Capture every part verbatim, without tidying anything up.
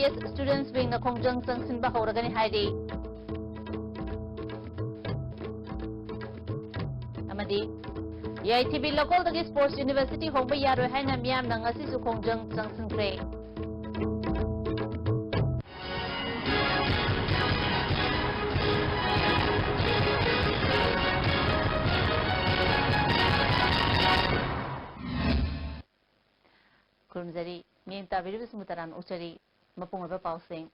Students wingꯅ ꯈꯣꯡꯖꯪ ꯆꯪꯁꯤꯟꯕ ꯍꯧꯔꯒꯅꯤ ꯍꯥꯏꯔꯤ꯫ ꯑꯃꯗꯤ ꯌꯥꯏꯊꯤꯕꯤ ꯂꯧꯀꯣꯜꯗꯒꯤ Sports University ꯍꯣꯡꯕ ꯌꯥꯔꯣꯏ ꯍꯥꯏꯅ ꯃꯤꯌꯥꯝꯅ ꯉꯁꯤꯁꯨ ꯈꯣꯡꯖꯪ ꯆꯪꯁꯤꯟꯈ꯭ꯔꯦ꯫ ꯈꯨꯔꯨꯝꯖꯔꯤ꯫ ꯃꯤꯠꯌꯦꯡ ꯇꯥꯕꯤꯔꯤꯕꯁꯤꯡꯕꯨ ꯇꯔꯥꯝꯅ ꯑꯣꯛꯆꯔꯤ꯫ ꯃꯄꯨꯡ ꯑꯣꯏꯕ ꯄꯥꯎꯁꯤꯡ꯫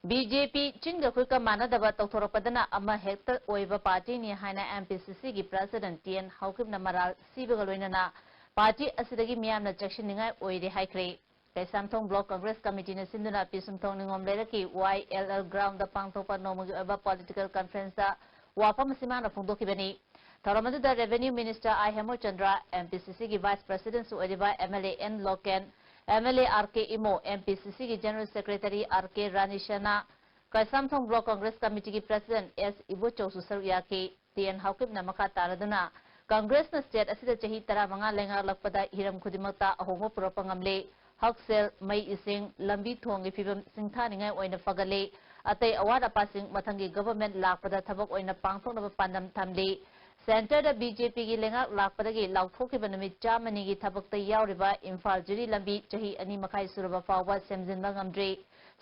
ꯕꯤ ꯖꯦ ꯄꯤ ꯆꯤꯡꯒ ꯈꯨꯠꯀ ꯃꯥꯟꯅꯗꯕ, ꯇꯧꯊꯣꯔꯛꯄꯗꯅ ꯑꯃ ꯍꯦꯛꯇ ꯑꯣꯏꯕ ꯄꯥꯔꯇꯤꯅꯤ ꯍꯥꯏꯅ ꯑꯦꯝ ꯄꯤ ꯁꯤ ꯁꯤꯒꯤ ꯄ꯭ꯔꯁꯤꯗꯦꯟꯠ ꯇꯤ ꯑꯦꯟ ꯍꯥꯎꯀꯤꯞꯅ ꯃꯔꯥꯜ ꯁꯤꯕꯒ ꯂꯣꯏꯅꯅ ꯄꯥꯔꯇꯤ ꯑꯁꯤꯗꯒꯤ ꯃꯤꯌꯥꯝꯅ ꯆꯦꯛꯁꯤꯟꯅꯤꯡꯉꯥꯏ ꯑꯣꯏꯔꯦ ꯍꯥꯏꯈ꯭ꯔꯦ꯫ ꯀꯩꯁꯥꯝꯊꯣꯡ ꯕ꯭ꯂꯣꯛ ꯀꯪꯒ꯭ꯔꯦꯁ ꯀꯃꯤꯇꯤꯅ ꯁꯤꯟꯗꯨꯅ ꯄꯤꯁꯨꯝꯊꯣꯡ ꯅꯤꯉꯣꯝ ꯂꯩꯔꯛꯀꯤ ꯋꯥꯏ ꯑꯦꯜ ꯑꯦꯜ ꯒ꯭ꯔꯥꯎꯟꯗ ꯄꯥꯡꯊꯣꯛꯄ ꯅꯣꯡꯃꯒꯤ ꯑꯣꯏꯕ ꯄꯣꯂꯤꯇꯤꯀꯦꯜ ꯀꯟꯐ꯭ꯔꯦꯟꯁꯇ ꯋꯥꯐꯝ ꯑꯁꯤ ꯃꯥꯅ ꯐꯣꯡꯗꯣꯛꯈꯤꯕꯅꯤ꯫ ꯊꯧꯔꯝ ꯑꯗꯨꯗ revenue minister I Hemochandra, M P C ꯁꯤꯒꯤ ꯚꯥꯏꯁ ꯄ꯭ꯔꯁꯤꯗꯦꯟꯠꯁꯨ ꯑꯣꯏꯔꯤꯕ M L A N Loken, M L A R K Imo, M P C ꯁꯤꯒꯤ ꯖꯦꯅꯔꯦꯜ ꯁꯦꯀ꯭ꯔꯦꯇꯔꯤ ꯑꯥꯔ ꯀꯦ ꯔꯥꯅꯤꯁꯅꯥ, ꯀꯩꯁꯥꯝꯊꯣꯡ ꯕ꯭ꯂꯣꯛ ꯀꯪꯒ꯭ꯔꯦꯁ ꯀꯃꯤꯇꯤꯒꯤ ꯄ꯭ꯔꯁꯤꯗꯦꯟꯠ ꯑꯦꯁ ꯏꯕꯣꯆꯧꯁꯨ ꯁꯔꯨꯛ ꯌꯥꯈꯤ꯫ ꯇꯤ ꯑꯦꯟ ꯍꯥꯎꯀꯤꯞꯅ ꯃꯈꯥ ꯇꯥꯔꯗꯨꯅ ꯀꯪꯒ꯭ꯔꯦꯁꯅ ꯁ꯭ꯇꯦꯠ ꯑꯁꯤꯗ ꯆꯍꯤ ꯇꯔꯥꯃꯉꯥ ꯂꯩꯉꯥꯛꯂꯛꯄꯗ ꯍꯤꯔꯝ ꯈꯨꯗꯤꯡꯃꯛꯇ ꯑꯍꯣꯡꯕ ꯄꯨꯔꯛꯄ ꯉꯝꯂꯦ꯫ ꯍꯛꯁꯦꯜ, ꯃꯩ ꯏꯁꯤꯡ, ꯂꯝꯕꯤ ꯊꯣꯡꯒꯤ ꯐꯤꯕꯝ ꯁꯤꯡꯊꯥꯅꯤꯡꯉꯥꯏ ꯑꯣꯏꯅ ꯐꯒꯠꯂꯦ꯫ ꯑꯇꯩ ꯑꯋꯥꯠ ꯑꯄꯥꯁꯤꯡ ꯃꯊꯪꯒꯤ ꯒꯚꯔꯟꯃꯦꯟꯠ ꯂꯥꯛꯄꯗ ꯊꯕꯛ ꯑꯣꯏꯅ ꯄꯥꯡꯊꯣꯛꯅꯕ ꯄꯥꯟꯗꯝ ꯊꯝꯂꯤ꯫ ꯁꯦꯟꯇꯔꯗ ꯕꯤ ꯖꯦ ꯄꯤꯒꯤ ꯂꯩꯉꯥꯛ ꯂꯥꯛꯄꯗꯒꯤ ꯂꯥꯎꯊꯣꯛꯈꯤꯕ ꯅꯨꯃꯤꯠ ꯆꯥꯝꯃꯅꯤꯒꯤ ꯊꯕꯛꯇ ꯌꯥꯎꯔꯤꯕ ꯏꯝꯐꯥꯜ ꯖꯤꯔꯤ ꯂꯝꯕꯤ ꯆꯍꯤ ꯑꯅꯤ ꯃꯈꯥꯏ ꯁꯨꯔꯕ ꯐꯥꯎꯕ ꯁꯦꯝꯖꯤꯟꯕ ꯉꯝꯗ꯭ꯔꯤ꯫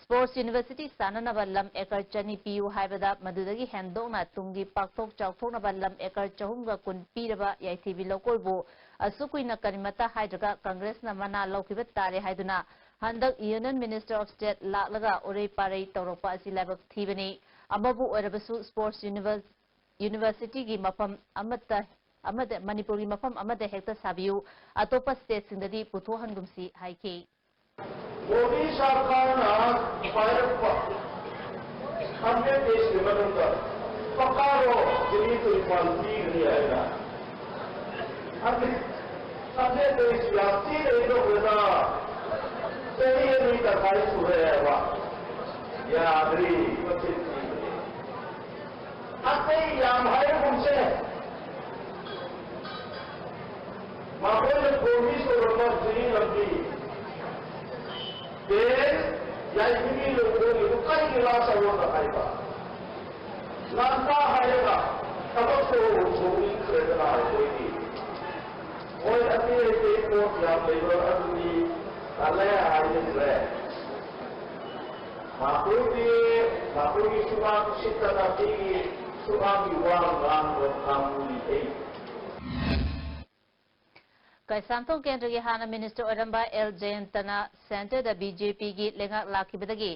Sports University ꯁꯥꯟꯅꯅꯕ ꯂꯝ ꯑꯦꯀꯔ ꯆꯅꯤ ꯄꯤꯌꯨ ꯍꯥꯏꯕꯗ ꯃꯗꯨꯗꯒꯤ ꯍꯦꯟꯗꯣꯛꯅ ꯇꯨꯡꯒꯤ ꯄꯥꯛꯊꯣꯛ ꯆꯥꯎꯊꯣꯛꯅꯕ ꯂꯝ ꯑꯦꯀꯔ ꯆꯍꯨꯝꯒ ꯀꯨꯟ ꯄꯤꯔꯕ ꯌꯥꯏꯊꯤꯕꯤ ꯂꯧꯀꯣꯜꯕꯨ ꯑꯁꯨꯛ ꯀꯨꯏꯅ ꯀꯔꯤꯃꯠꯇ ꯍꯥꯏꯗ꯭ꯔꯒ ꯀꯪꯒ꯭ꯔꯦꯁꯅ ꯃꯅꯥ ꯂꯧꯈꯤꯕ ꯇꯥꯔꯦ ꯍꯥꯏꯗꯨꯅ ꯍꯟꯗꯛ Union Minister of State ꯂꯥꯛꯂꯒ ꯎꯔꯩ ꯄꯥꯔꯩ ꯇꯧꯔꯛꯄ ꯑꯁꯤ ꯂꯥꯏꯕꯛ ꯊꯤꯕꯅꯤ꯫ ꯑꯃꯕꯨ ꯑꯣꯏꯔꯕꯁꯨ Sports University ꯒꯤ ꯃꯐꯝ ꯑꯃꯠꯇ, ꯑꯃꯗ, ꯃꯅꯤꯄꯨꯔꯒꯤ ꯃꯐꯝ ꯑꯃꯗ ꯍꯦꯛꯇ ꯁꯥꯕꯤꯌꯨ, ꯑꯇꯣꯞꯄ ꯁ꯭ꯇꯦꯠꯁꯤꯡꯗꯗꯤ ꯄꯨꯊꯣꯛꯍꯟꯒꯨꯝꯁꯤ ꯍꯥꯏꯈꯤ꯫ ꯃꯣꯗꯤ ꯁꯔꯀꯥꯔꯅ ꯄꯥꯏꯔꯛꯄ ꯍꯟꯗ꯭ꯔꯦꯠ ꯗꯦꯖꯀꯤ ꯃꯅꯨꯡꯗ ꯄꯀꯥ ꯔꯣꯗ ꯗꯤꯜꯂꯤ ꯇꯨ ꯏꯝꯐꯥꯜ ꯄꯤꯒꯅꯤ ꯍꯥꯏꯅ ꯍꯟꯗ꯭ꯔꯦꯠ, ꯍꯟꯗ꯭ꯔꯦꯠ ꯗꯦꯖ ꯌꯥꯝ ꯊꯤꯅ ꯏꯟꯗꯣꯛꯈ꯭ꯔꯦꯗ꯫ ꯆꯍꯤ ꯑꯅꯤ ꯇꯪꯈꯥꯏ ꯁꯨꯔꯦ ꯍꯥꯏꯕ꯫ ꯌꯥꯗ꯭ꯔꯤ, ꯃꯆꯤꯟ ꯊꯤꯕꯅꯤ꯫ ꯑꯇꯩ ꯌꯥꯝ ꯍꯥꯏꯔꯒꯨꯝꯁꯦ, ꯃꯈꯣꯏꯅ ꯄ꯭ꯔꯣꯃꯤꯁ ꯇꯧꯔꯝꯕ ꯖꯤꯔꯤ ꯂꯝꯕꯤ, ꯇꯦꯟ ꯌꯥꯏꯐꯕꯤ ꯂꯧꯈꯣꯡꯒꯤꯗꯨ ꯀꯔꯤꯒꯤ ꯂꯥꯁ ꯑꯋꯥꯔꯗ ꯍꯥꯏꯕ? ꯉꯟꯇꯥ ꯍꯥꯏꯔꯒ ꯊꯕꯛꯇꯨ ꯇꯧꯅꯤꯡꯈ꯭ꯔꯦꯗꯅ ꯑꯩꯈꯣꯏꯗꯤ꯫ ꯃꯣꯏ ꯑꯇꯩ ꯑꯇꯩ ꯄꯣꯠ ꯌꯥꯝ ꯂꯩꯕ ꯑꯗꯨꯗꯤ ꯇꯜꯂꯦ ꯍꯥꯏꯅꯤꯡꯈ꯭ꯔꯦ꯫ ꯃꯈꯣꯏꯗꯤ ꯃꯈꯣꯏꯒꯤ ꯁꯨꯃꯥꯡ ꯁꯤꯠꯇꯅ ꯃꯤꯒꯤ ꯁꯨꯃꯥꯡꯒꯤ ꯋꯥ ꯉꯥꯡꯕ ꯀꯥꯡꯕꯨꯅꯤ ꯑꯩ꯫ ꯀꯩꯁꯥꯝꯊꯣꯡ ꯀꯦꯟꯗ꯭ꯔꯒꯤ ꯍꯥꯟꯅ ꯃꯤꯅꯤꯁꯇꯔ ꯑꯣꯏꯔꯝꯕ ꯑꯦꯜ ꯖꯌꯟꯇꯅ ꯁꯦꯟꯇꯔꯗ ꯕꯤ ꯖꯦ ꯄꯤꯒꯤ ꯂꯩꯉꯥꯛ ꯂꯥꯛꯈꯤꯕꯗꯒꯤ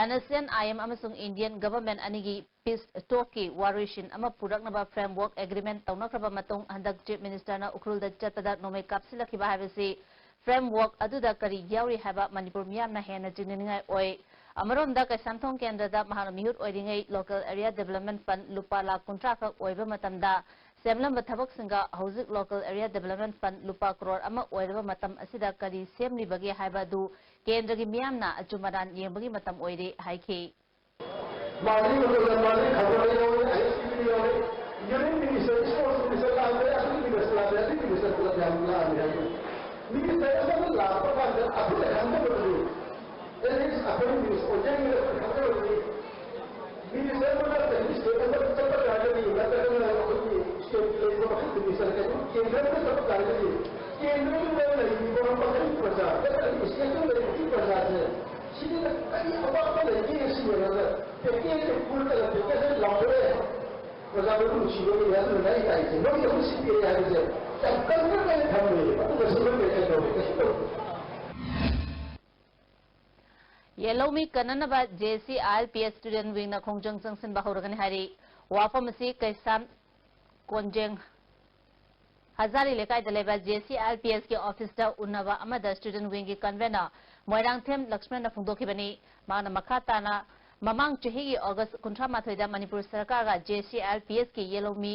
N S N I M ꯑꯃꯁꯨꯡ ꯏꯟꯗꯤꯌꯟ ꯒꯚꯔꯟꯃꯦꯟꯠ ꯑꯅꯤꯒꯤ ꯄꯤꯁ ꯇꯣꯛꯀꯤ ꯋꯥꯔꯣꯏꯁꯤꯟ ꯑꯃ ꯄꯨꯔꯛꯅꯕ ꯐ꯭ꯔꯦꯝꯋꯥꯔꯛ ꯑꯦꯒ꯭ꯔꯤꯃꯦꯟꯠ ꯇꯧꯅꯈ꯭ꯔꯕ ꯃꯇꯨꯡ ꯍꯟꯗꯛ ꯆꯤꯐ ꯃꯤꯅꯤꯁꯇꯔꯅ ꯎꯈ꯭ꯔꯨꯜꯗ ꯆꯠꯄꯗ ꯅꯣꯡꯃꯩ ꯀꯥꯞꯁꯤꯜꯂꯛꯈꯤꯕ ꯍꯥꯏꯕꯁꯤ ꯐ꯭ꯔꯦꯝꯋꯥꯔꯛ ꯑꯗꯨꯗ ꯀꯔꯤ ꯌꯥꯎꯔꯤ ꯍꯥꯏꯕ ꯃꯅꯤꯄꯨꯔ ꯃꯤꯌꯥꯝꯅ ꯍꯦꯟꯅ ꯆꯤꯡꯅꯅꯤꯡꯉꯥꯏ ꯑꯣꯏ꯫ ꯑꯃꯔꯣꯝꯗ ꯀꯩꯁꯥꯝꯊꯣꯡ ꯀꯦꯟꯗ꯭ꯔꯗ ꯃꯍꯥꯛꯅ ꯃꯤꯍꯨꯠ ꯑꯣꯏꯔꯤꯉꯩ ꯂꯣꯀꯦꯜ ꯑꯦꯔꯤꯌꯥ ꯗꯤꯕꯦꯂꯞꯃꯦꯟꯠ ꯐꯟꯗ ꯂꯨꯄꯥ ꯂꯥꯈ ꯀꯨꯟꯊ꯭ꯔꯥ ꯈꯛ ꯑꯣꯏꯕ ꯃꯇꯝꯗ ꯁꯦꯝꯂꯝꯕ ꯊꯕꯛꯁꯤꯡꯒ ꯍꯧꯖꯤꯛ ꯂꯣꯀꯦꯜ ꯑꯦꯔꯤꯌꯥ ꯗꯤꯕꯦꯂꯞꯃꯦꯟꯠ ꯐꯟꯗ ꯂꯨꯄꯥ ꯀ꯭ꯔꯣꯔ ꯑꯃ ꯑꯣꯏꯔꯕ ꯃꯇꯝ ꯑꯁꯤꯗ ꯀꯔꯤ ꯁꯦꯝꯂꯤꯕꯒꯦ ꯍꯥꯏꯕ ꯑꯗꯨ ꯀꯦꯟꯗ꯭ꯔꯒꯤ ꯃꯤꯌꯥꯝꯅ ꯑꯆꯨꯝ ꯑꯔꯥꯟ ꯌꯦꯡꯕꯒꯤ ꯃꯇꯝ ꯑꯣꯏꯔꯦ ꯍꯥꯏꯈꯤ꯫ ꯃꯥꯔꯅꯤ ꯃꯇꯝꯗ ꯃꯥꯔꯅꯤ ꯈꯕꯔ ꯌꯥꯎꯔꯦ, ꯑꯥꯏ ꯑꯦꯁ ꯇꯤ ꯚꯤ ꯌꯥꯎꯔꯦ, ꯌꯨꯅꯤꯌꯟ ꯃꯤꯅꯤꯁꯇꯔ, ꯏꯁꯄꯣꯔꯠꯁ ꯃꯤꯅꯤꯁꯇꯔ ꯂꯥꯛꯑꯝꯃꯦ, ꯑꯗꯨꯒꯤ ꯃꯤꯅꯤꯁꯇꯔ ꯂꯥꯛꯑꯝꯃꯦ, ꯑꯗꯨꯒꯤ ꯃꯤꯅꯤꯁꯇꯔ ꯄꯨꯂꯞ ꯌꯥꯝ ꯂꯥꯛꯑꯝꯃꯦ ꯍꯥꯏꯕ꯫ ꯃꯤꯅꯤꯁꯇꯔ ꯑꯃꯅ ꯂꯥꯛꯄ ꯀꯥꯟꯗ ꯑꯩꯈꯣꯏꯅ ꯈꯪꯗꯕꯗꯨ, ꯑꯦꯠ ꯂꯤꯁ ꯑꯩꯈꯣꯏ ꯃꯤꯅꯤꯁꯇꯔ ꯑꯣꯏꯖꯔꯤꯉꯩꯗ ꯑꯩꯈꯣꯏꯅ ꯈꯪꯗꯕꯗꯨ, ꯃꯤꯅꯤꯁꯇꯔ ꯑꯃꯅ ꯀꯔꯤ ꯁ꯭ꯇꯦꯠ ꯑꯃꯗ ꯆꯠꯄ ꯇꯥꯔꯒꯗꯤ, ꯅꯠꯇ꯭ꯔꯒꯅ ꯑꯩꯈꯣꯏꯒꯤ ꯁ꯭ꯇꯦꯠꯀꯤ ꯂꯩꯔꯤꯕ ꯃꯈꯜ ꯃꯤꯅꯤꯁꯇꯔ ꯀꯩꯅꯣ ꯀꯦꯟꯗ꯭ꯔ ꯑꯃꯗ ꯆꯠꯄ ꯇꯥꯔꯒꯗꯤ, ꯀꯦꯟꯗ꯭ꯔꯗꯨꯗ ꯂꯩꯔꯤꯕ ꯃꯈꯜ ꯄ꯭ꯔꯖꯥ, ꯅꯠꯇ꯭ꯔꯒ ꯁ꯭ꯇꯦꯠꯇꯨꯗ ꯂꯩꯔꯤꯕ ꯄ꯭ꯔꯖꯥꯁꯦ ꯁꯤꯗ ꯀꯔꯤ ꯑꯋꯥꯠꯄ ꯂꯩꯒꯦ ꯁꯤ ꯌꯦꯡꯉꯒ ꯄꯦꯀꯦꯖꯁꯦ ꯐꯨꯜ ꯀꯂꯔ ꯄꯦꯀꯦꯖꯁꯦ ꯂꯥꯎꯊꯣꯛꯑꯦ꯫ ꯄ꯭ꯔꯖꯥꯕꯨ ꯅꯨꯡꯁꯤꯕꯒꯤ ꯑꯗꯨꯅ ꯑꯩ ꯍꯥꯏꯁꯦ ꯃꯣꯏ ꯑꯃꯨꯛ ꯁꯤ ꯄꯤꯔꯦ ꯍꯥꯏꯕꯁꯦ ꯌꯥꯝ ꯀꯟꯅ ꯀꯟꯅ ꯊꯝꯃꯦꯕ꯫ ꯑꯗꯨꯒ ꯁꯤ ꯃꯣꯏ ꯀꯩ ꯀꯩ ꯇꯧꯔꯦ? ꯀꯩꯁꯨ ꯇꯧꯗꯦ꯫ ꯌꯦꯜꯍꯧꯃꯤ ꯀꯟꯅꯅꯕ J C I L P S student ꯋꯤꯡꯅ ꯈꯣꯡꯖꯪ ꯆꯪꯁꯤꯟꯕ ꯍꯧꯔꯒꯅꯤ ꯍꯥꯏꯔꯤ꯫ ꯋꯥꯐꯝ ꯑꯁꯤ ꯀꯩꯁꯥꯝ ꯀꯣꯟꯖꯦꯡ ꯍꯖꯥꯔꯤ ꯂꯩꯀꯥꯏꯗ ꯂꯩꯕ J C I L P ꯑꯦꯁꯀꯤ ꯑꯣꯐꯤꯁꯇ ꯎꯅꯕ ꯑꯃꯗ ꯁ꯭ꯇꯨꯗꯦꯟꯠ ꯋꯤꯡꯒꯤ ꯀꯟꯚꯦꯅꯔ ꯃꯣꯏꯔꯥꯡꯊꯦꯝ ꯂꯛꯁꯃꯟꯅ ꯐꯣꯡꯗꯣꯛꯈꯤꯕꯅꯤ꯫ ꯃꯍꯥꯛꯅ ꯃꯈꯥ ꯇꯥꯅ ꯃꯃꯥꯡ ꯆꯍꯤꯒꯤ ꯑꯣꯒꯁ꯭ꯠ ꯀꯨꯟꯊ꯭ꯔꯥ ꯃꯥꯊꯣꯏꯗ Manipur ꯁꯔꯀꯥꯔꯒ J C I L P ꯑꯦꯁꯀꯤ ꯌꯦꯜꯍꯧꯃꯤ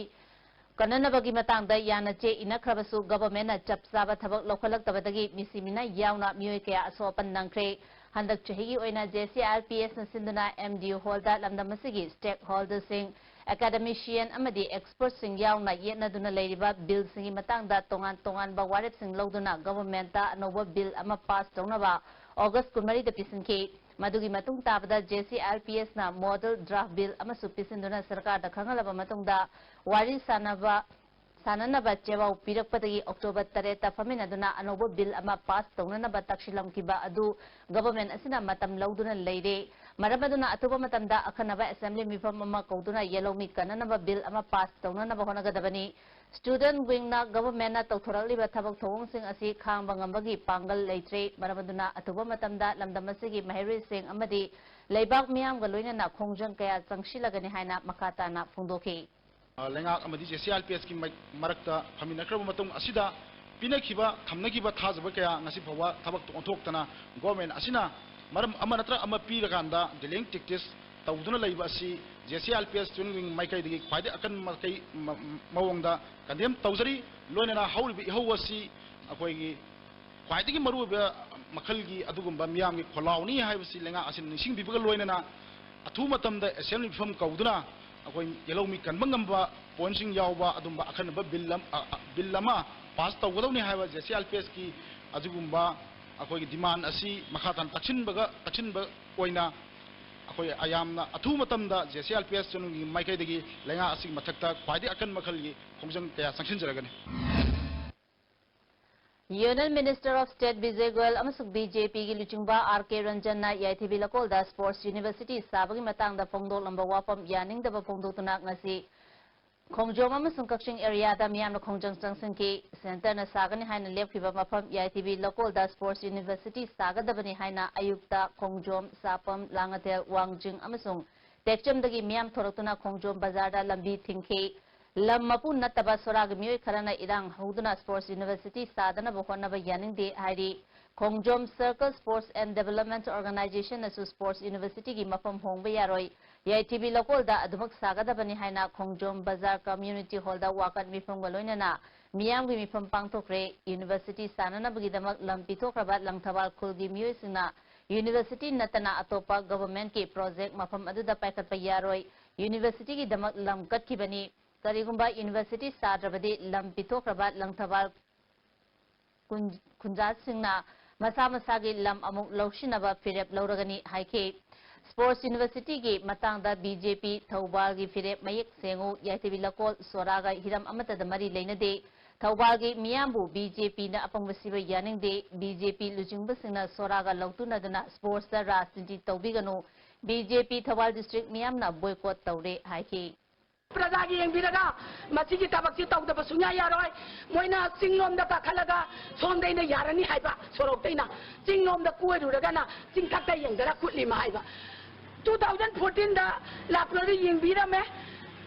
ꯀꯟꯅꯅꯕꯒꯤ ꯃꯇꯥꯡꯗ ꯌꯥꯅ ꯆꯦ ꯏꯟꯅꯈ꯭ꯔꯕꯁꯨ ꯒꯚꯔꯟꯃꯦꯟꯠꯅ ꯆꯞ ꯆꯥꯕ ꯊꯕꯛ ꯂꯧꯈꯠꯂꯛꯇꯕꯗꯒꯤ ꯃꯤꯁꯤ ꯃꯤꯅꯥ ꯌꯥꯎꯅ ꯃꯤꯑꯣꯏ ꯀꯌꯥ ꯑꯁꯣꯛ ꯑꯄꯟ ꯅꯪꯈ꯭ꯔꯦ꯫ ꯍꯟꯗꯛ ꯆꯍꯤꯒꯤ ꯑꯣꯏꯅ J C I L P ꯑꯦꯁꯅ ꯁꯤꯟꯗꯨꯅ ꯑꯦꯝ ꯗꯤ ꯌꯨ ꯍꯣꯜꯗ ꯂꯝꯗꯝ ꯑꯁꯤꯒꯤ ꯁ꯭ꯇꯦꯛ ꯍꯣꯜꯗꯔꯁꯤꯡ, ꯑꯦꯀꯥꯗꯃꯤꯁꯤꯌꯟ ꯑꯃꯗꯤ ꯑꯦꯛꯁꯄꯔꯠꯁꯤꯡ ꯌꯥꯎꯅ ꯌꯦꯠꯅꯗꯨꯅ ꯂꯩꯔꯤꯕ ꯕꯤꯜꯁꯤꯡꯒꯤ ꯃꯇꯥꯡꯗ ꯇꯣꯉꯥꯟ ꯇꯣꯉꯥꯟꯕ ꯋꯥꯔꯦꯞꯁꯤꯡ ꯂꯧꯗꯨꯅ ꯒꯚꯔꯟꯃꯦꯟꯠꯇ ꯑꯅꯧꯕ ꯕꯤꯜ ꯑꯃ ꯄꯥꯁ ꯇꯧꯅꯕ ꯑꯣꯒꯁ꯭ꯠ ꯀꯨꯟꯃꯔꯤꯗ ꯄꯤꯁꯤꯟꯈꯤ꯫ ꯃꯗꯨꯒꯤ ꯃꯇꯨꯡ ꯇꯥꯕꯗ JCRPS ꯅ model draft bill ꯑꯃꯁꯨ ꯄꯤꯁꯤꯟꯗꯨꯅ ꯁꯔꯀꯥꯔꯗ ꯈꯪꯍꯜꯂꯕ ꯃꯇꯨꯡꯗ ꯋꯥꯔꯤ ꯁꯥꯅꯕ, ꯁꯥꯅꯅꯕ ꯆꯦꯋꯥꯎ ꯄꯤꯔꯛꯄꯗꯒꯤ October ꯇꯔꯦꯠꯇ ꯐꯝꯃꯤꯟꯅꯗꯨꯅ ꯑꯅꯧꯕ bill ꯑꯃ pass ꯇꯧꯅꯅꯕ ꯇꯛꯁꯤꯜꯂꯝꯈꯤꯕ ꯑꯗꯨ government ꯑꯁꯤꯅ ꯃꯇꯝ ꯂꯧꯗꯨꯅ ꯂꯩꯔꯦ꯫ ꯃꯔꯝ ꯑꯗꯨꯅ ꯑꯊꯨꯕ ꯃꯇꯝꯗ ꯑꯈꯟꯅꯕ assembly ꯃꯤꯐꯝ ꯑꯃ ꯀꯧꯗꯨꯅ ꯌꯦꯜꯍꯧꯃꯤ ꯀꯟꯅꯅꯕ bill ꯑꯃ pass ꯇꯧꯅꯅꯕ ꯍꯣꯠꯅꯒꯗꯕꯅꯤ꯫ Student wing ꯅ government ꯅ ꯇꯧꯊꯣꯔꯛꯂꯤꯕ ꯊꯕꯛ ꯊꯧꯑꯣꯡꯁꯤꯡ ꯑꯁꯤ ꯈꯥꯡꯕ ꯉꯝꯕꯒꯤ ꯄꯥꯡꯒꯜ ꯂꯩꯇ꯭ꯔꯦ꯫ ꯃꯔꯝ ꯑꯗꯨꯅ ꯑꯊꯨꯕ ꯃꯇꯝꯗ ꯂꯝꯗꯝ ꯑꯁꯤꯒꯤ ꯃꯍꯩꯔꯣꯏꯁꯤꯡ ꯑꯃꯗꯤ ꯂꯩꯕꯥꯛ ꯃꯤꯌꯥꯝꯒ ꯂꯣꯏꯅꯅ ꯈꯣꯡꯖꯪ ꯀꯌꯥ ꯆꯪꯁꯤꯜꯂꯒꯅꯤ ꯍꯥꯏꯅ ꯃꯈꯥ ꯇꯥꯅ ꯐꯣꯡꯗꯣꯛꯈꯤ꯫ ꯑ, ꯂꯩꯉꯥꯛ ꯑꯃꯗꯤ JCRPS ꯀꯤ ꯃꯥꯏ-, ꯃꯔꯛꯇ ꯐꯝꯃꯤꯟꯅꯈ꯭ꯔꯕ ꯃꯇꯨꯡ ꯑꯁꯤꯗ ꯄꯤꯅꯈꯤꯕ, ꯊꯝꯅꯈꯤꯕ ꯊꯥꯖꯕ ꯀꯌꯥ ꯉꯁꯤ ꯐꯥꯎꯕ ꯊꯕꯛꯇ ꯑꯣꯟꯊꯣꯛꯇꯅ government ꯑꯁꯤꯅ ꯃꯔꯝ ꯑꯃ ꯅꯠꯇ꯭ꯔꯒ ꯑꯃ ꯄꯤꯔꯀꯥꯟꯗ delaying tactics ꯇꯧꯗꯨꯅ ꯂꯩꯕ ꯑꯁꯤ JCRPS student wing ꯃꯥꯏꯀꯩꯗꯒꯤ ꯈ꯭ꯋꯥꯏꯗꯒꯤ ꯑꯀꯟꯕ ꯃꯥꯏꯀꯩ ꯃ-, ꯃꯑꯣꯡꯗ condemn ꯇꯧꯖꯔꯤ꯫ ꯂꯣꯏꯅꯅ ꯍꯧꯔꯤꯕ ꯏꯍꯧ ꯑꯁꯤ ꯑꯩꯈꯣꯏꯒꯤ ꯈ꯭ꯋꯥꯏꯗꯒꯤ ꯃꯔꯨꯑꯣꯏꯕ ꯃꯈꯜꯒꯤ ꯑꯗꯨꯒꯨꯝꯕ ꯃꯤꯌꯥꯝꯒꯤ ꯈꯣꯜꯂꯥꯎꯅꯤ ꯍꯥꯏꯕꯁꯤ ꯂꯩꯉꯥꯛ ꯑꯁꯤꯅ ꯅꯤꯡꯁꯤꯡꯕꯤꯕꯒ ꯂꯣꯏꯅꯅ ꯑꯊꯨꯕ ꯃꯇꯝꯗ assembly ꯃꯤꯐꯝ ꯀꯧꯗꯨꯅ ꯑꯩꯈꯣꯏ ꯌꯦꯜꯍꯧꯃꯤ ꯀꯟꯕ ꯉꯝꯕ point ꯁꯤꯡ ꯌꯥꯎꯕ ꯑꯗꯨꯝꯕ ꯑꯀꯟꯕ bill ꯑꯃ, ꯑ, ꯑ, bill ꯑꯃ pass ꯇꯧꯒꯗꯧꯅꯤ ꯍꯥꯏꯕ JCRPS ꯀꯤ ꯑꯗꯨꯒꯨꯝꯕ ꯑꯩꯈꯣꯏꯒꯤ demand ꯑꯁꯤ ꯃꯈꯥ ꯇꯥꯅ ꯇꯛꯁꯤꯟꯕꯒ, ꯇꯛꯁꯤꯟꯕ ꯑꯣꯏꯅ ꯑꯩꯈꯣꯏ ꯌꯥꯝꯅ ꯑꯊꯨꯕ ꯃꯇꯝꯗ JCRPS ꯆꯅꯨꯒꯤ ꯃꯥꯏꯀꯩꯗꯒꯤ ꯂꯩꯉꯥꯛ ꯑꯁꯤꯒꯤ ꯃꯊꯛꯇ ꯈ꯭ꯋꯥꯏꯗꯒꯤ ꯑꯀꯟꯕ ꯃꯈꯜꯒꯤ ꯈꯣꯡꯖꯪ ꯀꯌꯥ ꯆꯪꯁꯤꯟꯖꯔꯒꯅꯤ꯫ Union Minister of State Bijay Goyal ꯑꯃꯁꯨꯡ BJP ꯒꯤ ꯂꯨꯆꯤꯡꯕ R K ꯔꯟꯖꯟꯅ ꯌꯥꯏꯊꯤꯕꯤ ꯂꯀꯣꯜꯗ Sports University ꯁꯥꯕꯒꯤ ꯃꯇꯥꯡꯗ ꯐꯣꯡꯗꯣꯛꯂꯝꯕ ꯋꯥꯐꯝ ꯌꯥꯅꯤꯡꯗꯕ ꯐꯣꯡꯗꯣꯛꯇꯨꯅ ꯉꯁꯤ ꯈꯣꯡꯖꯣꯝ ꯑꯃꯁꯨꯡ ꯀꯛꯆꯤꯡ area ꯗ ꯃꯤꯌꯥꯝꯅ ꯈꯣꯡꯖꯪ ꯆꯪꯁꯤꯟꯈꯤ꯫ Centre ꯅ ꯁꯥꯒꯅꯤ ꯍꯥꯏꯅ ꯂꯦꯞꯈꯤꯕ ꯃꯐꯝ ꯌꯥꯏꯊꯤꯕꯤ ꯂꯀꯣꯜꯗ Sports University ꯁꯥꯒꯗꯕꯅꯤ ꯍꯥꯏꯅ ꯑꯌꯨꯛꯇ ꯈꯣꯡꯖꯣꯝ, ꯁꯥꯄꯝ, ꯂꯥꯡꯉꯊꯦꯜ, ꯋꯥꯡꯖꯤꯡ ꯑꯃꯁꯨꯡ ꯇꯦꯛꯆꯝꯗꯒꯤ ꯃꯤꯌꯥꯝ ꯊꯣꯔꯛꯇꯨꯅ ꯈꯣꯡꯖꯣꯝ ꯕꯖꯥꯔꯗ ꯂꯝꯕꯤ ꯊꯤꯡꯈꯤ꯫ ꯂꯝ ꯃꯄꯨ ꯅꯠꯇꯕ ꯁꯣꯔꯥꯒꯤ ꯃꯤꯑꯣꯏ ꯈꯔꯅ ꯏꯔꯥꯡ ꯍꯧꯗꯨꯅ Sports University ꯁꯥꯗꯅꯕ ꯍꯣꯠꯅꯕ ꯌꯥꯅꯤꯡꯗꯦ ꯍꯥꯏꯔꯤ꯫ ꯈꯣꯡꯖꯣꯝ Circle Sports and Development Organisation ꯅꯁꯨ Sports University ꯒꯤ ꯃꯐꯝ ꯍꯣꯡꯕ ꯌꯥꯔꯣꯏ, ꯌꯥꯏꯊꯤꯕꯤ ꯂꯀꯣꯜꯗ ꯑꯗꯨꯃꯛ ꯁꯥꯒꯗꯕꯅꯤ ꯍꯥꯏꯅ ꯈꯣꯡꯖꯣꯝ ꯕꯖꯥꯔ Community Hall ꯗ ꯋꯥꯀꯠ ꯃꯤꯐꯝꯒ ꯂꯣꯏꯅꯅ ꯃꯤꯌꯥꯝꯒꯤ ꯃꯤꯐꯝ ꯄꯥꯡꯊꯣꯛꯈ꯭ꯔꯦ꯫ University ꯁꯥꯅꯅꯕꯒꯤꯗꯃꯛ ꯂꯝ ꯄꯤꯊꯣꯛꯈ꯭ꯔꯕ ꯂꯪꯊꯕꯥꯜ ꯈꯨꯜꯒꯤ ꯃꯤꯑꯣꯏꯁꯤꯡꯅ University ꯅꯠꯇꯅ ꯑꯇꯣꯞꯄ government ꯀꯤ project ꯃꯐꯝ ꯑꯗꯨꯗ ꯄꯥꯏꯈꯠꯄ ꯌꯥꯔꯣꯏ꯫ University ꯒꯤꯗꯃꯛ ꯂꯝ ꯀꯠꯈꯤꯕꯅꯤ꯫ ꯀꯔꯤꯒꯨꯝꯕ University ꯁꯥꯗ꯭ꯔꯕꯗꯤ ꯂꯝ ꯄꯤꯊꯣꯛꯈ꯭ꯔꯕ ꯂꯪꯊꯕꯥꯜ ꯈꯨꯟ-, ꯈꯨꯟꯖꯥꯁꯤꯡꯅ ꯃꯁꯥ ꯃꯁꯥꯒꯤ ꯂꯝ ꯑꯃꯨꯛ ꯂꯧꯁꯤꯟꯅꯕ ꯐꯤꯔꯦꯞ ꯂꯧꯔꯒꯅꯤ ꯍꯥꯏꯈꯤ꯫ Sports Universityꯒꯤ ꯃꯇꯥꯡꯗ BJP ꯊꯧꯕꯥꯜꯒꯤ ꯐꯤꯔꯦꯞ ꯃꯌꯦꯛ ꯁꯦꯡꯉꯨ, ꯌꯥꯏꯊꯤꯕꯤ ꯂꯀꯣꯜ ꯁꯣꯔꯥꯒ ꯍꯤꯔꯝ ꯑꯃꯠꯇꯗ ꯃꯔꯤ ꯂꯩꯅꯗꯦ꯫ ꯊꯧꯕꯥꯜꯒꯤ ꯃꯤꯌꯥꯝꯕꯨ BJPꯅ ꯑꯄꯪꯕ ꯁꯤꯕ ꯌꯥꯅꯤꯡꯗꯦ꯫ BJP ꯂꯨꯆꯤꯡꯕꯁꯤꯡꯅ ꯁꯣꯔꯥꯒ ꯂꯧꯇꯨꯅꯗꯨꯅ sportsꯇ ꯔꯥꯖꯅꯤꯇꯤ ꯇꯧꯕꯤꯒꯅꯨ꯫ BJP ꯊꯧꯕꯥꯜ district ꯃꯤꯌꯥꯝꯅ boycott ꯇꯧꯔꯦ ꯍꯥꯏꯈꯤ꯫ ꯄ꯭ꯔꯖꯥꯒꯤ ꯌꯦꯡꯕꯤꯔꯒ ꯃꯁꯤꯒꯤ ꯊꯕꯛꯁꯤ ꯇꯧꯗꯕ ꯁꯨꯡꯌꯥ ꯌꯥꯔꯣꯏ꯫ ꯃꯣꯏꯅ ꯆꯤꯡꯂꯣꯝꯗ ꯀꯥꯈꯠꯂꯒ ꯁꯣꯝꯗꯩꯅ ꯌꯥꯔꯅꯤ ꯍꯥꯏꯕ ꯁꯣꯔꯣꯛꯇꯩꯅ, ꯆꯤꯡꯂꯣꯝꯗ ꯀꯣꯏꯔꯨꯔꯒꯅ ꯆꯤꯡꯊꯛꯇ ꯌꯦꯡꯗꯔ ꯀꯨꯠꯂꯤꯃ ꯍꯥꯏꯕ꯫ Two thousand fourteenꯗ ꯂꯥꯛꯄꯗ ꯌꯦꯡꯕꯤꯔꯝꯃꯦ,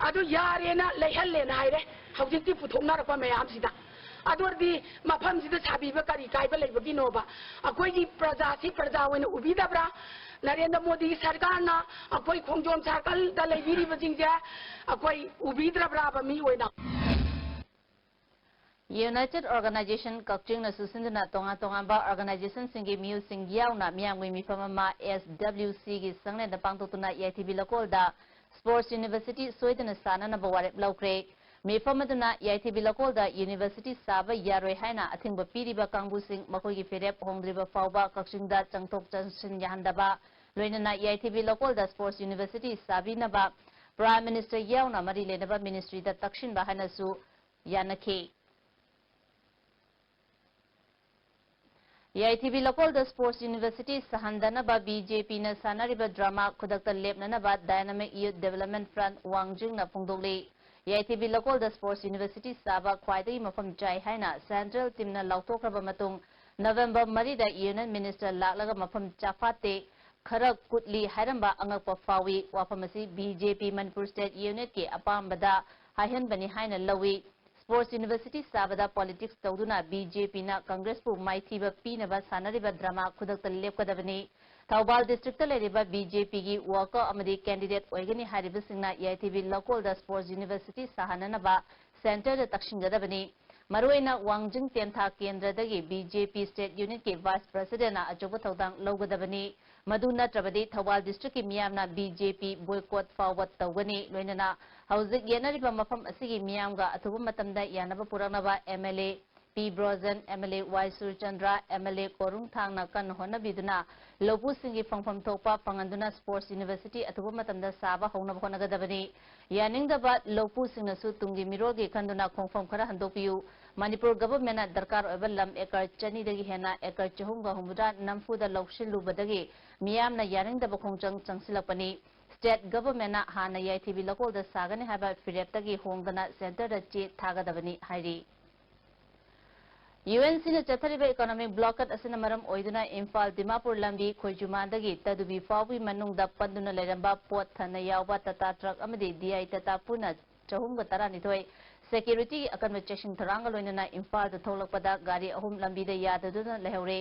ꯑꯗꯨ ꯌꯥꯔꯦꯅ ꯂꯩꯍꯜꯂꯦꯅ ꯍꯥꯏꯔꯦ꯫ ꯍꯧꯖꯤꯛꯇꯤ ꯄꯨꯊꯣꯛꯅꯔꯛꯄ ꯃꯌꯥꯝꯁꯤꯗ, ꯑꯗꯨ ꯑꯣꯏꯔꯗꯤ ꯃꯐꯝꯁꯤꯗ ꯁꯥꯕꯤꯕ ꯀꯔꯤ ꯀꯥꯏꯕ ꯂꯩꯕꯒꯤꯅꯣꯕ? ꯑꯩꯈꯣꯏꯒꯤ ꯄ꯭ꯔꯖꯥꯁꯤ ꯄ꯭ꯔꯖꯥ ꯑꯣꯏꯅ ꯎꯕꯤꯗꯕ꯭ꯔꯥ? ꯅꯔꯦꯟꯗ꯭ꯔ ꯃꯣꯗꯤ ꯁꯔꯀꯥꯔꯅ ꯑꯩꯈꯣꯏ ꯈꯣꯡꯖꯣꯝ circleꯗ ꯂꯩꯕꯤꯔꯤꯕꯁꯤꯡꯁꯦ ꯑꯩꯈꯣꯏ ꯎꯕꯤꯗ꯭ꯔꯕ꯭ꯔꯥꯕ ꯃꯤ ꯑꯣꯏꯅ? United Organization ꯀꯛꯆꯤꯡꯅꯁꯨ ꯁꯤꯟꯗꯨꯅ ꯇꯣꯉꯥꯟ ꯇꯣꯉꯥꯟꯕ organizationꯁꯤꯡꯒꯤ ꯃꯤꯑꯣꯏꯁꯤꯡ ꯌꯥꯎꯅ ꯃꯤꯌꯥꯝꯒꯤ ꯃꯤꯐꯝ ꯑꯃ SWCꯒꯤ ꯁꯪꯂꯦꯟꯗ ꯄꯥꯡꯊꯣꯛꯇꯨꯅ ꯌꯥꯏꯊꯤꯕꯤ ꯂꯀꯣꯜꯗ Sports University ꯁꯣꯏꯗꯅ ꯁꯥꯅꯅꯕ ꯋꯥꯔꯦꯞ ꯂꯧꯈ꯭ꯔꯦ꯫ ꯃꯤꯐꯝ ꯑꯗꯨꯅ ꯌꯥꯏꯊꯤꯕꯤ ꯂꯀꯣꯜꯗ university ꯁꯥꯕ ꯌꯥꯔꯣꯏ ꯍꯥꯏꯅ ꯑꯊꯤꯡꯕ ꯄꯤꯔꯤꯕ ꯀꯥꯡꯕꯨꯁꯤꯡ ꯃꯈꯣꯏꯒꯤ ꯐꯤꯔꯦꯞ ꯍꯣꯡꯗ꯭ꯔꯤꯕ ꯐꯥꯎꯕ ꯀꯛꯆꯤꯡꯗ ꯆꯪꯊꯣꯛ ꯆꯪꯁꯤꯟ ꯌꯥꯍꯟꯗꯕ, ꯂꯣꯏꯅꯅ ꯌꯥꯏꯊꯤꯕꯤ ꯂꯀꯣꯜꯗ Sports University ꯁꯥꯕꯤꯅꯕ Prime Minister ꯌꯥꯎꯅ ꯃꯔꯤ ꯂꯩꯅꯕ ministryꯗ ꯇꯛꯁꯤꯟꯕ ꯍꯥꯏꯅꯁꯨ ꯌꯥꯅꯈꯤ꯫ ꯌꯥꯏꯊꯤꯕꯤ ꯂꯀꯣꯜꯗ Sports University ꯁꯥꯍꯟꯗꯅꯕ BJPꯅ ꯁꯥꯟꯅꯔꯤꯕ drama ꯈꯨꯗꯛꯇ ꯂꯦꯞꯅꯅꯕ Dynamic Youth Development Front ꯋꯥꯡꯖꯤꯡꯅ ꯐꯣꯡꯗꯣꯛꯂꯤ꯫ ꯌꯥꯏꯊꯤꯕꯤ ꯂꯀꯣꯜꯗ Sports University ꯁꯥꯕ ꯈ꯭ꯋꯥꯏꯗꯒꯤ ꯃꯐꯝ ꯆꯥꯏ ꯍꯥꯏꯅ central teamꯅ ꯂꯥꯎꯊꯣꯛꯈ꯭ꯔꯕ ꯃꯇꯨꯡ, November ꯃꯔꯤꯗ Union Minister ꯂꯥꯛꯂꯒ ꯃꯐꯝ ꯆꯥꯐꯥꯠꯇꯦ, ꯈꯔ ꯀꯨꯠꯂꯤ ꯍꯥꯏꯔꯝꯕ ꯑꯉꯛꯄ ꯐꯥꯎꯏ꯫ ꯋꯥꯐꯝ ꯑꯁꯤ BJP Manipur State Unitꯀꯤ ꯑꯄꯥꯝꯕꯗ ꯍꯥꯏꯍꯟꯕꯅꯤ ꯍꯥꯏꯅ ꯂꯧꯏ꯫ Sports University ꯁꯥꯕꯗ politics ꯇꯧꯗꯨꯅ BJPꯅ Congressꯄꯨ ꯃꯥꯏꯊꯤꯕ ꯄꯤꯅꯕ ꯁꯥꯟꯅꯔꯤꯕ drama ꯈꯨꯗꯛꯇ ꯂꯦꯞꯀꯗꯕꯅꯤ꯫ ꯊꯧꯕꯥꯜ districtꯇ ꯂꯩꯔꯤꯕ BJPꯒꯤ worker ꯑꯃꯗꯤ candidate ꯑꯣꯏꯒꯅꯤ ꯍꯥꯏꯔꯤꯕꯁꯤꯡꯅ ꯌꯥꯏꯊꯤꯕꯤ ꯂꯀꯣꯜꯗ Sports University ꯁꯥꯍꯟꯅꯅꯕ centreꯗ ꯇꯛꯁꯤꯟꯒꯗꯕꯅꯤ꯫ ꯃꯔꯨꯑꯣꯏꯅ ꯋꯥꯡꯖꯤꯡ ꯇꯦꯟꯊꯥ ꯀꯦꯟꯗ꯭ꯔꯗꯒꯤ BJP State Unitꯀꯤ Vice Presidentꯅ ꯑꯆꯧꯕ ꯊꯧꯗꯥꯡ ꯂꯧꯒꯗꯕꯅꯤ꯫ ꯃꯗꯨ ꯅꯠꯇ꯭ꯔꯕꯗꯤ ꯊꯧꯕꯥꯜ districtꯀꯤ ꯃꯤꯌꯥꯝꯅ BJP boycott ꯐꯥꯎꯕ ꯇꯧꯒꯅꯤ꯫ ꯂꯣꯏꯅꯅ ꯍꯧꯖꯤꯛ ꯌꯦꯠꯅꯔꯤꯕ ꯃꯐꯝ ꯑꯁꯤꯒꯤ ꯃꯤꯌꯥꯝꯒ ꯑꯊꯨꯕ ꯃꯇꯝꯗ ꯌꯥꯅꯕ ꯄꯨꯔꯛꯅꯕ MLA P Brojen, M L A Y Surchandra, M L A ꯀꯣꯔꯨꯡ ꯊꯥꯡꯅ ꯀꯟꯅ ꯍꯣꯠꯅꯕꯤꯗꯨꯅ ꯂꯧꯄꯨꯁꯤꯡꯒꯤ ꯐꯪꯐꯝ ꯊꯣꯛꯄ ꯐꯪꯍꯟꯗꯨꯅ Sports University ꯑꯊꯨꯕ ꯃꯇꯝꯗ ꯁꯥꯕ ꯍꯧꯅꯕ ꯍꯣꯠꯅꯒꯗꯕꯅꯤ꯫ ꯌꯥꯅꯤꯡꯗꯕ ꯂꯧꯄꯨꯁꯤꯡꯅꯁꯨ ꯇꯨꯡꯒꯤ ꯃꯤꯔꯣꯜꯒꯤ ꯈꯟꯗꯨꯅ ꯈꯣꯡꯐꯝ ꯈꯔ ꯍꯟꯗꯣꯛꯄꯤꯌꯨ꯫ ꯃꯅꯤꯄꯨꯔ ꯒꯚꯔꯟꯃꯦꯟꯠꯅ ꯗꯔꯀꯥꯔ ꯑꯣꯏꯕ ꯂꯝ ꯑꯦꯀꯔ ꯆꯅꯤꯗꯒꯤ ꯍꯦꯟꯅ ꯑꯦꯀꯔ ꯆꯍꯨꯝꯒ ꯍꯨꯝꯐꯨꯇꯔꯥ ꯅꯝꯐꯨꯗ ꯂꯧꯁꯤꯜꯂꯨꯕꯗꯒꯤ ꯃꯤꯌꯥꯝꯅ ꯌꯥꯅꯤꯡꯗꯕ ꯈꯣꯡꯖꯪ ꯆꯪꯁꯤꯜꯂꯛꯄꯅꯤ꯫ ꯁ꯭ꯇꯦꯠ ꯒꯚꯔꯟꯃꯦꯟꯠꯅ ꯍꯥꯟꯅ ꯌꯥꯏꯊꯤꯕꯤ ꯂꯧꯀꯣꯜꯗ ꯁꯥꯒꯅꯤ ꯍꯥꯏꯕ ꯐꯤꯔꯦꯞꯇꯒꯤ ꯍꯣꯡꯗꯅ ꯁꯦꯟꯇꯔꯗ ꯆꯦ ꯊꯥꯒꯗꯕꯅꯤ ꯍꯥꯏꯔꯤ꯫ ꯌꯨ ꯑꯦꯟ ꯁꯤꯅ ꯆꯠꯊꯔꯤꯕ ꯏꯀꯣꯅꯣꯃꯤꯛ ꯕ꯭ꯂꯣꯀꯦꯠ ꯑꯁꯤꯅ ꯃꯔꯝ ꯑꯣꯏꯗꯨꯅ ꯏꯝꯐꯥꯜ ꯗꯤꯃꯥꯄꯨꯔ ꯂꯝꯕꯤ ꯈꯣꯏꯖꯨꯃꯥꯟꯗꯒꯤ ꯇꯗꯨꯕꯤ ꯐꯥꯎꯕꯒꯤ ꯃꯅꯨꯡꯗ ꯄꯟꯗꯨꯅ ꯂꯩꯔꯝꯕ ꯄꯣꯠ ꯊꯟꯅ ꯌꯥꯎꯕ ꯇꯥꯇꯥ ꯇ꯭ꯔꯛ ꯑꯃꯗꯤ ꯗꯤ ꯑꯥꯏ ꯇꯥꯇꯥ ꯄꯨꯟꯅ ꯆꯍꯨꯝꯒ ꯇꯔꯥꯅꯤꯊꯣꯏ ꯁꯦꯀ꯭ꯌꯨꯔꯤꯇꯤꯒꯤ ꯑꯀꯟꯕ ꯆꯦꯛꯁꯤꯟ ꯊꯧꯔꯥꯡꯒ ꯂꯣꯏꯅꯅ ꯏꯝꯐꯥꯜꯗ ꯊꯣꯛꯂꯛꯄꯗ ꯒꯥꯔꯤ ꯑꯍꯨꯝ ꯂꯝꯕꯤꯗ ꯌꯥꯗꯗꯨꯅ ꯂꯩꯍꯧꯔꯦ꯫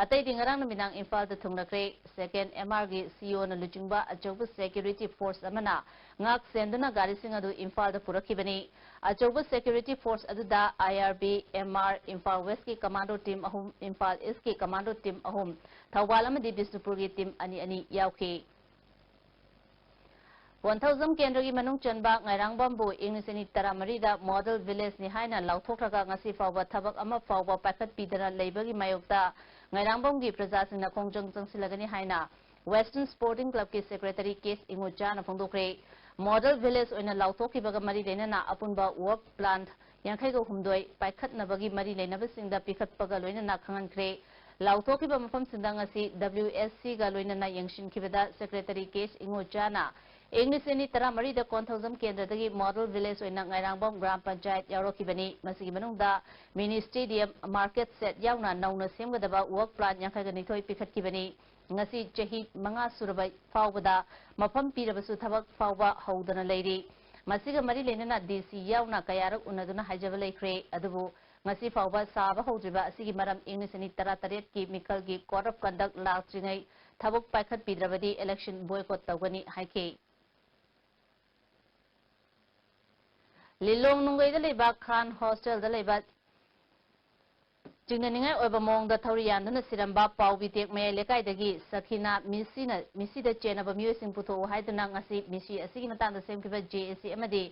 ꯑꯇꯩꯗꯤ ꯉꯔꯥꯡ ꯅꯨꯃꯤꯗꯥꯡ ꯏꯝꯐꯥꯜꯗ ꯊꯨꯡꯂꯈ꯭ꯔꯦ꯫ ꯁꯦꯀꯦꯟ ꯑꯦꯝ ꯑꯥꯔꯒꯤ ꯁꯤ ꯏ ꯑꯣꯅ ꯂꯨꯆꯤꯡꯕ ꯑꯆꯧꯕ ꯁꯦꯀ꯭ꯌꯨꯔꯤꯇꯤ ꯐꯣꯔꯁ ꯑꯃꯅ ꯉꯥꯛ ꯁꯦꯟꯗꯨꯅ ꯒꯥꯔꯤꯁꯤꯡ ꯑꯗꯨ ꯏꯝꯐꯥꯜꯗ ꯄꯨꯔꯛꯈꯤꯕꯅꯤ꯫ ꯑꯆꯧꯕ ꯁꯦꯀ꯭ꯌꯨꯔꯤꯇꯤ ꯐꯣꯔꯁ ꯑꯗꯨꯗ I R B, M R, Imphal ꯋꯦꯁꯀꯤ ꯀꯃꯥꯟꯗꯣ ꯇꯤꯝ ꯑꯍꯨꯝ, ꯏꯝꯐꯥꯜ ꯏꯁꯀꯤ ꯀꯃꯥꯟꯗꯣ ꯇꯤꯝ ꯑꯍꯨꯝ, ꯊꯧꯕꯥꯜ ꯑꯃꯗꯤ ꯕꯤꯁꯅꯨꯄꯨꯔꯒꯤ ꯇꯤꯝ ꯑꯅꯤ ꯑꯅꯤ ꯌꯥꯎꯈꯤ꯫ ꯀꯣꯟꯊꯧꯖꯝ ꯀꯦꯟꯗ꯭ꯔꯒꯤ ꯃꯅꯨꯡ ꯆꯟꯕ ꯉꯥꯏꯔꯥꯡꯕꯝꯕꯨ ꯏꯪ ꯂꯤꯁꯤꯡ ꯑꯅꯤ ꯇꯔꯥꯃꯔꯤꯗ ꯃꯣꯗꯦꯜ ꯚꯤꯂꯦꯖꯅꯤ ꯍꯥꯏꯅ ꯂꯥꯎꯊꯣꯛꯈ꯭ꯔꯒ ꯉꯁꯤ ꯐꯥꯎꯕ ꯊꯕꯛ ꯑꯃ ꯐꯥꯎꯕ ꯄꯥꯏꯈꯠꯄꯤꯗꯅ ꯂꯩꯕꯒꯤ ꯃꯥꯌꯣꯛꯇ ꯉꯥꯏꯔꯥꯡꯕꯝꯒꯤ ꯄ꯭ꯔꯖꯥꯁꯤꯡꯅ ꯈꯣꯡꯖꯪ ꯆꯪꯁꯤꯜꯂꯒꯅꯤ ꯍꯥꯏꯅ Western Sporting Clubꯀꯤ ꯁꯦꯀ꯭ꯔꯦꯇꯔꯤ ꯀꯦ ꯏꯉꯣꯆꯥꯅ ꯐꯣꯡꯗꯣꯛꯈ꯭ꯔꯦ꯫ ꯃꯣꯗꯦꯜ ꯚꯤꯂꯦꯖ ꯑꯣꯏꯅ ꯂꯥꯎꯊꯣꯛꯈꯤꯕꯒ ꯃꯔꯤ ꯂꯩꯅꯅ ꯑꯄꯨꯟꯕ ꯋꯥꯔꯛ ꯄ꯭ꯂꯥꯟ ꯌꯥꯡꯈꯩꯒ ꯍꯨꯝꯗꯣꯏ ꯄꯥꯏꯈꯠꯅꯕꯒꯤ ꯃꯔꯤ ꯂꯩꯅꯕꯁꯤꯡꯗ ꯄꯤꯈꯠꯄꯒ ꯂꯣꯏꯅꯅ ꯈꯪꯍꯟꯈ꯭ꯔꯦ꯫ ꯂꯥꯎꯊꯣꯛꯈꯤꯕ ꯃꯐꯝꯁꯤꯡꯗ ꯉꯁꯤ ꯗꯕ꯭ꯂꯤꯎ ꯑꯦꯁ ꯁꯤꯒ ꯂꯣꯏꯅꯅ ꯌꯦꯡꯁꯤꯟꯈꯤꯕꯗ ꯁꯦꯀ꯭ꯔꯦꯇꯔꯤ ꯀꯦ ꯏꯉꯣꯆꯥꯅ ꯏꯪ ꯂꯤꯁꯤꯡ ꯑꯅꯤ ꯇꯔꯥꯃꯔꯤꯗ ꯀꯣꯟꯊꯧꯖꯝ ꯀꯦꯟꯗ꯭ꯔꯗꯒꯤ ꯃꯣꯗꯦꯜ ꯚꯤꯂꯦꯖ ꯑꯣꯏꯅ ꯉꯥꯏꯔꯥꯡꯕꯝ ꯒ꯭ꯔꯥꯝ ꯄꯟꯆꯥꯌꯠ ꯌꯥꯎꯔꯛꯈꯤꯕꯅꯤ꯫ ꯃꯁꯤꯒꯤ ꯃꯅꯨꯡꯗ ꯃꯤꯅꯤ ꯁ꯭ꯇꯦꯗꯤꯌꯝ, ꯃꯥꯔꯀꯦꯠ ꯁꯦꯠ ꯌꯥꯎꯅ ꯅꯧꯅ ꯁꯦꯝꯒꯗꯕ ꯋꯥꯔꯛ ꯄ꯭ꯂꯥꯟ ꯌꯥꯡꯈꯩꯒ ꯅꯤꯊꯣꯏ ꯄꯤꯈꯠꯈꯤꯕꯅꯤ꯫ ꯉꯁꯤ ꯆꯍꯤ ꯃꯉꯥ ꯁꯨꯔꯕ ꯐꯥꯎꯕꯗ ꯃꯐꯝ ꯄꯤꯔꯕꯁꯨ ꯊꯕꯛ ꯐꯥꯎꯕ ꯍꯧꯗꯅ ꯂꯩꯔꯤ꯫ ꯃꯁꯤꯒ ꯃꯔꯤ ꯂꯩꯅꯅ ꯗꯤ ꯁꯤ ꯌꯥꯎꯅ ꯀꯌꯥꯔꯛ ꯎꯅꯗꯨꯅ ꯍꯥꯏꯖꯕ ꯂꯩꯈ꯭ꯔꯦ꯫ ꯑꯗꯨꯕꯨ ꯉꯁꯤ ꯐꯥꯎꯕ ꯁꯥꯕ ꯍꯧꯗ꯭ꯔꯤꯕ ꯑꯁꯤꯒꯤ ꯃꯔꯝ ꯏꯪ ꯂꯤꯁꯤꯡ ꯑꯅꯤ ꯇꯔꯥꯇꯔꯦꯠꯀꯤ ꯃꯤꯈꯜꯒꯤ code of conduct ꯂꯥꯛꯇ꯭ꯔꯤꯉꯩ ꯊꯕꯛ ꯄꯥꯏꯈꯠꯄꯤꯗ꯭ꯔꯕꯗꯤ election boycott ꯇꯧꯒꯅꯤ ꯍꯥꯏꯈꯤ꯫ ꯂꯤꯂꯣꯡ ꯅꯨꯡꯒꯩꯗ ꯂꯩꯕ ꯈꯥꯟ ꯍꯣꯁꯇꯦꯜꯗ ꯂꯩꯕ ꯆꯤꯡꯅꯅꯤꯡꯉꯥꯏ ꯑꯣꯏꯕ ꯃꯑꯣꯡꯗ ꯊꯧꯔꯤ ꯌꯥꯟꯗꯨꯅ ꯁꯤꯔꯝꯕ ꯄꯥꯎꯕꯤ ꯇꯦꯛ ꯃꯌꯥꯏ ꯂꯩꯀꯥꯏꯗꯒꯤ ꯁꯈꯤꯅꯥ ꯃꯤꯁꯤꯅ, ꯃꯤꯁꯤꯗ ꯆꯦꯟꯅꯕ ꯃꯤꯑꯣꯏꯁꯤꯡ ꯄꯨꯊꯣꯛꯎ ꯍꯥꯏꯗꯨꯅ ꯉꯁꯤ ꯃꯤꯁꯤ ꯑꯁꯤꯒꯤ ꯃꯇꯥꯡꯗ ꯁꯦꯝꯈꯤꯕ ꯖꯦ ꯑꯦ ꯁꯤ ꯑꯃꯗꯤ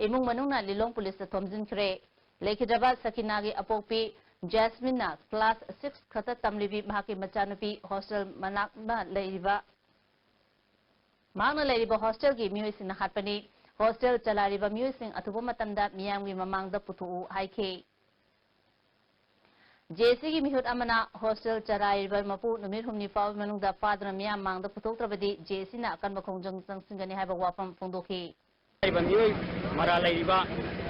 ꯏꯃꯨꯡ ꯃꯅꯨꯡꯅ ꯂꯤꯂꯣꯡ ꯄꯨꯂꯤꯁꯇ ꯊꯣꯝꯖꯤꯟꯈ꯭ꯔꯦ꯫ ꯂꯩꯈꯤꯗ꯭ꯔꯕ ꯁꯀꯤꯅꯥꯒꯤ ꯑꯄꯣꯛꯄꯤ ꯖꯦꯁꯃꯤꯟꯅ class six ꯈꯛꯇ ꯇꯝꯂꯤꯕꯤ ꯃꯍꯥꯛꯀꯤ ꯃꯆꯥꯅꯨꯄꯤ hostel ꯃꯅꯥꯛꯅ ꯂꯩꯔꯤꯕ, ꯃꯍꯥꯛꯅ ꯂꯩꯔꯤꯕ hostelꯒꯤ ꯃꯤꯑꯣꯏꯁꯤꯡꯅ ꯍꯥꯠꯄꯅꯤ꯫ Hostel ꯆꯂꯥꯏꯔꯤꯕ ꯃꯤꯑꯣꯏꯁꯤꯡ ꯑꯊꯨꯕ ꯃꯇꯝꯗ ꯃꯤꯌꯥꯝꯒꯤ ꯃꯃꯥꯡꯗ ꯄꯨꯊꯣꯛꯎ ꯍꯥꯏꯈꯤ꯫ JACꯒꯤ ꯃꯤꯍꯨꯠ ꯑꯃꯅ hostel ꯆꯂꯥꯏꯔꯤꯕ ꯃꯄꯨ ꯅꯨꯃꯤꯠ ꯍꯨꯝꯅꯤ ꯐꯥꯎꯕꯒꯤ ꯃꯅꯨꯡꯗ ꯐꯥꯗꯨꯅ ꯃꯤꯌꯥꯝ ꯃꯥꯡꯗ ꯄꯨꯊꯣꯛꯇ꯭ꯔꯕꯗꯤ JACꯅ ꯑꯀꯟꯕ ꯈꯣꯡꯖꯪ ꯆꯪꯁꯤꯟꯒꯅꯤ ꯍꯥꯏꯕ ꯋꯥꯐꯝ ꯐꯣꯡꯗꯣꯛꯈꯤ꯫ ꯍꯥꯏꯔꯤꯕ ꯃꯤꯑꯣꯏ ꯃꯔꯥꯜ ꯂꯩꯔꯤꯕ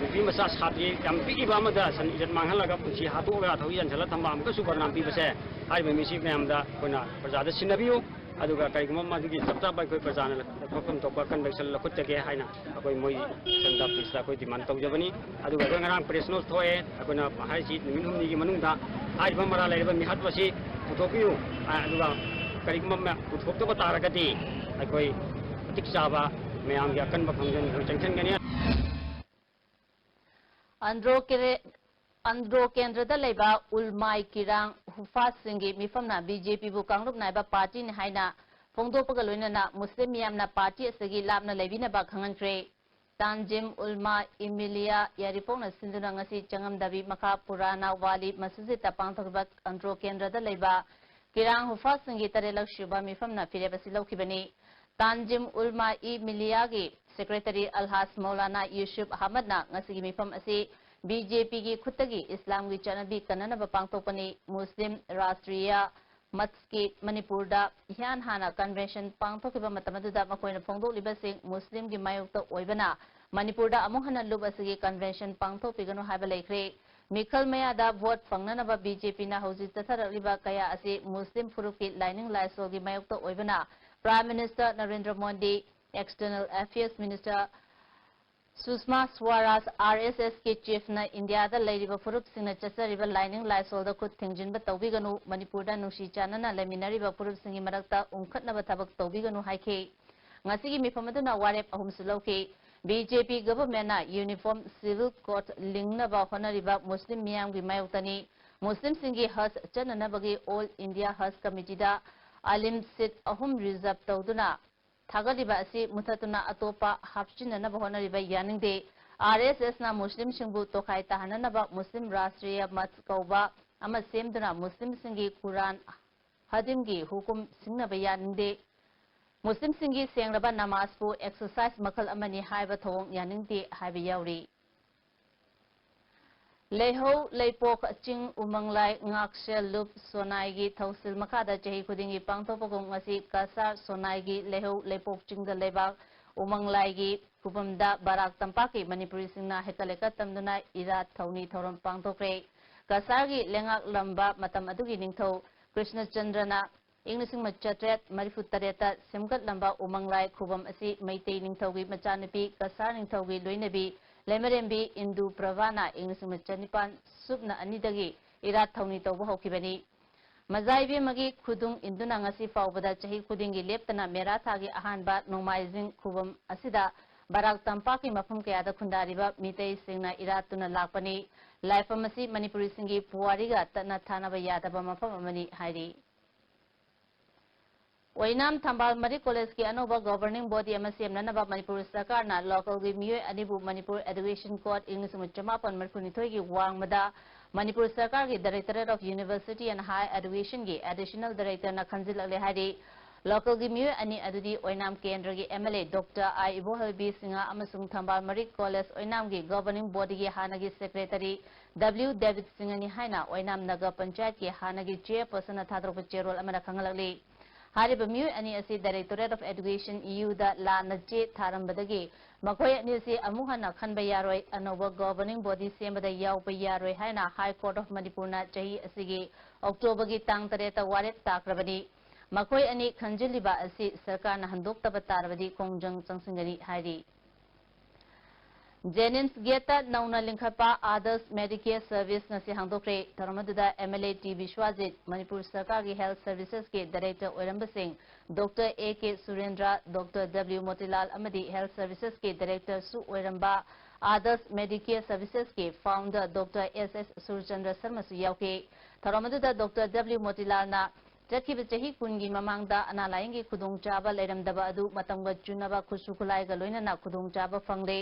ꯅꯨꯄꯤ ꯃꯆꯥ ꯁꯥꯇ꯭ꯔꯤ ꯌꯥꯝ ꯄꯤꯛꯏꯕ ꯑꯃꯗ ꯁꯟ ꯏꯖꯠ ꯃꯥꯡꯍꯜꯂꯒ ꯄꯨꯟꯁꯤ ꯍꯥꯠꯇꯣꯛꯑꯒ ꯊꯧꯔꯤ ꯌꯥꯟꯁꯤꯜꯂ ꯊꯝꯕ ꯑꯃꯨꯛꯀꯁꯨ ꯕꯗꯅꯥꯝ ꯄꯤꯕꯁꯦ ꯍꯥꯏꯔꯤꯕ ꯃꯤꯁꯤ ꯃꯌꯥꯝꯗ ꯑꯩꯈꯣꯏꯅ ꯄ꯭ꯔꯖꯥꯗ ꯁꯤꯟꯅꯕꯤꯌꯨ꯫ ꯑꯗꯨꯒ ꯀꯔꯤꯒꯨꯝꯕ ꯃꯗꯨꯒꯤ ꯆꯞ ꯆꯥꯕ ꯑꯩꯈꯣꯏ ꯄ꯭ꯔꯖꯥꯅ ꯂꯧꯐꯝ ꯊꯣꯛꯄ ꯑꯀꯟꯕ action ꯂꯧꯈꯠꯆꯒꯦ ꯍꯥꯏꯅ ꯑꯩꯈꯣꯏ ꯃꯣꯏ ꯁꯟꯗ ꯄꯨꯂꯤꯁꯇ ꯑꯩꯈꯣꯏ demand ꯇꯧꯖꯕꯅꯤ꯫ ꯑꯗꯨꯒ ꯑꯩꯈꯣꯏ ꯉꯔꯥꯡ press note ꯊꯣꯛꯑꯦ꯫ ꯑꯩꯈꯣꯏꯅ ꯍꯥꯏꯔꯤꯁꯤ ꯅꯨꯃꯤꯠ ꯍꯨꯝꯅꯤꯒꯤ ꯃꯅꯨꯡꯗ ꯍꯥꯏꯔꯤꯕ ꯃꯔꯥꯜ ꯂꯩꯔꯕ ꯃꯤꯍꯥꯠꯄ ꯑꯁꯤ ꯄꯨꯊꯣꯛꯄꯤꯌꯨ꯫ ꯑ, ꯑꯗꯨꯒ ꯀꯔꯤꯒꯨꯝꯕ ꯃ-, ꯄꯨꯊꯣꯛꯇꯕ ꯇꯥꯔꯒꯗꯤ ꯑꯩꯈꯣꯏ ꯃꯇꯤꯛ ꯆꯥꯕ ꯃꯌꯥꯝꯒꯤ ꯑꯀꯟꯕ ꯈꯣꯡꯖꯪ ꯑꯩꯈꯣꯏ ꯆꯪꯁꯤꯟꯒꯅꯤ꯫ ꯑꯟꯗ꯭ꯔꯣ ꯀꯦꯔꯦ-, ꯑꯟꯗ꯭ꯔꯣ ꯀꯦꯟꯗ꯭ꯔꯗ ꯂꯩꯕ ꯎꯜꯃꯥꯏ ꯀꯤꯔꯥꯡ ꯍꯨꯐꯥꯁꯤꯡꯒꯤ ꯃꯤꯐꯝꯅ BJPꯕꯨ ꯀꯥꯡꯂꯨꯞ ꯅꯥꯏꯕ partyꯅꯤ ꯍꯥꯏꯅ ꯐꯣꯡꯗꯣꯛꯄꯒ ꯂꯣꯏꯅꯅ ꯃꯨꯁꯂꯤꯝ ꯃꯤꯌꯥꯝꯅ party ꯑꯁꯤꯒꯤ ꯂꯥꯞꯅ ꯂꯩꯕꯤꯅꯕ ꯈꯪꯍꯟꯈ꯭ꯔꯦ꯫ ꯇꯥꯟꯖꯤꯝ ꯎꯜꯃꯥ ꯏꯃꯤꯂꯤꯌꯥ ꯌꯥꯏꯔꯤꯄꯣꯛꯅ ꯁꯤꯟꯗꯨꯅ ꯉꯁꯤ ꯆꯪꯉꯝꯗꯕꯤ ꯃꯈꯥ ꯄꯨꯔꯥꯅꯥ ꯋꯥꯂꯤ ꯃꯁꯖꯤꯗꯇ ꯄꯥꯡꯊꯣꯛꯈꯤꯕ ꯑꯟꯗ꯭ꯔꯣ ꯀꯦꯟꯗ꯭ꯔꯗ ꯂꯩꯕ ꯀꯤꯔꯥꯡ ꯍꯨꯐꯥꯁꯤꯡꯒꯤ ꯇꯔꯦꯠꯂꯛ ꯁꯨꯕ ꯃꯤꯐꯝꯅ ꯐꯤꯔꯦꯞ ꯑꯁꯤ ꯂꯧꯈꯤꯕꯅꯤ꯫ ꯇꯥꯟꯖꯤꯝ ꯎꯜꯃꯥ ꯏ ꯃꯤꯂꯤꯌꯥꯒꯤ secretary ꯑꯜꯍꯥꯖ ꯃꯧꯂꯥꯅꯥ ꯌꯨꯁꯨꯐ ꯑꯍꯃꯗꯅ ꯉꯁꯤꯒꯤ ꯃꯤꯐꯝ ꯑꯁꯤ BJPꯒꯤ ꯈꯨꯠꯇꯒꯤ ꯏꯁꯂꯥꯝꯒꯤ ꯆꯠꯅꯕꯤ ꯀꯟꯅꯅꯕ ꯄꯥꯡꯊꯣꯛꯄꯅꯤ꯫ ꯃꯨꯁꯂꯤꯝ ꯔꯥꯁꯇ꯭ꯔꯤꯌꯥ ꯃꯠꯁꯀꯤ ꯃꯅꯤꯄꯨꯔꯗ ꯏꯍꯥꯟ ꯍꯥꯟꯅ convention ꯄꯥꯡꯊꯣꯛꯈꯤꯕ ꯃꯇꯝ ꯑꯗꯨꯗ ꯃꯈꯣꯏꯅ ꯐꯣꯡꯗꯣꯛꯂꯤꯕꯁꯤꯡ ꯃꯨꯁꯂꯤꯝꯒꯤ ꯃꯥꯌꯣꯛꯇ ꯑꯣꯏꯕꯅ ꯃꯅꯤꯄꯨꯔꯗ ꯑꯃꯨꯛ ꯍꯟꯅ ꯂꯨꯞ ꯑꯁꯤꯒꯤ convention ꯄꯥꯡꯊꯣꯛꯄꯤꯒꯅꯨ ꯍꯥꯏꯕ ꯂꯩꯈ꯭ꯔꯦ꯫ ꯃꯤꯈꯜ ꯃꯌꯥꯗ vote ꯐꯪꯅꯅꯕ BJPꯅ ꯍꯧꯖꯤꯛ ꯆꯠꯊꯔꯛꯂꯤꯕ ꯀꯌꯥ ꯑꯁꯤ ꯃꯨꯁꯂꯤꯝ ꯐꯨꯔꯨꯞꯀꯤ ꯂꯥꯏꯅꯤꯡ ꯂꯥꯏꯁꯣꯜꯒꯤ ꯃꯥꯌꯣꯛꯇ ꯑꯣꯏꯕꯅ Prime Minister Narendra Modi, External Affairs Minister ꯁꯨꯁꯃꯥ ꯁ꯭ꯋꯥꯔꯥꯖ, RSSꯀꯤ chiefꯅ ꯏꯟꯗꯤꯌꯥꯗ ꯂꯩꯔꯤꯕ ꯐꯨꯔꯨꯞꯁꯤꯡꯅ ꯆꯠꯆꯔꯤꯕ ꯂꯥꯏꯅꯤꯡ ꯂꯥꯏꯁꯣꯜꯗ ꯈꯨꯠ ꯊꯤꯡꯖꯤꯟꯕ ꯇꯧꯕꯤꯒꯅꯨ, ꯃꯅꯤꯄꯨꯔꯗ ꯅꯨꯡꯁꯤ ꯆꯥꯟꯅꯅ ꯂꯩꯃꯤꯟꯅꯔꯤꯕ ꯐꯨꯔꯨꯞꯁꯤꯡꯒꯤ ꯃꯔꯛꯇ ꯎꯪꯈꯠꯅꯕ ꯊꯕꯛ ꯇꯧꯕꯤꯒꯅꯨ ꯍꯥꯏꯈꯤ꯫ ꯉꯁꯤꯒꯤ ꯃꯤꯐꯝ ꯑꯗꯨꯅ ꯋꯥꯔꯦꯞ ꯑꯍꯨꯝꯁꯨ ꯂꯧꯈꯤ꯫ BJP governmentꯅ uniform civil code ꯂꯤꯡꯅꯕ ꯍꯣꯠꯅꯔꯤꯕ ꯃꯨꯁꯂꯤꯝ ꯃꯤꯌꯥꯝꯒꯤ ꯃꯥꯌꯣꯛꯇꯅꯤ꯫ ꯃꯨꯁꯂꯤꯝꯁꯤꯡꯒꯤ ꯍꯖ ꯆꯠꯅꯅꯕꯒꯤ All India Hajj Committeeꯗ ꯑꯥꯂꯤꯝ seat ꯑꯍꯨꯝ reserve ꯇꯧꯗꯨꯅ ꯊꯥꯒꯠꯂꯤꯕ ꯑꯁꯤ ꯃꯨꯊꯠꯇꯨꯅ ꯑꯇꯣꯞꯄ ꯍꯥꯞꯆꯤꯟꯅꯅꯕ ꯍꯣꯠꯅꯔꯤꯕ ꯌꯥꯅꯤꯡꯗꯦ꯫ ꯑꯥꯔ ꯑꯦꯁ ꯑꯦꯁꯅ ꯃꯨꯁꯂꯤꯝꯁꯤꯡꯕꯨ ꯇꯣꯈꯥꯏ ꯇꯥꯍꯟꯅꯅꯕ ꯃꯨꯁꯂꯤꯝ ꯔꯥꯁꯇ꯭ꯔꯤꯌ ꯃꯊ ꯀꯧꯕ ꯑꯃ ꯁꯦꯝꯗꯨꯅ ꯃꯨꯁꯂꯤꯝꯁꯤꯡꯒꯤ ꯀꯨꯔꯥꯟ ꯍꯗꯤꯝꯒꯤ ꯍꯨꯀꯨꯝ ꯁꯤꯡꯅꯕ ꯌꯥꯅꯤꯡꯗꯦ꯫ ꯃꯨꯁꯂꯤꯝꯁꯤꯡꯒꯤ ꯁꯦꯡꯂꯕ ꯅꯃꯥꯖꯄꯨ ꯑꯦꯛꯁꯔꯁꯥꯏꯖ ꯃꯈꯜ ꯑꯃꯅꯤ ꯍꯥꯏꯕ ꯊꯧꯑꯣꯡ ꯌꯥꯅꯤꯡꯗꯦ ꯍꯥꯏꯕ ꯌꯥꯎꯔꯤ꯫ ꯂꯩꯍꯧ ꯂꯩꯄꯣꯛ ꯆꯤꯡ ꯎꯃꯪꯂꯥꯏ ꯉꯥꯛꯁꯦꯜ ꯂꯨꯞ ꯁꯣꯅꯥꯏꯒꯤ ꯊꯧꯁꯤꯜ ꯃꯈꯥꯗ ꯆꯍꯤ ꯈꯨꯗꯤꯡꯒꯤ ꯄꯥꯡꯊꯣꯛꯄꯒꯨꯝ ꯉꯁꯤ ꯀꯁꯥꯔ ꯁꯣꯅꯥꯏꯒꯤ ꯂꯩꯍꯧ ꯂꯩꯄꯣꯛ ꯆꯤꯡꯗ ꯂꯩꯕꯥꯛ ꯎꯃꯪꯂꯥꯏꯒꯤ ꯈꯨꯕꯝꯗ ꯕꯔꯥꯛ ꯇꯝꯄꯥꯛꯀꯤ ꯃꯅꯤꯄꯨꯔꯤꯁꯤꯡꯅ ꯍꯦꯀꯠ ꯂꯩꯀꯠ ꯇꯝꯗꯨꯅ ꯏꯔꯥꯠ ꯊꯧꯅꯤ ꯊꯧꯔꯝ ꯄꯥꯡꯊꯣꯛꯈ꯭ꯔꯦ꯫ ꯀꯁꯥꯔꯒꯤ ꯂꯩꯉꯥꯛꯂꯝꯕ ꯃꯇꯝ ꯑꯗꯨꯒꯤ ꯅꯤꯡꯊꯧ ꯀ꯭ꯔꯤꯁꯅꯆꯟꯗ꯭ꯔꯅ ꯏꯪ ꯂꯤꯁꯤꯡ ꯑꯃ ꯆꯥꯇ꯭ꯔꯦꯠ ꯃꯔꯤꯐꯨ ꯇꯔꯦꯠꯇ ꯁꯦꯝꯒꯠꯂꯝꯕ ꯎꯃꯪꯂꯥꯏ ꯈꯨꯕꯝ ꯑꯁꯤ ꯃꯩꯇꯩ ꯅꯤꯡꯊꯧꯒꯤ ꯃꯆꯥꯅꯨꯄꯤ ꯀꯁꯥꯔ ꯅꯤꯡꯊꯧꯒꯤ ꯂꯣꯏꯅꯕꯤ ꯂꯩꯃꯔꯦꯝꯕꯤ ꯏꯟꯗꯨ ꯄ꯭ꯔꯚꯥꯅ ꯏꯪ ꯂꯤꯁꯤꯡ ꯑꯃ ꯆꯅꯤꯄꯥꯟ ꯁꯨꯞꯅ ꯑꯅꯤꯗꯒꯤ ꯏꯔꯥꯠ ꯊꯧꯅꯤ ꯇꯧꯕ ꯍꯧꯈꯤꯕꯅꯤ꯫ ꯃꯖꯥ ꯏꯕꯦꯝꯃꯒꯤ ꯈꯨꯗꯨꯡ ꯏꯟꯗꯨꯅ ꯉꯁꯤ ꯐꯥꯎꯕꯗ ꯆꯍꯤ ꯈꯨꯗꯤꯡꯒꯤ ꯂꯦꯞꯇꯅ ꯃꯦꯔꯥ ꯊꯥꯒꯤ ꯑꯍꯥꯟꯕ ꯅꯣꯡꯃꯥꯏꯖꯤꯡ ꯈꯨꯕꯝ ꯑꯁꯤꯗ ꯕꯔꯥꯛ ꯇꯝꯄꯥꯛꯀꯤ ꯃꯐꯝ ꯀꯌꯥꯗ ꯈꯨꯟꯗꯥꯔꯤꯕ ꯃꯤꯇꯩꯁꯤꯡꯅ ꯏꯔꯥꯠꯇꯨꯅ ꯂꯥꯛꯄꯅꯤ꯫ ꯂꯥꯏꯐꯝ ꯑꯁꯤ ꯃꯅꯤꯄꯨꯔꯤꯁꯤꯡꯒꯤ ꯄꯨꯋꯥꯔꯤꯒ ꯇꯠꯅ ꯊꯥꯅꯕ ꯌꯥꯗꯕ ꯃꯐꯝ ꯑꯃꯅꯤ ꯍꯥꯏꯔꯤ꯫ ꯑꯣꯏꯅꯥꯝ ꯊꯝꯕꯥꯜ ꯃꯔꯤꯛ ꯀꯣꯂꯦꯖꯀꯤ ꯑꯅꯧꯕ governing body ꯑꯃ ꯁꯦꯝꯅꯅꯕ ꯃꯅꯤꯄꯨꯔ ꯁꯔꯀꯥꯔꯅ ꯂꯣꯀꯦꯜꯒꯤ ꯃꯤꯑꯣꯏ ꯑꯅꯤꯕꯨ ꯃꯅꯤꯄꯨꯔ ꯑꯦꯗꯨꯀꯦꯁꯟ ꯀꯣꯗ ꯏꯪ ꯂꯤꯁꯤꯡ ꯑꯃ ꯆꯃꯥꯄꯟ ꯃꯔꯤꯐꯨꯅꯤꯊꯣꯏꯒꯤ ꯋꯥꯡꯃꯗ ꯃꯅꯤꯄꯨꯔ ꯁꯔꯀꯥꯔꯒꯤ Directorate of University and Higher Educationꯒꯤ Additional Directorꯅ ꯈꯟꯖꯤꯜꯂꯛꯂꯦ ꯍꯥꯏꯔꯤ꯫ ꯂꯣꯀꯦꯜꯒꯤ ꯃꯤꯑꯣꯏ ꯑꯅꯤ ꯑꯗꯨꯗꯤ ꯑꯣꯏꯅꯥꯝ ꯀꯦꯟꯗ꯭ꯔꯒꯤ ꯑꯦꯝ ꯑꯦꯜ ꯑꯦ ꯗꯣꯛꯇꯔ ꯑꯥꯏ ꯏꯕꯣꯍꯜꯕꯤ ꯁꯤꯡꯍ ꯑꯃꯁꯨꯡ ꯊꯝꯕꯥꯜ ꯃꯔꯤꯛ ꯀꯣꯂꯦꯖ ꯑꯣꯏꯅꯥꯝꯒꯤ governing bodyꯒꯤ ꯍꯥꯟꯅꯒꯤ ꯁꯦꯀ꯭ꯔꯦꯇꯔꯤ ꯗꯕ꯭ꯂꯤꯎ ꯗꯦꯕꯤꯠ ꯁꯤꯡꯍꯅꯤ ꯍꯥꯏꯅ ꯑꯣꯏꯅꯥꯝ ꯅꯒꯔ ꯄꯟꯆꯥꯌꯠꯀꯤ ꯍꯥꯟꯅꯒꯤ ꯆꯦꯌꯔꯄꯔꯁꯟꯅ ꯊꯥꯗꯣꯔꯛꯄ ꯆꯦꯔꯣꯜ ꯑꯃꯅ ꯈꯪꯍꯜꯂꯛꯂꯤ꯫ ꯍꯥꯏꯔꯤꯕ ꯃꯤꯑꯣꯏ ꯑꯅꯤ ꯑꯁꯤ Directorate of Education ꯏꯌꯨꯗ ꯂꯥꯟꯅ ꯆꯦ ꯊꯥꯔꯝꯕꯗꯒꯤ ꯃꯈꯣꯏ ꯑꯅꯤ ꯑꯁꯤ ꯑꯃꯨꯛ ꯍꯟꯅ ꯈꯟꯕ ꯌꯥꯔꯣꯏ, ꯑꯅꯧꯕ governing body ꯁꯦꯝꯕꯗ ꯌꯥꯎꯕ ꯌꯥꯔꯣꯏ ꯍꯥꯏꯅ High Court of ꯃꯅꯤꯄꯨꯔꯅ ꯆꯍꯤ ꯑꯁꯤꯒꯤ ꯑꯣꯛꯇꯣꯕꯔꯒꯤ ꯇꯥꯡ ꯇꯔꯦꯠꯇ ꯋꯥꯔꯦꯞ ꯇꯥꯈ꯭ꯔꯕꯅꯤ꯫ ꯃꯈꯣꯏ ꯑꯅꯤ ꯈꯟꯖꯤꯜꯂꯤꯕ ꯑꯁꯤ ꯁꯔꯀꯥꯔꯅ ꯍꯟꯗꯣꯛꯇꯕ ꯇꯥꯔꯕꯗꯤ ꯈꯣꯡꯖꯪ ꯆꯪꯁꯤꯟꯒꯅꯤ ꯍꯥꯏꯔꯤ꯫ ꯖꯦꯅꯤꯝꯁ ꯒꯦꯠꯇ ꯅꯧꯅ ꯂꯤꯡꯈꯠꯄ ꯑꯥꯗꯔꯁ ꯃꯦꯗꯤꯀꯦꯌꯔ ꯁꯔꯚꯤꯁ ꯉꯁꯤ ꯍꯥꯡꯗꯣꯛꯈ꯭ꯔꯦ꯫ ꯊꯧꯔꯝ ꯑꯗꯨꯗ M L A T Biswajit, Manipur ꯁꯔꯀꯥꯔꯒꯤ ꯍꯦꯜꯊ ꯁꯔꯚꯤꯁꯦꯁꯀꯤ ꯗꯥꯏꯔꯦꯛꯇꯔ ꯑꯣꯏꯔꯝꯕꯁꯤꯡ doctor A K Surendra, doctor W Motilal ꯑꯃꯗꯤ ꯍꯦꯜꯊ ꯁꯔꯚꯤꯁꯦꯁꯀꯤ ꯗꯥꯏꯔꯦꯛꯇꯔꯁꯨ ꯑꯣꯏꯔꯝꯕ ꯑꯥꯗꯔꯁ ꯃꯦꯗꯤꯀꯦꯌꯔ ꯁꯔꯚꯤꯁꯦꯁꯀꯤ founder doctor S S Surchandra ꯁꯔꯃꯁꯨ ꯌꯥꯎꯈꯤ꯫ ꯊꯧꯔꯝ ꯑꯗꯨꯗ ꯗꯣꯛꯇꯔ ꯗꯕ꯭ꯂꯤꯎ ꯃꯣꯇꯤꯂꯥꯜꯅ ꯆꯠꯈꯤꯕ ꯆꯍꯤ ꯀꯨꯟꯒꯤ ꯃꯃꯥꯡꯗ ꯑꯅꯥ ꯂꯥꯌꯦꯡꯒꯤ ꯈꯨꯗꯣꯡꯆꯥꯕ ꯂꯩꯔꯝꯗꯕ ꯑꯗꯨ ꯃꯇꯝꯒ ꯆꯨꯅꯕ ꯈꯨꯠꯁꯨ ꯈꯨꯠꯂꯥꯏꯒ ꯂꯣꯏꯅꯅ ꯈꯨꯗꯣꯡꯆꯥꯕ ꯐꯪꯂꯦ꯫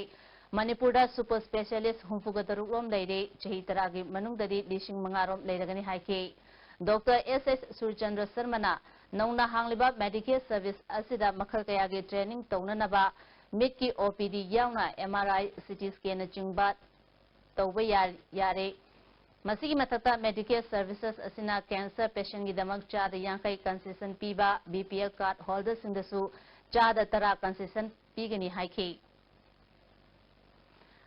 ꯃꯅꯤꯄꯨꯔꯗ ꯁꯨꯄꯔ ꯁ꯭ꯄꯦꯁꯤꯌꯦꯂꯤꯁ ꯍꯨꯝꯐꯨꯒ ꯇꯔꯨꯛ ꯔꯣꯝ ꯂꯩꯔꯦ, ꯆꯍꯤ ꯇꯔꯥꯒꯤ ꯃꯅꯨꯡꯗꯗꯤ ꯂꯤꯁꯤꯡ ꯃꯉꯥ ꯔꯣꯝ ꯂꯩꯔꯒꯅꯤ ꯍꯥꯏꯈꯤ꯫ ꯗꯣꯛꯇꯔ ꯑꯦꯁ ꯑꯦꯁ ꯁꯨꯔꯆꯟꯗ꯭ꯔ ꯁꯔꯃꯅ ꯅꯧꯅ ꯍꯥꯡꯂꯤꯕ ꯃꯦꯗꯤꯀꯦꯜ ꯁꯔꯚꯤꯁ ꯑꯁꯤꯗ ꯃꯈꯜ ꯀꯌꯥꯒꯤ ꯇ꯭ꯔꯦꯅꯤꯡ ꯇꯧꯅꯅꯕ ꯃꯤꯠꯀꯤ ꯑꯣ ꯄꯤ ꯗꯤ ꯌꯥꯎꯅ ꯑꯦꯝ ꯑꯥꯔ ꯑꯥꯏ, ꯁꯤ ꯇꯤ ꯁ꯭ꯀꯦꯟꯅꯆꯤꯡꯕ ꯇꯧꯕ ꯌꯥ-, ꯌꯥꯔꯦ꯫ ꯃꯁꯤꯒꯤ ꯃꯊꯛꯇ ꯃꯦꯗꯤꯀꯦꯜ ꯁꯔꯚꯤꯁꯦꯁ ꯑꯁꯤꯅ ꯀꯦꯟꯁꯔ ꯄꯦꯁꯦꯟꯒꯤꯗꯃꯛ ꯆꯥꯗ ꯌꯥꯡꯈꯩ ꯀꯟꯁꯦꯁꯟ ꯄꯤꯕ, ꯕꯤ ꯄꯤ ꯑꯦꯜ ꯀꯥꯔꯗ ꯍꯣꯜꯗꯔꯁꯤꯡꯗꯁꯨ ꯆꯥꯗ ꯇꯔꯥ ꯀꯟꯁꯦꯁꯟ ꯄꯤꯒꯅꯤ ꯍꯥꯏꯈꯤ꯫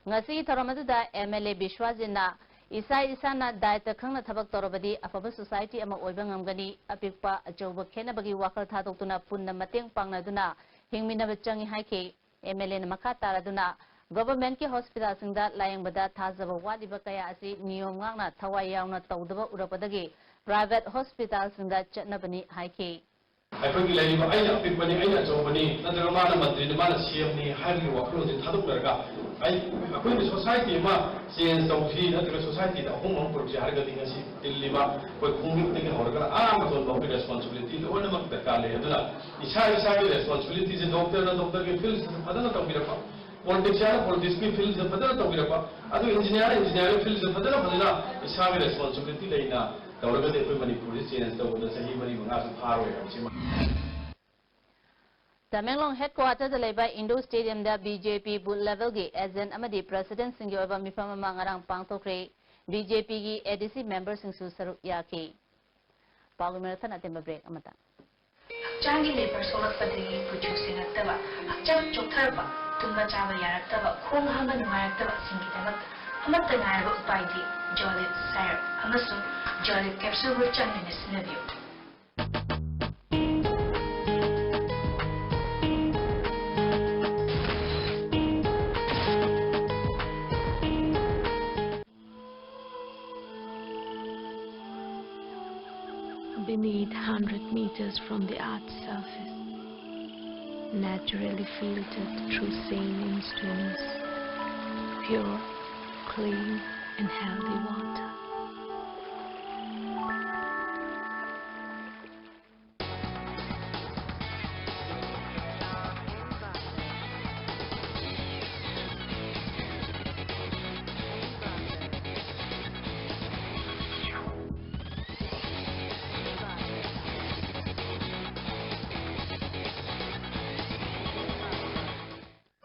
ꯉꯁꯤꯒꯤ ꯊꯧꯔꯝ ꯑꯗꯨꯗ ꯑꯦꯝ ꯑꯦꯜ ꯑꯦ ꯕꯤꯁ꯭ꯋꯥꯖꯤꯠꯅ ꯏꯁꯥ ꯏꯁꯥꯅ ꯗꯥꯏꯇ ꯈꯪꯅ ꯊꯕꯛ ꯇꯧꯔꯕꯗꯤ ꯑꯐꯕ ꯁꯣꯁꯥꯏꯇꯤ ꯑꯃ ꯑꯣꯏꯕ ꯉꯝꯒꯅꯤ, ꯑꯄꯤꯛꯄ ꯑꯆꯧꯕ ꯈꯦꯠꯅꯕꯒꯤ ꯋꯥꯈꯜ ꯊꯥꯗꯣꯛꯇꯨꯅ ꯄꯨꯟꯅ ꯃꯇꯦꯡ ꯄꯥꯡꯅꯗꯨꯅ ꯍꯤꯡꯃꯤꯟꯅꯕ ꯆꯪꯏ ꯍꯥꯏꯈꯤ꯫ ꯑꯦꯝ ꯑꯦꯜ ꯑꯦꯅ ꯃꯈꯥ ꯇꯥꯔꯗꯨꯅ ꯒꯚꯔꯟꯃꯦꯟꯠꯀꯤ ꯍꯣꯁꯄꯤꯇꯥꯜꯁꯤꯡꯗ ꯂꯥꯌꯦꯡꯕꯗ ꯊꯥꯖꯕ ꯋꯥꯠꯂꯤꯕ ꯀꯌꯥ ꯑꯁꯤ ꯅꯤꯌꯣꯝ ꯉꯥꯛꯅ ꯊꯋꯥꯏ ꯌꯥꯎꯅ ꯇꯧꯗꯕ ꯎꯔꯛꯄꯗꯒꯤ ꯄ꯭ꯔꯥꯏꯚꯦꯠ ꯍꯣꯁꯄꯤꯇꯥꯜꯁꯤꯡꯗ ꯆꯠꯅꯕꯅꯤ ꯍꯥꯏꯈꯤ꯫ ꯑꯩꯈꯣꯏꯒꯤ ꯂꯩꯔꯤꯕ "ꯑꯩꯅ ꯑꯄꯤꯛꯄꯅꯤ, ꯑꯩꯅ ꯑꯆꯧꯕꯅꯤ", ꯅꯠꯇ꯭ꯔꯒ "ꯃꯥꯅ ꯃꯟꯇ꯭ꯔꯤꯅꯤ, ꯃꯥꯅ ꯁꯤ ꯑꯦꯝꯅꯤ" ꯍꯥꯏꯕꯒꯤ ꯋꯥꯈꯜꯂꯣꯟꯁꯦ ꯊꯥꯗꯣꯛꯅꯔꯒ ꯑꯩ, ꯑꯩꯈꯣꯏꯅ ꯁꯣꯁꯥꯏꯇꯤ ꯑꯃ ꯆꯦꯟꯖ ꯇꯧꯁꯤ, ꯅꯠꯇ꯭ꯔꯒ ꯁꯣꯁꯥꯏꯇꯤꯗ ꯑꯍꯣꯡꯕ ꯑꯃ ꯄꯨꯔꯛꯁꯤ ꯍꯥꯏꯔꯒꯗꯤ ꯉꯁꯤ ꯇꯤꯜꯂꯤꯕ ꯑꯩꯈꯣꯏ ꯈꯣꯡꯃꯤꯠꯇꯒꯤ ꯍꯧꯔꯒ ꯑꯥ ꯃꯇꯣꯟ ꯐꯥꯎꯒꯤ ꯔꯦꯁꯄꯣꯟꯁꯤꯕꯤꯂꯤꯇꯤ ꯂꯣꯏꯅꯃꯛ ꯗꯔꯀꯥꯔ ꯂꯩ꯫ ꯑꯗꯨꯅ ꯏꯁꯥ ꯏꯁꯥꯒꯤ ꯔꯦꯁꯄꯣꯟꯁꯤꯕꯤꯂꯤꯇꯤꯁꯦ, ꯗꯣꯛꯇꯔꯅ ꯗꯣꯛꯇꯔꯒꯤ ꯐꯤꯜꯁꯤꯗ ꯐꯖꯅ ꯇꯧꯕꯤꯔꯛꯄ, ꯄꯣꯂꯤꯇꯤꯛꯁꯤꯌꯥꯟꯅ ꯄꯣꯂꯤꯇꯤꯛꯁꯀꯤ ꯐꯤꯜꯁꯤꯗ ꯐꯖꯅ ꯇꯧꯕꯤꯔꯛꯄ, ꯑꯗꯨ ꯏꯟꯖꯤꯅꯤꯌꯥꯔꯅ ꯏꯟꯖꯤꯅꯤꯌꯥꯔꯒꯤ ꯐꯤꯜꯁꯤꯗ ꯐꯖꯅ ꯐꯖꯅ ꯏꯁꯥꯒꯤ ꯔꯦꯁꯄꯣꯟꯁꯤꯕꯤꯂꯤꯇꯤ ꯂꯩꯅ ꯇꯧꯔꯒꯗꯤ ꯑꯩꯈꯣꯏ ꯃꯅꯤꯄꯨꯔꯁꯤ ꯆꯦꯟꯖ ꯇꯧꯕꯗ ꯆꯍꯤ ꯃꯔꯤ ꯃꯉꯥꯁꯨ ꯐꯥꯔꯣꯏ ꯍꯥꯏꯕꯁꯤꯃ꯫ ꯇꯃꯦꯡꯂꯣꯡ ꯍꯦꯗꯀ꯭ꯋꯥꯇꯔꯗ ꯂꯩꯕ ꯏꯟꯗꯣꯔ ꯁ꯭ꯇꯦꯗꯤꯌꯝꯗ ꯕꯤ ꯖꯦ ꯄꯤ ꯕꯨꯊ ꯂꯦꯚꯦꯜꯒꯤ ꯑꯦꯖꯦꯟꯠ ꯑꯃꯗꯤ ꯄ꯭ꯔꯦꯁꯤꯗꯦꯟꯠꯁꯤꯡꯒꯤ ꯑꯣꯏꯕ ꯃꯤꯐꯝ ꯑꯃ ꯉꯔꯥꯡ ꯄꯥꯡꯊꯣꯛꯈ꯭ꯔꯦ꯫ ꯕꯤ ꯖꯦ ꯄꯤꯒꯤ ꯑꯦ ꯗꯤ ꯁꯤ ꯃꯦꯝꯕꯔꯁꯤꯡꯁꯨ ꯁꯔꯨꯛ ꯌꯥꯈꯤ꯫ ꯄꯥꯎꯒꯤ ꯃꯔꯛ ꯊꯠꯅ ꯑꯇꯦꯟꯕ ꯕ꯭ꯔꯦꯛ ꯑꯃꯇ꯫ ꯍꯛꯆꯥꯡꯒꯤ ꯂꯩꯕꯔ ꯁꯣꯛꯂꯛꯄꯗꯒꯤ ꯀꯨꯆꯨ ꯁꯦꯡꯉꯛꯇꯕ, ꯍꯛꯆꯥꯡ ꯆꯣꯛꯊꯔꯛꯄ, ꯇꯨꯝꯕ ꯆꯥꯕ ꯌꯥꯔꯛꯇꯕ, ꯈꯣꯡ ꯍꯥꯝꯕ ꯅꯨꯡꯉꯥꯏꯔꯛꯇꯕꯁꯤꯡꯒꯤꯗꯃꯛꯇ ꯑꯃꯠꯇ ꯉꯥꯏꯔꯕ ꯎꯄꯥꯏꯗꯤ ꯖꯣꯂꯤꯞ ꯁꯥꯏꯔꯞ ꯑꯃꯁꯨꯡ ꯖꯣꯂꯤꯞ ꯀꯦꯞꯁꯨꯜꯕꯨ ꯆꯥꯡ ꯅꯥꯏꯅ ꯁꯤꯖꯤꯟꯅꯕꯤꯌꯨ꯫ Beneath, hundred meters from the earth's surface, naturally filtered through saline stones, pure, clean, and healthy water.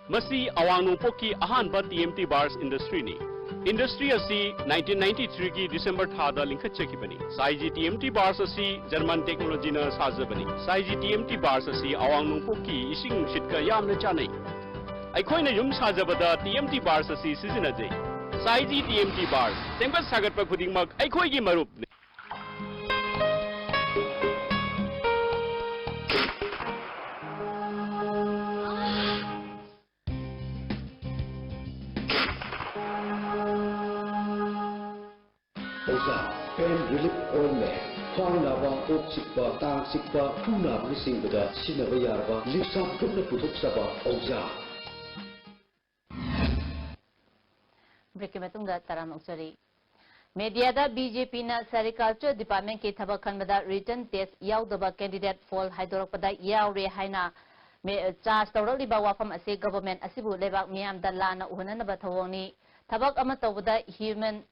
ꯃꯁꯤ ꯑꯋꯥꯡ ꯅꯣꯡꯄꯣꯛꯀꯤ ꯑꯍꯥꯟꯕ ꯇꯤ ꯑꯦꯝ ꯇꯤ ꯕꯥꯔꯁ ꯏꯟꯗꯁꯇ꯭ꯔꯤꯅꯤ꯫ ꯏꯟꯗꯁꯇ꯭ꯔꯤ ꯑꯁꯤ ꯅꯥꯏꯟꯇꯤꯟ ꯅꯥꯏꯟꯇꯤ ꯊ꯭ꯔꯤꯒꯤ ꯗꯤꯁꯦꯝꯕꯔ ꯊꯥꯗ ꯂꯤꯡꯈꯠꯆꯈꯤꯕꯅꯤ꯫ ꯁꯥꯏꯖꯤ ꯇꯤ ꯑꯦꯝ ꯇꯤ ꯕꯥꯔꯁ ꯑꯁꯤ ꯖꯔꯃꯟ ꯇꯦꯛꯅꯣꯂꯣꯖꯤꯅ ꯁꯥꯖꯕꯅꯤ꯫ ꯁꯥꯏꯖꯤ ꯇꯤ ꯑꯦꯝ ꯇꯤ ꯕꯥꯔꯁ ꯑꯁꯤ ꯑꯋꯥꯡ ꯅꯣꯡꯄꯣꯛꯀꯤ ꯏꯁꯤꯡ ꯅꯨꯡꯁꯤꯠꯀ ꯌꯥꯝꯅ ꯆꯥꯟꯅꯩ꯫ ꯑꯩꯈꯣꯏꯅ ꯌꯨꯝ ꯁꯥꯖꯕꯗ ꯇꯤ ꯑꯦꯝ ꯇꯤ ꯕꯥꯔꯁ ꯑꯁꯤ ꯁꯤꯖꯤꯟꯅꯖꯩ꯫ ꯁꯥꯏꯖꯤ ꯇꯤ ꯑꯦꯝ ꯇꯤ ꯕꯥꯔꯁ, ꯁꯦꯝꯒꯠ ꯁꯥꯒꯠꯄ ꯈꯨꯗꯤꯡꯃꯛ ꯑꯩꯈꯣꯏꯒꯤ ꯃꯔꯨꯞꯅꯤ꯫ ꯑꯣꯖꯥ, pain relief ointment, ꯈ꯭ꯋꯥꯡ ꯅꯥꯕ, ꯀꯣꯛ ꯆꯤꯛꯄ, ꯇꯥꯡ ꯆꯤꯛꯄ, ꯈꯨ ꯅꯥꯕꯅꯆꯤꯡꯕꯗ ꯁꯤꯖꯤꯟꯅꯕ ꯌꯥꯔꯕ ꯂꯤꯞꯁꯥꯞ ꯒ꯭ꯔꯨꯞꯅ ꯄꯨꯊꯣꯛꯆꯕ ꯑꯣꯖꯥ꯫ ꯕ꯭ꯔꯦꯛꯀꯤ ꯃꯇꯨꯡꯗ ꯇꯔꯥꯝꯅ ꯑꯣꯛꯆꯔꯤ꯫ ꯃꯦꯗꯤꯌꯥꯗ ꯕꯤ ꯖꯦ ꯄꯤꯅ ꯁꯦꯔꯤꯀꯜꯆꯔ ꯗꯤꯄꯥꯔꯠꯃꯦꯟꯠꯀꯤ ꯊꯕꯛ ꯈꯟꯕꯗ ꯔꯤꯇꯟ ꯇꯦꯁ ꯌꯥꯎꯗꯕ ꯀꯦꯟꯗꯤꯗꯦꯠ ꯐꯣꯜ ꯍꯥꯏꯗꯣꯔꯛꯄꯗ ꯌꯥꯎꯔꯦ ꯍꯥꯏꯅ ꯃꯦ-, ꯆꯥꯔꯖ ꯇꯧꯔꯛꯂꯤꯕ ꯋꯥꯐꯝ ꯑꯁꯤ ꯒꯚꯔꯟꯃꯦꯟꯠ ꯑꯁꯤꯕꯨ ꯂꯩꯕꯥꯛ ꯃꯤꯌꯥꯝꯗ ꯂꯥꯟꯅ ꯎꯍꯟꯅꯅꯕ ꯊꯧꯑꯣꯡꯅꯤ꯫ ꯊꯕꯛ ꯑꯃ ꯇꯧꯕꯗ ꯍ꯭ꯌꯨꯃꯦꯟ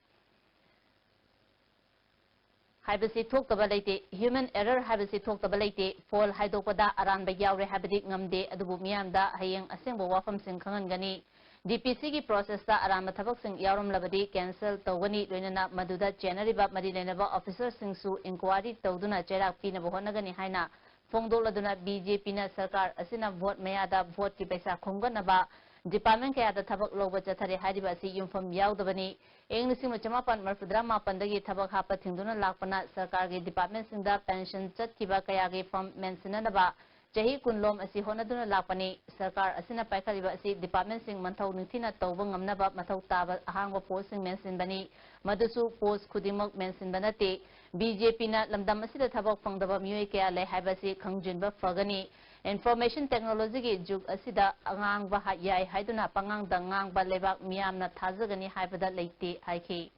ꯍꯥꯏꯕꯁꯤ ꯊꯣꯛꯇꯕ ꯂꯩꯇꯦ, ꯍ꯭ꯌꯨꯃꯦꯟ ꯑꯦꯔꯔ ꯍꯥꯏꯕꯁꯤ ꯊꯣꯛꯇꯕ ꯂꯩꯇꯦ꯫ ꯐꯣꯜ ꯍꯥꯏꯗꯣꯛꯄꯗ ꯑꯔꯥꯟꯕ ꯌꯥꯎꯔꯦ ꯍꯥꯏꯕꯗꯤ ꯉꯝꯗꯦ, ꯑꯗꯨꯕꯨ ꯃꯤꯌꯥꯝꯗ ꯍꯌꯦꯡ ꯑꯁꯦꯡꯕ ꯋꯥꯐꯝꯁꯤꯡ ꯈꯪꯍꯟꯒꯅꯤ꯫ ꯗꯤ ꯄꯤ ꯁꯤꯒꯤ ꯄ꯭ꯔꯣꯁꯦꯁꯇ ꯑꯔꯥꯟꯕ ꯊꯕꯛꯁꯤꯡ ꯌꯥꯎꯔꯝꯂꯕꯗꯤ ꯀꯦꯟꯁꯦꯜ ꯇꯧꯒꯅꯤ, ꯂꯣꯏꯅꯅ ꯃꯗꯨꯗ ꯆꯦꯟꯅꯔꯤꯕ ꯃꯔꯤ ꯂꯩꯅꯕ ꯑꯣꯐꯤꯁꯔꯁꯤꯡꯁꯨ ꯏꯟꯀ꯭ꯋꯥꯔꯤ ꯇꯧꯗꯨꯅ ꯆꯩꯔꯥꯛ ꯄꯤꯅꯕ ꯍꯣꯠꯅꯒꯅꯤ ꯍꯥꯏꯅ ꯐꯣꯡꯗꯣꯛꯂꯗꯨꯅ ꯕꯤ ꯖꯦ ꯄꯤꯅ ꯁꯔꯀꯥꯔ ꯑꯁꯤꯅ ꯚꯣꯠ ꯃꯌꯥꯗ ꯚꯣꯠꯀꯤ ꯄꯩꯁꯥ ꯈꯣꯝꯒꯠꯅꯕ ꯗꯤꯄꯥꯔꯠꯃꯦꯟ ꯀꯌꯥꯗ ꯊꯕꯛ ꯂꯧꯕ ꯆꯠꯊꯔꯦ ꯍꯥꯏꯔꯤꯕ ꯑꯁꯤ ꯌꯨꯝꯐꯝ ꯌꯥꯎꯗꯕꯅꯤ꯫ ꯏꯪ ꯂꯤꯁꯤꯡ ꯑꯃ ꯆꯃꯥꯄꯟ ꯃꯔꯤꯐꯨꯇꯔꯥ ꯃꯥꯄꯟꯗꯒꯤ ꯊꯕꯛ ꯍꯥꯞꯄ ꯊꯤꯡꯗꯨꯅ ꯂꯥꯛꯄꯅ ꯁꯔꯀꯥꯔꯒꯤ ꯗꯤꯄꯥꯔꯠꯃꯦꯟꯁꯤꯡꯗ ꯄꯦꯟꯁꯟ ꯆꯠꯈꯤꯕ ꯀꯌꯥꯒꯤ ꯐꯝ ꯃꯦꯟꯁꯤꯟꯅꯅꯕ ꯆꯍꯤ ꯀꯨꯟꯂꯣꯝ ꯑꯁꯤ ꯍꯣꯠꯅꯗꯨꯅ ꯂꯥꯛꯄꯅꯤ꯫ ꯁꯔꯀꯥꯔ ꯑꯁꯤꯅ ꯄꯥꯏꯈꯠꯂꯤꯕ ꯑꯁꯤ ꯗꯤꯄꯥꯔꯠꯃꯦꯟꯁꯤꯡ ꯃꯊꯧ ꯅꯤꯡꯊꯤꯅ ꯇꯧꯕ ꯉꯝꯅꯕ ꯃꯊꯧ ꯇꯥꯕ ꯑꯍꯥꯡꯕ ꯄꯣꯁꯁꯤꯡ ꯃꯦꯟꯁꯤꯟꯕꯅꯤ꯫ ꯃꯗꯨꯁꯨ ꯄꯣꯁ ꯈꯨꯗꯤꯡꯃꯛ ꯃꯦꯟꯁꯤꯟꯕ ꯅꯠꯇꯦ꯫ ꯕꯤ ꯖꯦ ꯄꯤꯅ ꯂꯝꯗꯝ ꯑꯁꯤꯗ ꯊꯕꯛ ꯐꯪꯗꯕ ꯃꯤꯑꯣꯏ ꯀꯌꯥ ꯂꯩ ꯍꯥꯏꯕꯁꯤ ꯈꯪꯖꯤꯟꯕ ꯐꯒꯅꯤ꯫ ꯏꯟꯐꯣꯔꯃꯦꯁꯟ ꯇꯦꯛꯅꯣꯂꯣꯖꯤꯒꯤ ꯖꯨꯒ ꯑꯁꯤꯗ ꯑꯉꯥꯡꯕ ꯍꯥ-, ꯌꯥꯏ ꯍꯥꯏꯗꯨꯅ ꯄꯉꯥꯡꯗ ꯉꯥꯡꯕ ꯂꯩꯕꯥꯛ ꯃꯤꯌꯥꯝꯅ ꯊꯥꯖꯒꯅꯤ ꯍꯥꯏꯕꯗ ꯂꯩꯇꯦ ꯍꯥꯏꯈꯤ꯫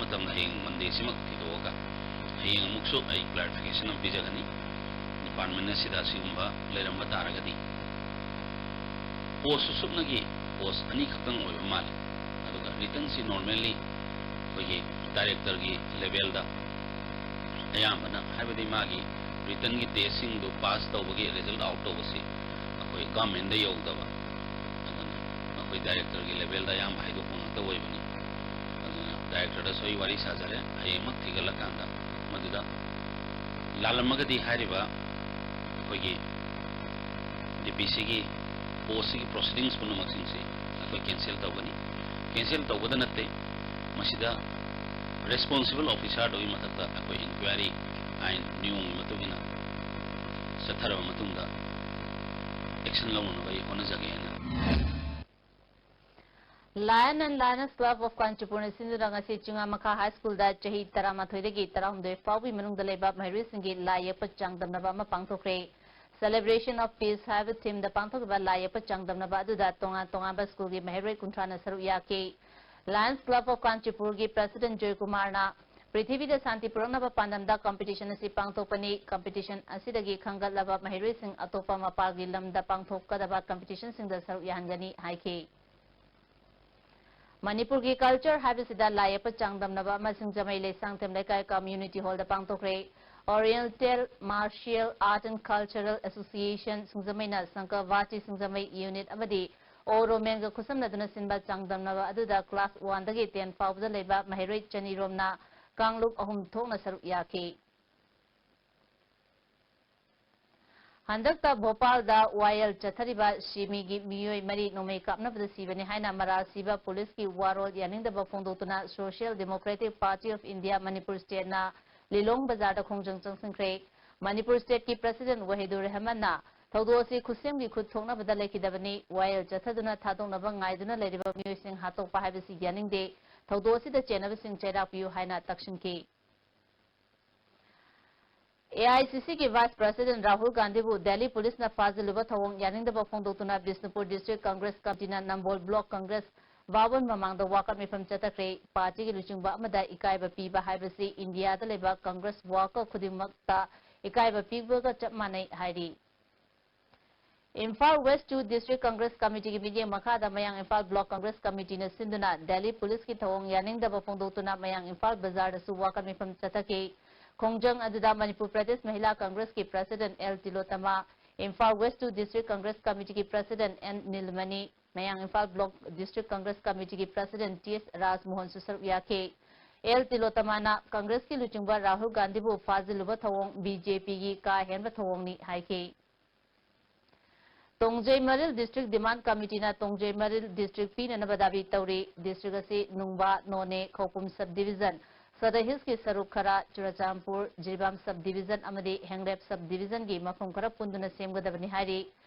ꯃꯇꯝꯗ ꯍꯌꯦꯡ ꯃꯟꯗꯦꯁꯤꯃꯛ ꯊꯤꯗꯣꯛꯑꯒ ꯍꯌꯦꯡ ꯑꯃꯨꯛꯁꯨ ꯑꯩ ꯀ꯭ꯂꯥꯔꯤꯐꯤꯀꯦꯁꯟ ꯑꯃ ꯄꯤꯖꯒꯅꯤ꯫ ꯗꯤꯄꯥꯔꯠꯃꯦꯟ ꯑꯁꯤꯗ ꯑꯁꯤꯒꯨꯝꯕ ꯂꯩꯔꯝꯕ ꯇꯥꯔꯒꯗꯤ ꯄꯣꯁꯁꯨ ꯁꯨꯞꯅꯒꯤ ꯄꯣꯁ ꯑꯅꯤꯈꯛꯇꯪ ꯑꯣꯏꯕ ꯃꯥꯜꯂꯤ꯫ ꯑꯗꯨꯒ ꯔꯤꯇꯟꯁꯤ ꯅꯣꯔꯃꯦꯜꯂꯤ ꯑꯩꯈꯣꯏꯒꯤ ꯗꯥꯏꯔꯦꯛꯇꯔꯒꯤ ꯂꯦꯚꯦꯜꯗ ꯑꯌꯥꯝꯕꯅ, ꯍꯥꯏꯕꯗꯤ ꯃꯥꯒꯤ ꯔꯤꯇꯟꯒꯤ ꯇꯦꯁꯁꯤꯡꯗꯨ ꯄꯥꯁ ꯇꯧꯕꯒꯤ ꯔꯤꯖꯜꯠ ꯑꯥꯎꯠ ꯇꯧꯕꯁꯤ ꯑꯩꯈꯣꯏ ꯒꯚꯔꯟꯃꯦꯟꯗ ꯌꯧꯗꯕ, ꯑꯗꯨꯅ ꯗꯥꯏꯔꯦꯛꯇꯔꯒꯤ ꯂꯦꯚꯦꯜꯗ ꯑꯌꯥꯝꯕ ꯍꯥꯏꯗꯣꯛꯄ ꯉꯥꯛꯇ ꯑꯣꯏꯕꯅꯤ꯫ ꯑꯗꯨꯅ ꯗꯥꯏꯔꯦꯛꯇꯔꯗꯁꯨ ꯑꯩ ꯋꯥꯔꯤ ꯁꯥꯖꯔꯦ, ꯍꯌꯦꯡꯃꯛ ꯊꯤꯒꯠꯂꯀꯥꯟꯗ ꯃꯗꯨꯗ ꯂꯥꯜꯂꯝꯃꯒꯗꯤ ꯍꯥꯏꯔꯤꯕ ꯑꯩꯈꯣꯏꯒꯤ ꯗꯤ ꯄꯤ ꯁꯤꯒꯤ ꯄꯣꯁꯁꯤꯒꯤ ꯄ꯭ꯔꯣꯁꯤꯗꯤꯡꯁ ꯄꯨꯝꯅꯃꯛꯁꯤꯡꯁꯤ ꯑꯩꯈꯣꯏ ꯀꯦꯟꯁꯦꯜ ꯇꯧꯒꯅꯤ꯫ ꯀꯦꯟꯁꯦꯜ ꯇꯧꯕꯗ ꯅꯠꯇꯦ, ꯃꯁꯤꯗ ꯔꯦꯁꯄꯣꯟꯁꯤꯕꯜ ꯑꯣꯐꯤꯁꯥꯔꯗꯨꯒꯤ ꯃꯊꯛꯇ ꯑꯩꯈꯣꯏ ꯏꯟꯀ꯭ꯋꯥꯏꯔꯤ ꯑꯥꯏꯟ ꯅꯤꯌꯣꯝꯒꯤ ꯃꯇꯨꯡ ꯏꯟꯅ ꯆꯠꯊꯔꯕ ꯃꯇꯨꯡꯗ ꯑꯦꯛꯁꯟ ꯂꯧꯅꯅꯕ ꯑꯩ ꯍꯣꯠꯅꯖꯒꯦ ꯍꯥꯏꯅ꯫ Lion and Lioness Club of Kanchipurꯅ ꯁꯤꯟꯗꯨꯅ ꯉꯁꯤ ꯆꯤꯡꯉꯥꯃꯈꯥ ꯍꯥꯏ ꯁ꯭ꯀꯨꯜꯗ ꯆꯍꯤ ꯇꯔꯥꯃꯥꯊꯣꯏꯗꯒꯤ ꯇꯔꯥꯍꯨꯝꯗꯣꯏ ꯐꯥꯎꯕꯒꯤ ꯃꯅꯨꯡꯗ ꯂꯩꯕ ꯃꯍꯩꯔꯣꯏꯁꯤꯡꯒꯤ ꯂꯥꯏ ꯌꯦꯛꯄ ꯆꯥꯡꯗꯝꯅꯕ ꯑꯃ ꯄꯥꯡꯊꯣꯛꯈ꯭ꯔꯦ꯫ Celebration of Peace ꯍꯥꯏꯕ ꯊꯤꯝꯗ ꯄꯥꯡꯊꯣꯛꯈꯤꯕ ꯂꯥꯏ ꯌꯦꯛꯄ ꯆꯥꯡꯗꯝꯅꯕ ꯑꯗꯨꯗ ꯇꯣꯉꯥꯟ ꯇꯣꯉꯥꯟꯕ ꯁ꯭ꯀꯨꯜꯒꯤ ꯃꯍꯩꯔꯣꯏ ꯀꯨꯟꯊ꯭ꯔꯥꯅ ꯁꯔꯨꯛ ꯌꯥꯈꯤ꯫ Lions Club of Kanchipurꯒꯤ ꯄ꯭ꯔꯦꯁꯤꯗꯦꯟꯠ ꯖꯣꯏꯀꯨꯃꯥꯔꯅ ꯄ꯭ꯔꯤꯊꯤꯕꯤꯗ ꯁꯥꯟꯇꯤ ꯄꯨꯔꯛꯅꯕ ꯄꯥꯟꯗꯝꯗ ꯀꯝꯄꯤꯇꯤꯁꯟ ꯑꯁꯤ ꯄꯥꯡꯊꯣꯛꯄꯅꯤ꯫ ꯀꯝꯄꯤꯇꯤꯁꯟ ꯑꯁꯤꯗꯒꯤ ꯈꯟꯒꯠꯂꯕ ꯃꯍꯩꯔꯣꯏꯁꯤꯡ ꯑꯇꯣꯞꯄ ꯃꯄꯥꯜꯒꯤ ꯂꯝꯗ ꯄꯥꯡꯊꯣꯛꯀꯗꯕ ꯀꯝꯄꯤꯇꯤꯁꯟꯁꯤꯡꯗ ꯁꯔꯨꯛ ꯌꯥꯍꯟꯒꯅꯤ ꯍꯥꯏꯈꯤ꯫ ꯃꯅꯤꯄꯨꯔꯒꯤ ꯀꯜꯆꯔ ꯍꯥꯏꯕꯁꯤꯗ ꯂꯥꯏ ꯌꯦꯛꯄ ꯆꯥꯡꯗꯝꯅꯕ ꯑꯃ ꯁꯤꯡꯖꯃꯩ ꯂꯩꯁꯥꯡꯊꯦꯝ ꯂꯩꯀꯥꯏ ꯀꯝꯃ꯭ꯌꯨꯅꯤꯇꯤ ꯍꯣꯜꯗ ꯄꯥꯡꯊꯣꯛꯈ꯭ꯔꯦ꯫ Oriental Martial Art and Cultural Association ꯁꯤꯡꯖꯃꯩꯅ ꯁꯪꯀꯔ ꯚꯥꯔꯇꯤ ꯁꯤꯡꯖꯃꯩ ꯌꯨꯅꯤꯠ ꯑꯃꯗꯤ ꯑꯣ ꯔꯣꯃꯦꯟꯒ ꯈꯨꯠꯁꯝꯅꯗꯨꯅ ꯁꯤꯟꯕ ꯆꯥꯡꯗꯝꯅꯕ ꯑꯗꯨꯗ ꯀ꯭ꯂꯥꯁ ꯋꯥꯟꯗꯒꯤ ꯇꯦꯟ ꯐꯥꯎꯕꯗ ꯂꯩꯕ ꯃꯍꯩꯔꯣꯏ ꯆꯅꯤ ꯔꯣꯝꯅ ꯀꯥꯡꯂꯨꯞ ꯑꯍꯨꯝ ꯊꯣꯛꯅ ꯁꯔꯨꯛ ꯌꯥꯈꯤ꯫ ꯍꯟꯗꯛꯇ ꯚꯣꯄꯥꯜꯗ ꯋꯥꯌꯦꯜ ꯆꯠꯊꯔꯤꯕ ꯁꯤꯃꯤꯒꯤ ꯃꯤꯑꯣꯏ ꯃꯔꯤ ꯅꯣꯡꯃꯩ ꯀꯥꯞꯅꯕꯗ ꯁꯤꯕꯅꯤ ꯍꯥꯏꯅ ꯃꯔꯥꯜ ꯁꯤꯕ ꯄꯨꯂꯤꯁꯀꯤ ꯋꯥꯔꯣꯜ ꯌꯥꯅꯤꯡꯗꯕ ꯐꯣꯡꯗꯣꯛꯇꯨꯅ Social Democratic Party of India Manipur ꯁ꯭ꯇꯦꯠꯅ ꯂꯤꯂꯣꯡ ꯕꯖꯥꯔꯗ ꯈꯣꯡꯖꯪ ꯆꯪꯁꯤꯟꯈ꯭ꯔꯦ꯫ ꯃꯅꯤꯄꯨꯔ ꯁ꯭ꯇꯦꯠꯀꯤ ꯄ꯭ꯔꯦꯁꯤꯗꯦꯟꯠ ꯋꯥꯍꯤꯗꯨꯔ ꯔꯍꯃꯟꯅ ꯊꯧꯗꯣꯛ ꯑꯁꯤ ꯈꯨꯠꯁꯦꯝꯒꯤ ꯈꯨꯠ ꯊꯣꯛꯅꯕꯗ ꯂꯩꯈꯤꯗꯕꯅꯤ, ꯋꯥꯌꯦꯜ ꯆꯠꯊꯗꯨꯅ ꯊꯥꯗꯣꯛꯅꯕ ꯉꯥꯏꯗꯨꯅ ꯂꯩꯔꯤꯕ ꯃꯤꯑꯣꯏꯁꯤꯡ ꯍꯥꯠꯇꯣꯛꯄ ꯍꯥꯏꯕꯁꯤ ꯌꯥꯅꯤꯡꯗꯦ, ꯊꯧꯗꯣꯛ ꯑꯁꯤꯗ ꯆꯦꯟꯅꯕꯁꯤꯡ ꯆꯩꯔꯥꯛ ꯄꯤꯌꯨ ꯍꯥꯏꯅ ꯇꯛꯁꯤꯟꯈꯤ꯫ ꯑꯦ ꯑꯥꯏ ꯁꯤ ꯁꯤꯒꯤ ꯚꯥꯏꯁ ꯄ꯭ꯔꯦꯁꯤꯗꯦꯟꯠ ꯔꯥꯍꯨꯜ ꯒꯥꯟꯙꯤꯕꯨ ꯗꯦꯜꯂꯤ ꯄꯨꯂꯤꯁꯅ ꯐꯥꯖꯤꯜꯂꯨꯕ ꯊꯧꯑꯣꯡ ꯌꯥꯅꯤꯡꯗꯕ ꯐꯣꯡꯗꯣꯛꯇꯨꯅ ꯕꯤꯁꯅꯨꯄꯨꯔ ꯗꯤꯁꯇ꯭ꯔꯤꯛ ꯀꯪꯒ꯭ꯔꯦꯁ ꯀꯃꯤꯇꯤꯅ ꯅꯝꯕꯣꯜ ꯕ꯭ꯂꯣꯛ ꯀꯪꯒ꯭ꯔꯦꯁ ꯚꯥꯕꯟ ꯃꯃꯥꯡꯗ ꯋꯥꯀꯠ ꯃꯤꯐꯝ ꯆꯠꯊꯈ꯭ꯔꯦ꯫ ꯄꯥꯔꯇꯤꯒꯤ ꯂꯨꯆꯤꯡꯕ ꯑꯃꯗ ꯏꯀꯥꯏꯕ ꯄꯤꯕ ꯍꯥꯏꯕꯁꯤ ꯏꯟꯗꯤꯌꯥꯗ ꯂꯩꯕ ꯀꯪꯒ꯭ꯔꯦꯁ ꯋꯥꯀꯔ ꯈꯨꯗꯤꯡꯃꯛꯇ ꯏꯀꯥꯏꯕ ꯄꯤꯕꯒ ꯆꯞ ꯃꯥꯟꯅꯩ ꯍꯥꯏꯔꯤ꯫ Imphal west two district Congress ꯀꯃꯤꯇꯤꯒꯤ ꯃꯤꯠꯌꯦꯡ ꯃꯈꯥꯗ ꯃꯌꯥꯡ ꯏꯝꯐꯥꯜ ꯕ꯭ꯂꯣꯛ ꯀꯪꯒ꯭ꯔꯦꯁ ꯀꯃꯤꯇꯤꯅ ꯁꯤꯟꯗꯨꯅ ꯗꯦꯜꯂꯤ ꯄꯨꯂꯤꯁꯀꯤ ꯊꯧꯑꯣꯡ ꯌꯥꯅꯤꯡꯗꯕ ꯐꯣꯡꯗꯣꯛꯇꯨꯅ ꯃꯌꯥꯡ ꯏꯝꯐꯥꯜ ꯕꯖꯥꯔꯗꯁꯨ ꯋꯥꯀꯠ ꯃꯤꯐꯝ ꯆꯠꯊꯈꯤ꯫ ꯈꯣꯡꯖꯪ ꯑꯗꯨꯗ ꯃꯅꯤꯄꯨꯔ ꯄ꯭ꯔꯗꯦꯁ ꯃꯍꯤꯂꯥ ꯀꯪꯒ꯭ꯔꯦꯁꯀꯤ president L Tilottama, Imphal west two district Congress ꯀꯃꯤꯇꯤꯒꯤ ꯄ꯭ꯔꯦꯁꯤꯗꯦꯟꯠ ꯑꯦꯟ ꯅꯤꯜꯃꯅꯤ, ꯃꯌꯥꯡ ꯏꯝꯐꯥꯜ ꯕ꯭ꯂꯣꯛ ꯗꯤꯁꯇ꯭ꯔꯤꯛ ꯀꯪꯒ꯭ꯔꯦꯁ ꯀꯃꯤꯇꯤꯒꯤ ꯄ꯭ꯔꯁꯤꯗꯦꯟꯠ ꯇꯤ ꯑꯦꯁ ꯔꯥꯖꯃꯣꯍꯟꯁꯨ ꯁꯔꯨꯛ ꯌꯥꯈꯤ꯫ ꯑꯦꯜ ꯇꯤꯂꯣꯇꯃꯥꯅ ꯀꯪꯒ꯭ꯔꯦꯁꯀꯤ ꯂꯨꯆꯤꯡꯕ ꯔꯥꯍꯨꯜ ꯒꯥꯟꯙꯤꯕꯨ ꯐꯥꯖꯤꯜꯂꯨꯕ ꯊꯧꯑꯣꯡ ꯕꯤ ꯖꯦ ꯄꯤꯒꯤ ꯀꯥ ꯍꯦꯟꯕ ꯊꯧꯑꯣꯡꯅꯤ ꯍꯥꯏꯈꯤ꯫ ꯇꯣꯡꯖꯩ ꯃꯔꯤꯜ ꯗꯤꯁꯇ꯭ꯔꯤꯛ ꯗꯤꯃꯥꯟ ꯀꯃꯤꯇꯤꯅ ꯇꯣꯡꯖꯩ ꯃꯔꯤꯜ ꯗꯤꯁꯇ꯭ꯔꯤꯛ ꯄꯤꯅꯅꯕ ꯗꯥꯕꯤ ꯇꯧꯔꯤ꯫ ꯗꯤꯁꯇ꯭ꯔꯤꯛ ꯑꯁꯤ ꯅꯨꯡꯕꯥ, ꯅꯣꯅꯦ, ꯈꯧꯄꯨꯝ ꯁꯕ ꯗꯤꯕꯤꯖꯟ, ꯁꯗ ꯍꯤꯜꯁꯀꯤ ꯁꯔꯨꯛ ꯈꯔ, ꯆꯨꯔꯆꯥꯟꯄꯨꯔ, ꯖꯤꯔꯤꯕꯥꯝ ꯁꯕ ꯗꯤꯕꯤꯖꯟ ꯑꯃꯗꯤ ꯍꯦꯡꯂꯦꯞ ꯁꯕ ꯗꯤꯕꯤꯖꯟꯒꯤ ꯃꯐꯝ ꯈꯔ ꯄꯨꯟꯗꯨꯅ ꯁꯦꯝꯒꯗꯕꯅꯤ ꯍꯥꯏꯔꯤ꯫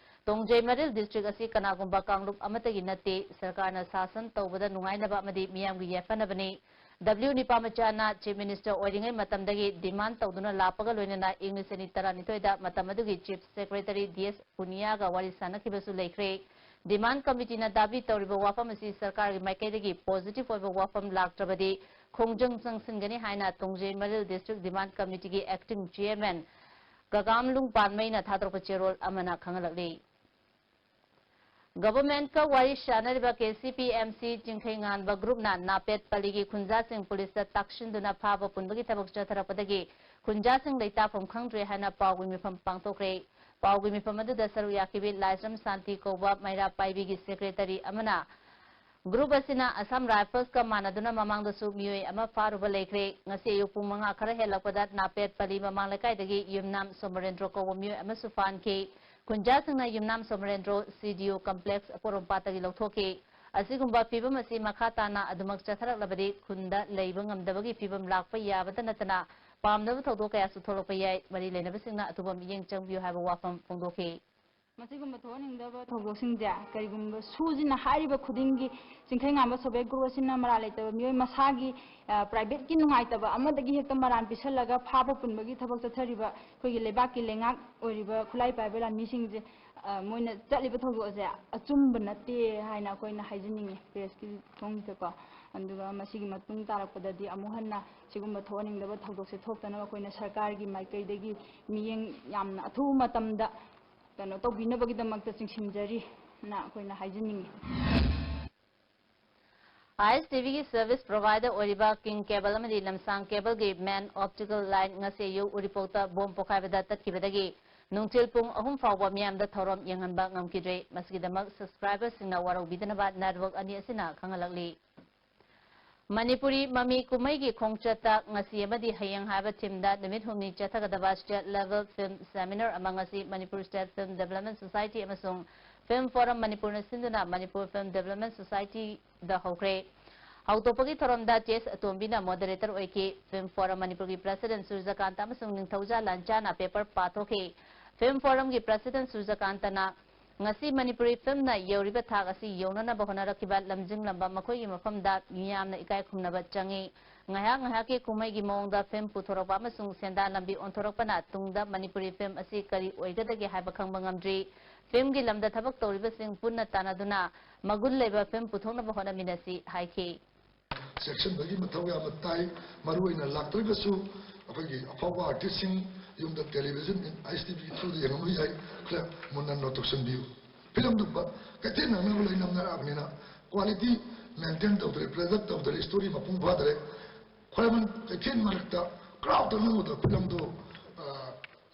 ꯇꯣꯡꯖꯩ ꯃꯔꯤꯜ ꯗꯤꯁꯇ꯭ꯔꯤꯛ ꯑꯁꯤ ꯀꯅꯥꯒꯨꯝꯕ ꯀꯥꯡꯂꯨꯞ ꯑꯃꯠꯇꯒꯤ ꯅꯠꯇꯦ꯫ ꯁꯔꯀꯥꯔꯅ ꯁꯥꯁꯟ ꯇꯧꯕꯗ ꯅꯨꯡꯉꯥꯏꯅꯕ ꯑꯃꯗꯤ ꯃꯤꯌꯥꯝꯒꯤ ꯌꯥꯏꯐꯅꯕꯅꯤ꯫ ꯗꯕ꯭ꯂꯤꯎ ꯅꯤꯄꯥꯃꯆꯥꯅ ꯆꯤꯐ ꯃꯤꯅꯤꯁꯇꯔ ꯑꯣꯏꯔꯤꯉꯩ ꯃꯇꯝꯗꯒꯤ ꯗꯤꯃꯥꯟ ꯇꯧꯗꯨꯅ ꯂꯥꯛꯄꯒ ꯂꯣꯏꯅꯅ ꯏꯪ ꯂꯤꯁꯤꯡ ꯑꯅꯤ ꯇꯔꯥꯅꯤꯊꯣꯏꯗ ꯃꯇꯝ ꯑꯗꯨꯒꯤ ꯆꯤꯐ ꯁꯦꯀ꯭ꯔꯦꯇꯔꯤ ꯗꯤ ꯑꯦꯁ ꯄꯨꯅꯤꯌꯥꯒ ꯋꯥꯔꯤ ꯁꯥꯅꯈꯤꯕꯁꯨ ꯂꯩꯈ꯭ꯔꯦ꯫ ꯗꯤꯃꯥꯟ ꯀꯃꯤꯇꯤꯅ ꯗꯥꯕꯤ ꯇꯧꯔꯤꯕ ꯋꯥꯐꯝ ꯑꯁꯤ ꯁꯔꯀꯥꯔꯒꯤ ꯃꯥꯏꯀꯩꯗꯒꯤ ꯄꯣꯖꯤꯇꯤꯚ ꯑꯣꯏꯕ ꯋꯥꯐꯝ ꯂꯥꯛꯇ꯭ꯔꯕꯗꯤ ꯈꯣꯡꯖꯪ ꯆꯪꯁꯤꯟꯒꯅꯤ ꯍꯥꯏꯅ ꯇꯣꯡꯖꯩ ꯃꯔꯤꯜ ꯗꯤꯁꯇ꯭ꯔꯤꯛ ꯗꯤꯃꯥꯟ ꯀꯃꯤꯇꯤꯒꯤ ꯑꯦꯛꯇꯤꯡ ꯆꯤꯌꯔꯃꯦꯟ ꯒꯒꯥꯝꯂꯨꯡ ꯄꯥꯟꯃꯩꯅ ꯊꯥꯗꯣꯔꯛꯄ ꯆꯦꯔꯣꯜ ꯑꯃꯅ ꯈꯪꯍꯜꯂꯛꯂꯤ꯫ ꯒꯚꯔꯟꯃꯦꯟꯠꯀ ꯋꯥꯔꯤ ꯁꯥꯅꯔꯤꯕ K C P M C Chingkheinganba ꯒ꯭ꯔꯨꯞꯅ ꯅꯥꯄꯦꯠ ꯄꯜꯂꯤꯒꯤ ꯈꯨꯟꯖꯥꯁꯤꯡ ꯄꯨꯂꯤꯁꯇ ꯇꯥꯛꯁꯤꯟꯗꯨꯅ ꯐꯥꯕ ꯄꯨꯟꯕꯒꯤ ꯊꯕꯛ ꯆꯠꯊꯔꯛꯄꯗꯒꯤ ꯈꯨꯟꯖꯥꯁꯤꯡ ꯂꯩꯇꯥꯐꯝ ꯈꯪꯗ꯭ꯔꯦ ꯍꯥꯏꯅ ꯄꯥꯎꯒꯤ ꯃꯤꯐꯝ ꯄꯥꯡꯊꯣꯛꯈ꯭ꯔꯦ꯫ ꯄꯥꯎꯒꯤ ꯃꯤꯐꯝ ꯑꯗꯨꯗ ꯁꯔꯨꯛ ꯌꯥꯈꯤꯕꯤ ꯂꯥꯏꯁ꯭ꯔꯝ ꯁꯥꯟꯇꯤ ꯀꯧꯕ ꯃꯩꯔꯥ ꯄꯥꯏꯕꯤꯒꯤ ꯁꯦꯀ꯭ꯔꯦꯇꯔꯤ ꯑꯃꯅ ꯒ꯭ꯔꯨꯞ ꯑꯁꯤꯅ ꯑꯁꯥꯝ ꯔꯥꯏꯐꯜꯁꯀ ꯃꯥꯟꯅꯗꯨꯅ ꯃꯃꯥꯡꯗꯁꯨ ꯃꯤꯑꯣꯏ ꯑꯃ ꯐꯥꯔꯨꯕ ꯂꯩꯈ꯭ꯔꯦ꯫ ꯉꯁꯤ ꯑꯌꯨꯛ ꯄꯨꯡ ꯃꯉꯥ ꯈꯔ ꯍꯦꯜꯂꯛꯄꯗ ꯅꯥꯄꯦꯠ ꯄꯜꯂꯤ ꯃꯃꯥꯡ ꯂꯩꯀꯥꯏꯗꯒꯤ ꯌꯨꯝꯅꯥꯝ ꯁꯣꯃꯔꯦꯟꯗ꯭ꯔꯣ ꯀꯧꯕ ꯃꯤꯑꯣꯏ ꯑꯃꯁꯨ ꯐꯥꯍꯟꯈꯤ꯫ ꯈꯨꯟꯖꯥꯁꯤꯡꯅ ꯌꯨꯝꯅꯥꯝ ꯁꯣꯃꯔꯦꯟꯗ꯭ꯔꯣ ꯁꯤ ꯗꯤ ꯑꯣ ꯀꯝꯄ꯭ꯂꯦꯛꯁ ꯑꯄꯣꯔꯣꯝꯄꯥꯠꯇꯒꯤ ꯂꯧꯊꯣꯛꯈꯤ꯫ ꯑꯁꯤꯒꯨꯝꯕ ꯐꯤꯕꯝ ꯑꯁꯤ ꯃꯈꯥ ꯇꯥꯅ ꯑꯗꯨꯃꯛ ꯆꯠꯊꯔꯛꯂꯕꯗꯤ ꯈꯨꯟꯗ ꯂꯩꯕ ꯉꯝꯗꯕꯒꯤ ꯐꯤꯕꯝ ꯂꯥꯛꯄ ꯌꯥꯕꯇ ꯅꯠꯇꯅ ꯄꯥꯝꯗꯕ ꯊꯧꯗꯣꯛ ꯀꯌꯥꯁꯨ ꯊꯣꯛꯂꯛꯄ ꯌꯥꯏ꯫ ꯃꯔꯤ ꯂꯩꯅꯕꯁꯤꯡꯅ ꯑꯊꯨꯕ ꯃꯤꯠꯌꯦꯡ ꯆꯪꯕꯤꯌꯨ ꯍꯥꯏꯕ ꯋꯥꯐꯝ ꯐꯣꯡꯗꯣꯛꯈꯤ꯫ ꯃꯁꯤꯒꯨꯝꯕ ꯊꯣꯛꯍꯟꯅꯤꯡꯗꯕ ꯊꯧꯗꯣꯛꯁꯤꯡꯁꯦ ꯀꯔꯤꯒꯨꯝꯕ ꯁꯨꯁꯤꯅ ꯍꯥꯏꯔꯤꯕ ꯈꯨꯗꯤꯡꯒꯤ ꯆꯤꯡꯈꯩꯉꯥꯟꯕ ꯁꯣꯚꯦꯠ ꯒ꯭ꯔꯨꯞ ꯑꯁꯤꯅ ꯃꯔꯥꯜ ꯂꯩꯇꯕ ꯃꯤꯑꯣꯏ ꯃꯁꯥꯒꯤ, ꯑ, ꯄ꯭ꯔꯥꯏꯚꯦꯠꯀꯤ ꯅꯨꯡꯉꯥꯏꯇꯕ ꯑꯃꯗꯒꯤ ꯍꯦꯛꯇ ꯃꯔꯥꯜ ꯄꯤꯁꯜꯂꯒ ꯐꯥꯕ ꯄꯨꯟꯕꯒꯤ ꯊꯕꯛ ꯆꯠꯊꯔꯤꯕ ꯑꯩꯈꯣꯏꯒꯤ ꯂꯩꯕꯥꯛꯀꯤ ꯂꯩꯉꯥꯛ ꯑꯣꯏꯔꯤꯕ ꯈꯨꯠꯂꯥꯏ ꯄꯥꯏꯕ ꯂꯥꯟꯃꯤꯁꯤꯡꯁꯦ, ꯑ, ꯃꯣꯏꯅ ꯆꯠꯂꯤꯕ ꯊꯧꯗꯣꯛ ꯑꯁꯦ ꯑꯆꯨꯝꯕ ꯅꯠꯇꯦ ꯍꯥꯏꯅ ꯑꯩꯈꯣꯏꯅ ꯍꯥꯏꯖꯅꯤꯡꯉꯤ ꯄ꯭ꯔꯦꯁꯀꯤ ꯊꯣꯡꯁꯤꯗꯀꯣ꯫ ꯑꯗꯨꯒ ꯃꯁꯤꯒꯤ ꯃꯇꯨꯡ ꯇꯥꯔꯛꯄꯗꯗꯤ ꯑꯃꯨꯛ ꯍꯟꯅ ꯁꯤꯒꯨꯝꯕ ꯊꯣꯛꯍꯟꯅꯤꯡꯗꯕ ꯊꯧꯗꯣꯛꯁꯦ ꯊꯣꯛꯇꯅꯕ ꯑꯩꯈꯣꯏꯅ ꯁꯔꯀꯥꯔꯒꯤ ꯃꯥꯏꯀꯩꯗꯒꯤ ꯃꯤꯠꯌꯦꯡ ꯌꯥꯝꯅ ꯑꯊꯨꯕ ꯃꯇꯝꯗ ꯀꯩꯅꯣ ꯇꯧꯕꯤꯅꯕꯒꯤꯗꯃꯛꯇ ꯆꯤꯡꯁꯤꯟꯖꯔꯤꯅ ꯑꯩꯈꯣꯏꯅ ꯍꯥꯏꯖꯅꯤꯡꯉꯤ꯫ ꯑꯥꯏ ꯑꯦꯁ ꯇꯤ ꯚꯤꯒꯤ ꯁꯔꯚꯤꯁ ꯄ꯭ꯔꯣꯚꯥꯏꯗꯔ ꯑꯣꯏꯔꯤꯕ ꯀꯤꯡ ꯀꯦꯕꯜ ꯑꯃꯗꯤ ꯂꯝꯁꯥꯡ ꯀꯦꯕꯜꯒꯤ ꯃꯦꯟ ꯑꯣꯞꯇꯤꯀꯦꯜ ꯂꯥꯏꯟ ꯉꯁꯤ ꯑꯌꯨꯛ ꯎꯔꯤꯄꯣꯛꯇ ꯕꯣꯝ ꯄꯣꯈꯥꯏꯕꯗ ꯇꯠꯈꯤꯕꯗꯒꯤ ꯅꯨꯡꯊꯤꯜ ꯄꯨꯡ ꯑꯍꯨꯝ ꯐꯥꯎꯕ ꯃꯤꯌꯥꯝꯗ ꯊꯧꯔꯝ ꯌꯦꯡꯍꯟꯕ ꯉꯝꯈꯤꯗ꯭ꯔꯦ꯫ ꯃꯁꯤꯒꯤꯗꯃꯛ subscriberꯁꯤꯡꯅ ꯋꯥꯔꯧꯕꯤꯗꯅꯕ network ꯑꯅꯤ ꯑꯁꯤꯅ ꯈꯪꯍꯜꯂꯛꯂꯤ꯫ ꯃꯅꯤꯄꯨꯔꯤ ꯃꯃꯤ ꯀꯨꯝꯍꯩꯒꯤ ꯈꯣꯡꯆꯠꯇ ꯉꯁꯤ ꯑꯃꯗꯤ ꯍꯌꯦꯡ ꯍꯥꯏꯕ themeꯗ ꯅꯨꯃꯤꯠ ꯍꯨꯝꯅꯤ ꯆꯠꯊꯒꯗꯕ state level film seminar ꯑꯃ ꯉꯁꯤ Manipur State Film Development Society ꯑꯃꯁꯨꯡ Film Forum ꯃꯅꯤꯄꯨꯔꯅ ꯁꯤꯟꯗꯨꯅ ꯃꯅꯤꯄꯨꯔ Film Development Societyꯗ ꯍꯧꯈ꯭ꯔꯦ꯫ ꯍꯧꯗꯣꯛꯄꯒꯤ ꯊꯧꯔꯝꯗ ꯇꯤ ꯑꯦꯁ ꯑꯇꯣꯝꯕꯤꯅ moderator ꯑꯣꯏꯈꯤ꯫ Film Forum ꯃꯅꯤꯄꯨꯔꯒꯤ president ꯁꯨꯔꯖꯀꯥꯟꯇ ꯑꯃꯁꯨꯡ ꯅꯤꯡꯊꯧꯖꯥ ꯂꯥꯟꯆꯥꯅ paper ꯄꯥꯊꯣꯛꯈꯤ꯫ Film Forumꯒꯤ president ꯁꯨꯔꯖꯀꯥꯟꯇꯅ ꯉꯁꯤ ꯃꯅꯤꯄꯨꯔꯤ filmꯅ ꯌꯧꯔꯤꯕ ꯊꯥꯛ ꯑꯁꯤ ꯌꯧꯅꯅꯕ ꯍꯣꯠꯅꯔꯛꯈꯤꯕ ꯂꯝꯖꯤꯡꯂꯝꯕ ꯃꯈꯣꯏꯒꯤ ꯃꯐꯝꯗ ꯃꯤꯌꯥꯝꯅ ꯏꯀꯥꯏ ꯈꯨꯝꯅꯕ ꯆꯪꯏ꯫ ꯉꯥꯏꯍꯥꯛ ꯉꯥꯏꯍꯥꯛꯀꯤ ꯀꯨꯝꯍꯩꯒꯤ ꯃꯑꯣꯡꯗ film ꯄꯨꯊꯣꯔꯛꯄ ꯑꯃꯁꯨꯡ ꯁꯦꯟꯗꯥꯟ ꯂꯝꯕꯤ ꯑꯣꯟꯊꯣꯔꯛꯄꯅ ꯇꯨꯡꯗ ꯃꯅꯤꯄꯨꯔꯤ film ꯑꯁꯤ ꯀꯔꯤ ꯑꯣꯏꯒꯗꯒꯦ ꯍꯥꯏꯕ ꯈꯪꯕ ꯉꯝꯗ꯭ꯔꯤ꯫ Filmꯒꯤ ꯂꯝꯗ ꯊꯕꯛ ꯇꯧꯔꯤꯕꯁꯤꯡ ꯄꯨꯟꯅ ꯇꯥꯟꯅꯗꯨꯅ ꯃꯒꯨꯟ ꯂꯩꯕ film ꯄꯨꯊꯣꯛꯅꯕ ꯍꯣꯠꯅꯃꯤꯟꯅꯁꯤ ꯍꯥꯏꯈꯤ꯫ ꯆꯦꯛꯁꯤꯟꯕꯒꯤ ꯃꯊꯧ ꯌꯥꯝꯅ ꯇꯥꯏ꯫ ꯃꯔꯨꯑꯣꯏꯅ ꯂꯥꯛꯇꯧꯔꯤꯕꯁꯨ ꯑꯩꯈꯣꯏꯒꯤ ꯑꯐꯥꯎꯕ artistꯁꯤꯡ ꯌꯨꯝꯗ television, ISTVꯒꯤ throughꯗ ꯌꯦꯡꯉꯝꯕ ꯌꯥꯏ꯫ ꯈꯔ ꯃꯨꯟꯅ note ꯇꯧꯁꯟꯕꯤꯌꯨ꯫ Filmꯗꯨ ꯀꯩꯊꯦꯜ ꯅꯪꯅꯕ ꯂꯣꯏ ꯅꯝꯅꯔꯛꯑꯕꯅꯤꯅ quality maintain ꯇꯧꯗ꯭ꯔꯦ, preserve ꯇꯧꯗ꯭ꯔꯦ, story ꯃꯄꯨꯡ ꯐꯥꯗ꯭ꯔꯦ꯫ ꯈ꯭ꯋꯥꯏꯔꯝꯕꯟ ꯀꯩꯊꯦꯜ ꯃꯔꯛꯇ crowdꯇ ꯅꯝꯕꯗ filmꯗꯨ, ꯑ,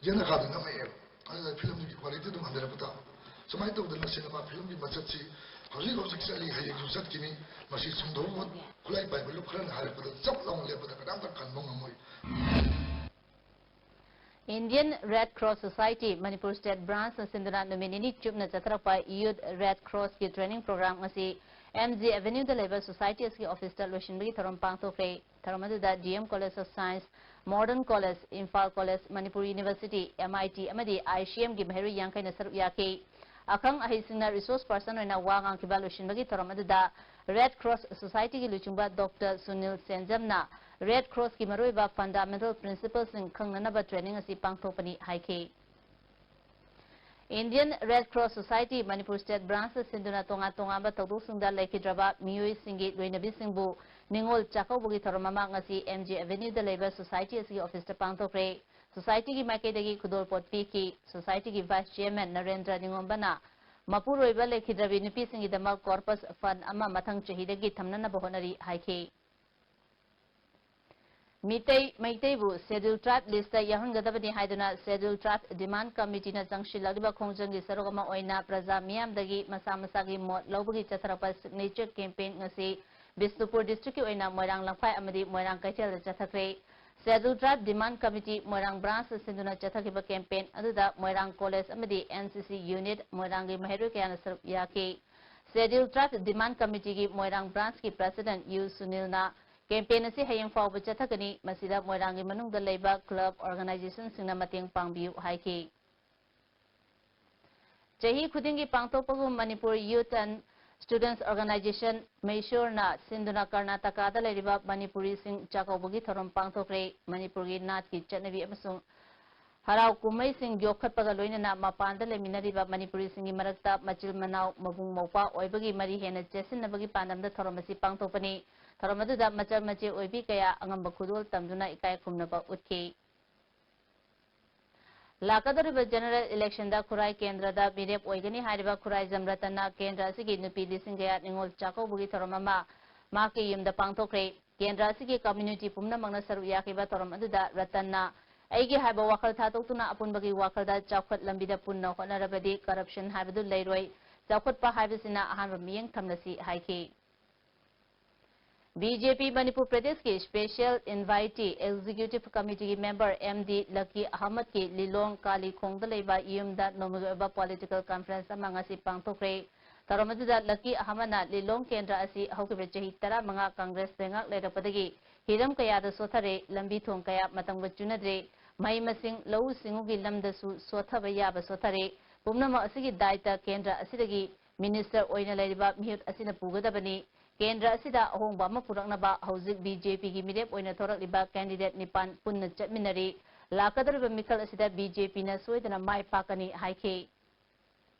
ꯌꯦꯅꯈꯥꯗ ꯅꯝꯃꯛꯑꯦꯕ꯫ ꯑꯗꯨꯅ filmꯗꯨꯒꯤ qualityꯗꯨ ꯍꯟꯊꯔꯛꯄ ꯇꯥꯕ꯫ ꯁꯨꯃꯥꯏꯅ ꯇꯧꯗꯅ cinema filmꯒꯤ ꯃꯁꯛꯁꯤ ꯍꯧꯖꯤꯛ ꯍꯧꯖꯤꯛ ꯆꯠꯂꯤ, ꯍꯌꯦꯡꯁꯨ ꯆꯠꯈꯤꯅꯤ꯫ ꯃꯁꯤ ꯆꯨꯝꯗꯧꯕ ꯈꯨꯠꯂꯥꯏ ꯄꯥꯏꯕ ꯂꯨꯞ ꯈꯔꯅ ꯍꯥꯏꯔꯛꯄꯗ ꯆꯞ ꯂꯥꯎꯅ ꯂꯦꯞꯄꯗ ꯀꯅꯥꯝꯇ ꯀꯟꯕ ꯉꯝꯃꯣꯏ꯫ Indian Red Cross Society Manipur State Branchꯅ ꯁꯤꯟꯗꯨꯅ ꯅꯨꯃꯤꯠ ꯅꯤꯅꯤ ꯆꯨꯞꯅ ꯆꯠꯊꯔꯛꯄ Youth Red Crossꯀꯤ training program ꯉꯁꯤ M G Avenueꯗ ꯂꯩꯕ society ꯑꯁꯤꯒꯤ officeꯇ ꯂꯣꯏꯁꯤꯟꯕꯒꯤ ꯊꯧꯔꯝ ꯄꯥꯡꯊꯣꯛꯈ꯭ꯔꯦ꯫ ꯊꯧꯔꯝ ꯑꯗꯨꯗ D M College of Science, Modern College, Imphal College, Manipur University, M I T ꯑꯃꯗꯤ I C Mꯒꯤ ꯃꯍꯩꯔꯣꯏ ꯌꯥꯡꯈꯩꯅ ꯁꯔꯨꯛ ꯌꯥꯈꯤ꯫ ꯑꯈꯪ ꯑꯍꯩꯁꯤꯡꯅ resource person ꯑꯣꯏꯅ ꯋꯥ ꯉꯥꯡꯈꯤꯕ ꯂꯣꯏꯁꯤꯟꯕꯒꯤ ꯊꯧꯔꯝ ꯑꯗꯨꯗ Red Cross Societyꯒꯤ ꯂꯨꯆꯤꯡꯕ Doctor ꯁꯨꯅꯤꯜ ꯁꯦꯟꯖꯝꯅ Red Crossꯀꯤ ꯃꯔꯨꯑꯣꯏꯕ fundamental principlesꯁꯤꯡ ꯈꯪꯅꯅꯕ training ꯑꯁꯤ ꯄꯥꯡꯊꯣꯛꯄꯅꯤ ꯍꯥꯏꯈꯤ꯫ Indian Red Cross Society Manipur State Branchꯅ ꯁꯤꯟꯗꯨꯅ ꯇꯣꯉꯥꯟ ꯇꯣꯉꯥꯟꯕ ꯊꯧꯗꯣꯛꯁꯤꯡꯗ ꯂꯩꯈꯤꯗ꯭ꯔꯕ ꯃꯤꯑꯣꯏꯁꯤꯡꯒꯤ ꯂꯣꯏꯅꯕꯤꯁꯤꯡꯕꯨ ꯅꯤꯉꯣꯜ ꯆꯥꯛꯀꯧꯕꯒꯤ ꯊꯧꯔꯝ ꯑꯃ ꯉꯁꯤ M G Avenueꯗ ꯂꯩꯕ society ꯑꯁꯤꯒꯤ officeꯇ ꯄꯥꯡꯊꯣꯛꯈ꯭ꯔꯦ꯫ Societyꯒꯤ ꯃꯥꯏꯀꯩꯗꯒꯤ ꯈꯨꯗꯣꯜꯄꯣꯠ ꯄꯤꯈꯤ꯫ Societyꯒꯤ Vice Chairman ꯅꯔꯦꯟꯗ꯭ꯔ ꯅꯤꯉꯣꯝꯕꯅ ꯃꯄꯨꯔꯣꯏꯕ ꯂꯩꯈꯤꯗ꯭ꯔꯕꯤ ꯅꯨꯄꯤꯁꯤꯡꯒꯤꯗꯃꯛ corpus fund ꯑꯃ ꯃꯊꯪ ꯆꯍꯤꯗꯒꯤ ꯊꯝꯅꯅꯕ ꯍꯣꯠꯅꯔꯤ ꯍꯥꯏꯈꯤ꯫ ꯃꯤꯇꯩ, ꯃꯩꯇꯩꯕꯨ Scheduled Tribe list ꯇ ꯌꯥꯎꯍꯟꯒꯗꯕꯅꯤ ꯍꯥꯏꯗꯨꯅ Scheduled Tribe Demand Committee ꯅ ꯆꯪꯁꯤꯜꯂꯛꯂꯤꯕ ꯈꯣꯡꯖꯪꯒꯤ ꯁꯔꯨꯛ ꯑꯃ ꯑꯣꯏꯅ ꯄ꯭ꯔꯖꯥ ꯃꯤꯌꯥꯝꯗꯒꯤ ꯃꯁꯥ ꯃꯁꯥꯒꯤ ꯃꯣꯠ ꯂꯧꯕꯒꯤ ꯆꯠꯊꯔꯛꯄ signature campaign ꯉꯁꯤ ꯕꯤꯁꯅꯨꯄꯨꯔ district ꯀꯤ ꯑꯣꯏꯅ ꯃꯣꯏꯔꯥꯡ ꯂꯝꯈꯥꯏ ꯑꯃꯗꯤ ꯃꯣꯏꯔꯥꯡ ꯀꯩꯊꯦꯜꯗ ꯆꯠꯊꯈ꯭ꯔꯦ꯫ Scheduled Tribe Demand Committee ꯃꯣꯏꯔꯥꯡ branch ꯁꯤꯟꯗꯨꯅ ꯆꯠꯊꯈꯤꯕ campaign ꯑꯗꯨꯗ ꯃꯣꯏꯔꯥꯡ college ꯑꯃꯗꯤ N C C unit ꯃꯣꯏꯔꯥꯡꯒꯤ ꯃꯍꯩꯔꯣꯏ ꯀꯌꯥꯅ ꯁꯔꯨꯛ ꯌꯥꯈꯤ꯫ Scheduled Tribe Demand Committee ꯒꯤ ꯃꯣꯏꯔꯥꯡ branch ꯀꯤ president ꯌꯨ ꯁꯨꯅꯤꯜꯅ campaign ꯑꯁꯤ ꯍꯌꯦꯡ ꯐꯥꯎꯕ ꯆꯠꯊꯒꯅꯤ, ꯃꯁꯤꯗ ꯃꯣꯏꯔꯥꯡꯒꯤ ꯃꯅꯨꯡꯗ ꯂꯩꯕ club organization ꯁꯤꯡꯅ ꯃꯇꯦꯡ ꯄꯥꯡꯕꯤꯌꯨ ꯍꯥꯏꯈꯤ꯫ ꯆꯍꯤ ꯈꯨꯗꯤꯡꯒꯤ ꯄꯥꯡꯊꯣꯛꯄꯒꯨꯝ Manipur Youth and Students Organization ꯃꯩꯁꯣꯔꯅ ꯁꯤꯟꯗꯨꯅ ꯀꯔꯅꯥꯇꯀꯥꯗ ꯂꯩꯔꯤꯕ ꯃꯅꯤꯄꯨꯔꯤꯁꯤꯡ ꯆꯥꯛꯀꯧꯕꯒꯤ ꯊꯧꯔꯝ ꯄꯥꯡꯊꯣꯛꯈ꯭ꯔꯦ꯫ ꯃꯅꯤꯄꯨꯔꯒꯤ ꯅꯥꯠꯀꯤ ꯆꯠꯅꯕꯤ ꯑꯃꯁꯨꯡ ꯍꯔꯥꯎ ꯀꯨꯝꯍꯩꯁꯤꯡ ꯌꯣꯛꯈꯠꯄꯒ ꯂꯣꯏꯅꯅ ꯃꯄꯥꯟꯗ ꯂꯩꯃꯤꯟꯅꯔꯤꯕ ꯃꯅꯤꯄꯨꯔꯤꯁꯤꯡꯒꯤ ꯃꯔꯛꯇ ꯃꯆꯤꯜ ꯃꯅꯥꯎ, ꯃꯕꯨꯡ ꯃꯧꯄ꯭ꯋꯥ ꯑꯣꯏꯕꯒꯤ ꯃꯔꯤ ꯍꯦꯟꯅ ꯆꯦꯠꯁꯤꯟꯅꯕꯒꯤ ꯄꯥꯟꯗꯝꯗ ꯊꯧꯔꯝ ꯑꯁꯤ ꯄꯥꯡꯊꯣꯛꯄꯅꯤ꯫ ꯊꯧꯔꯝ ꯑꯗꯨꯗ ꯃꯆꯜ ꯃꯆꯦ ꯑꯣꯏꯕꯤ ꯀꯌꯥ ꯑꯉꯝꯕ ꯈꯨꯗꯣꯜ ꯇꯝꯗꯨꯅ ꯏꯀꯥꯏ ꯈꯨꯝꯅꯕ ꯎꯠꯈꯤ꯫ ꯂꯥꯛꯀꯗꯧꯔꯤꯕ general election ꯗ ꯈꯨꯔꯥꯏ ꯀꯦꯟꯗ꯭ꯔꯗ ꯃꯤꯔꯦꯞ ꯑꯣꯏꯒꯅꯤ ꯍꯥꯏꯔꯤꯕ ꯈꯨꯔꯥꯏꯖꯝ ꯔꯇꯟꯅ ꯀꯦꯟꯗ꯭ꯔ ꯑꯁꯤꯒꯤ ꯅꯨꯄꯤ ꯂꯤꯁꯤꯡ ꯀꯌꯥ ꯅꯤꯉꯣꯜ ꯆꯥꯛꯀꯧꯕꯒꯤ ꯊꯧꯔꯝ ꯑꯃ ꯃꯍꯥꯛꯀꯤ ꯌꯨꯝꯗ ꯄꯥꯡꯊꯣꯛꯈ꯭ꯔꯦ꯫ ꯀꯦꯟꯗ꯭ꯔ ꯑꯁꯤꯒꯤ community ꯄꯨꯝꯅꯃꯛꯅ ꯁꯔꯨꯛ ꯌꯥꯈꯤꯕ ꯊꯧꯔꯝ ꯑꯗꯨꯗ ꯔꯇꯟꯅ ꯑꯩꯒꯤ ꯍꯥꯏꯕ ꯋꯥꯈꯜ ꯊꯥꯗꯣꯛꯇꯨꯅ ꯑꯄꯨꯟꯕꯒꯤ ꯋꯥꯈꯜꯗ ꯆꯥꯎꯈꯠ ꯂꯝꯕꯤꯗ ꯄꯨꯟꯅ ꯍꯣꯠꯅꯔꯕꯗꯤ corruption ꯍꯥꯏꯕꯗꯨ ꯂꯩꯔꯣꯏ, ꯆꯥꯎꯈꯠꯄ ꯍꯥꯏꯕꯁꯤꯅ ꯑꯍꯥꯟꯕ ꯃꯤꯠꯌꯦꯡ ꯊꯝꯂꯁꯤ ꯍꯥꯏꯈꯤ꯫ B J P ꯃꯅꯤꯄꯨꯔ ꯄ꯭ꯔꯗꯦꯁꯀꯤ special invitee executive committee ꯒꯤ member M D ꯂꯀꯤ ꯑꯍꯃꯗꯀꯤ ꯂꯤꯂꯣꯡ ꯀꯥꯂꯤꯈꯣꯡꯗ ꯂꯩꯕ ꯌꯨꯝꯗ ꯅꯣꯡꯃꯒꯤ ꯑꯣꯏꯕ political conference ꯑꯃ ꯉꯁꯤ ꯄꯥꯡꯊꯣꯛꯈ꯭ꯔꯦ꯫ ꯊꯧꯔꯝ ꯑꯗꯨꯗ ꯂꯀꯤ ꯑꯍꯃꯗꯅ ꯂꯤꯂꯣꯡ ꯀꯦꯟꯗ꯭ꯔ ꯑꯁꯤ ꯍꯧꯈꯤꯕ ꯆꯍꯤ ꯇꯔꯥꯃꯉꯥ ꯀꯪꯒ꯭ꯔꯦꯁ ꯂꯩꯉꯥꯛ ꯂꯩꯔꯛꯄꯗꯒꯤ ꯍꯤꯔꯝ ꯀꯌꯥꯗ ꯁꯣꯊꯔꯦ, ꯂꯝꯕꯤ ꯊꯣꯡ ꯀꯌꯥ ꯃꯇꯝꯒ ꯆꯨꯅꯗ꯭ꯔꯦ, ꯃꯍꯩ ꯃꯁꯤꯡ, ꯂꯧꯎ ꯁꯤꯡꯎꯒꯤ ꯂꯝꯗꯁꯨ ꯁꯣꯊꯕ ꯌꯥꯕ ꯁꯣꯊꯔꯦ꯫ ꯄꯨꯝꯅꯃꯛ ꯑꯁꯤꯒꯤ ꯗꯥꯏꯇ ꯀꯦꯟꯗ꯭ꯔ ꯑꯁꯤꯗꯒꯤ minister ꯑꯣꯏꯅ ꯂꯩꯔꯤꯕ ꯃꯤꯍꯨꯠ ꯑꯁꯤꯅ ꯄꯨꯒꯗꯕꯅꯤ꯫ ꯀꯦꯟꯗ꯭ꯔ ꯑꯁꯤꯗ ꯑꯍꯣꯡꯕ ꯑꯃ ꯄꯨꯔꯛꯅꯕ ꯍꯧꯖꯤꯛ B J P ꯒꯤ ꯃꯤꯔꯦꯞ ꯑꯣꯏꯅ ꯊꯣꯔꯛꯂꯤꯕ candidate ꯅꯤꯄꯥꯟ ꯄꯨꯟꯅ ꯆꯠꯃꯤꯟꯅꯔꯤ꯫ ꯂꯥꯛꯀꯗꯧꯔꯤꯕ ꯃꯤꯈꯜ ꯑꯁꯤꯗ B J P ꯅ ꯁꯣꯏꯗꯅ ꯃꯥꯏ ꯄꯥꯛꯀꯅꯤ ꯍꯥꯏꯈꯤ꯫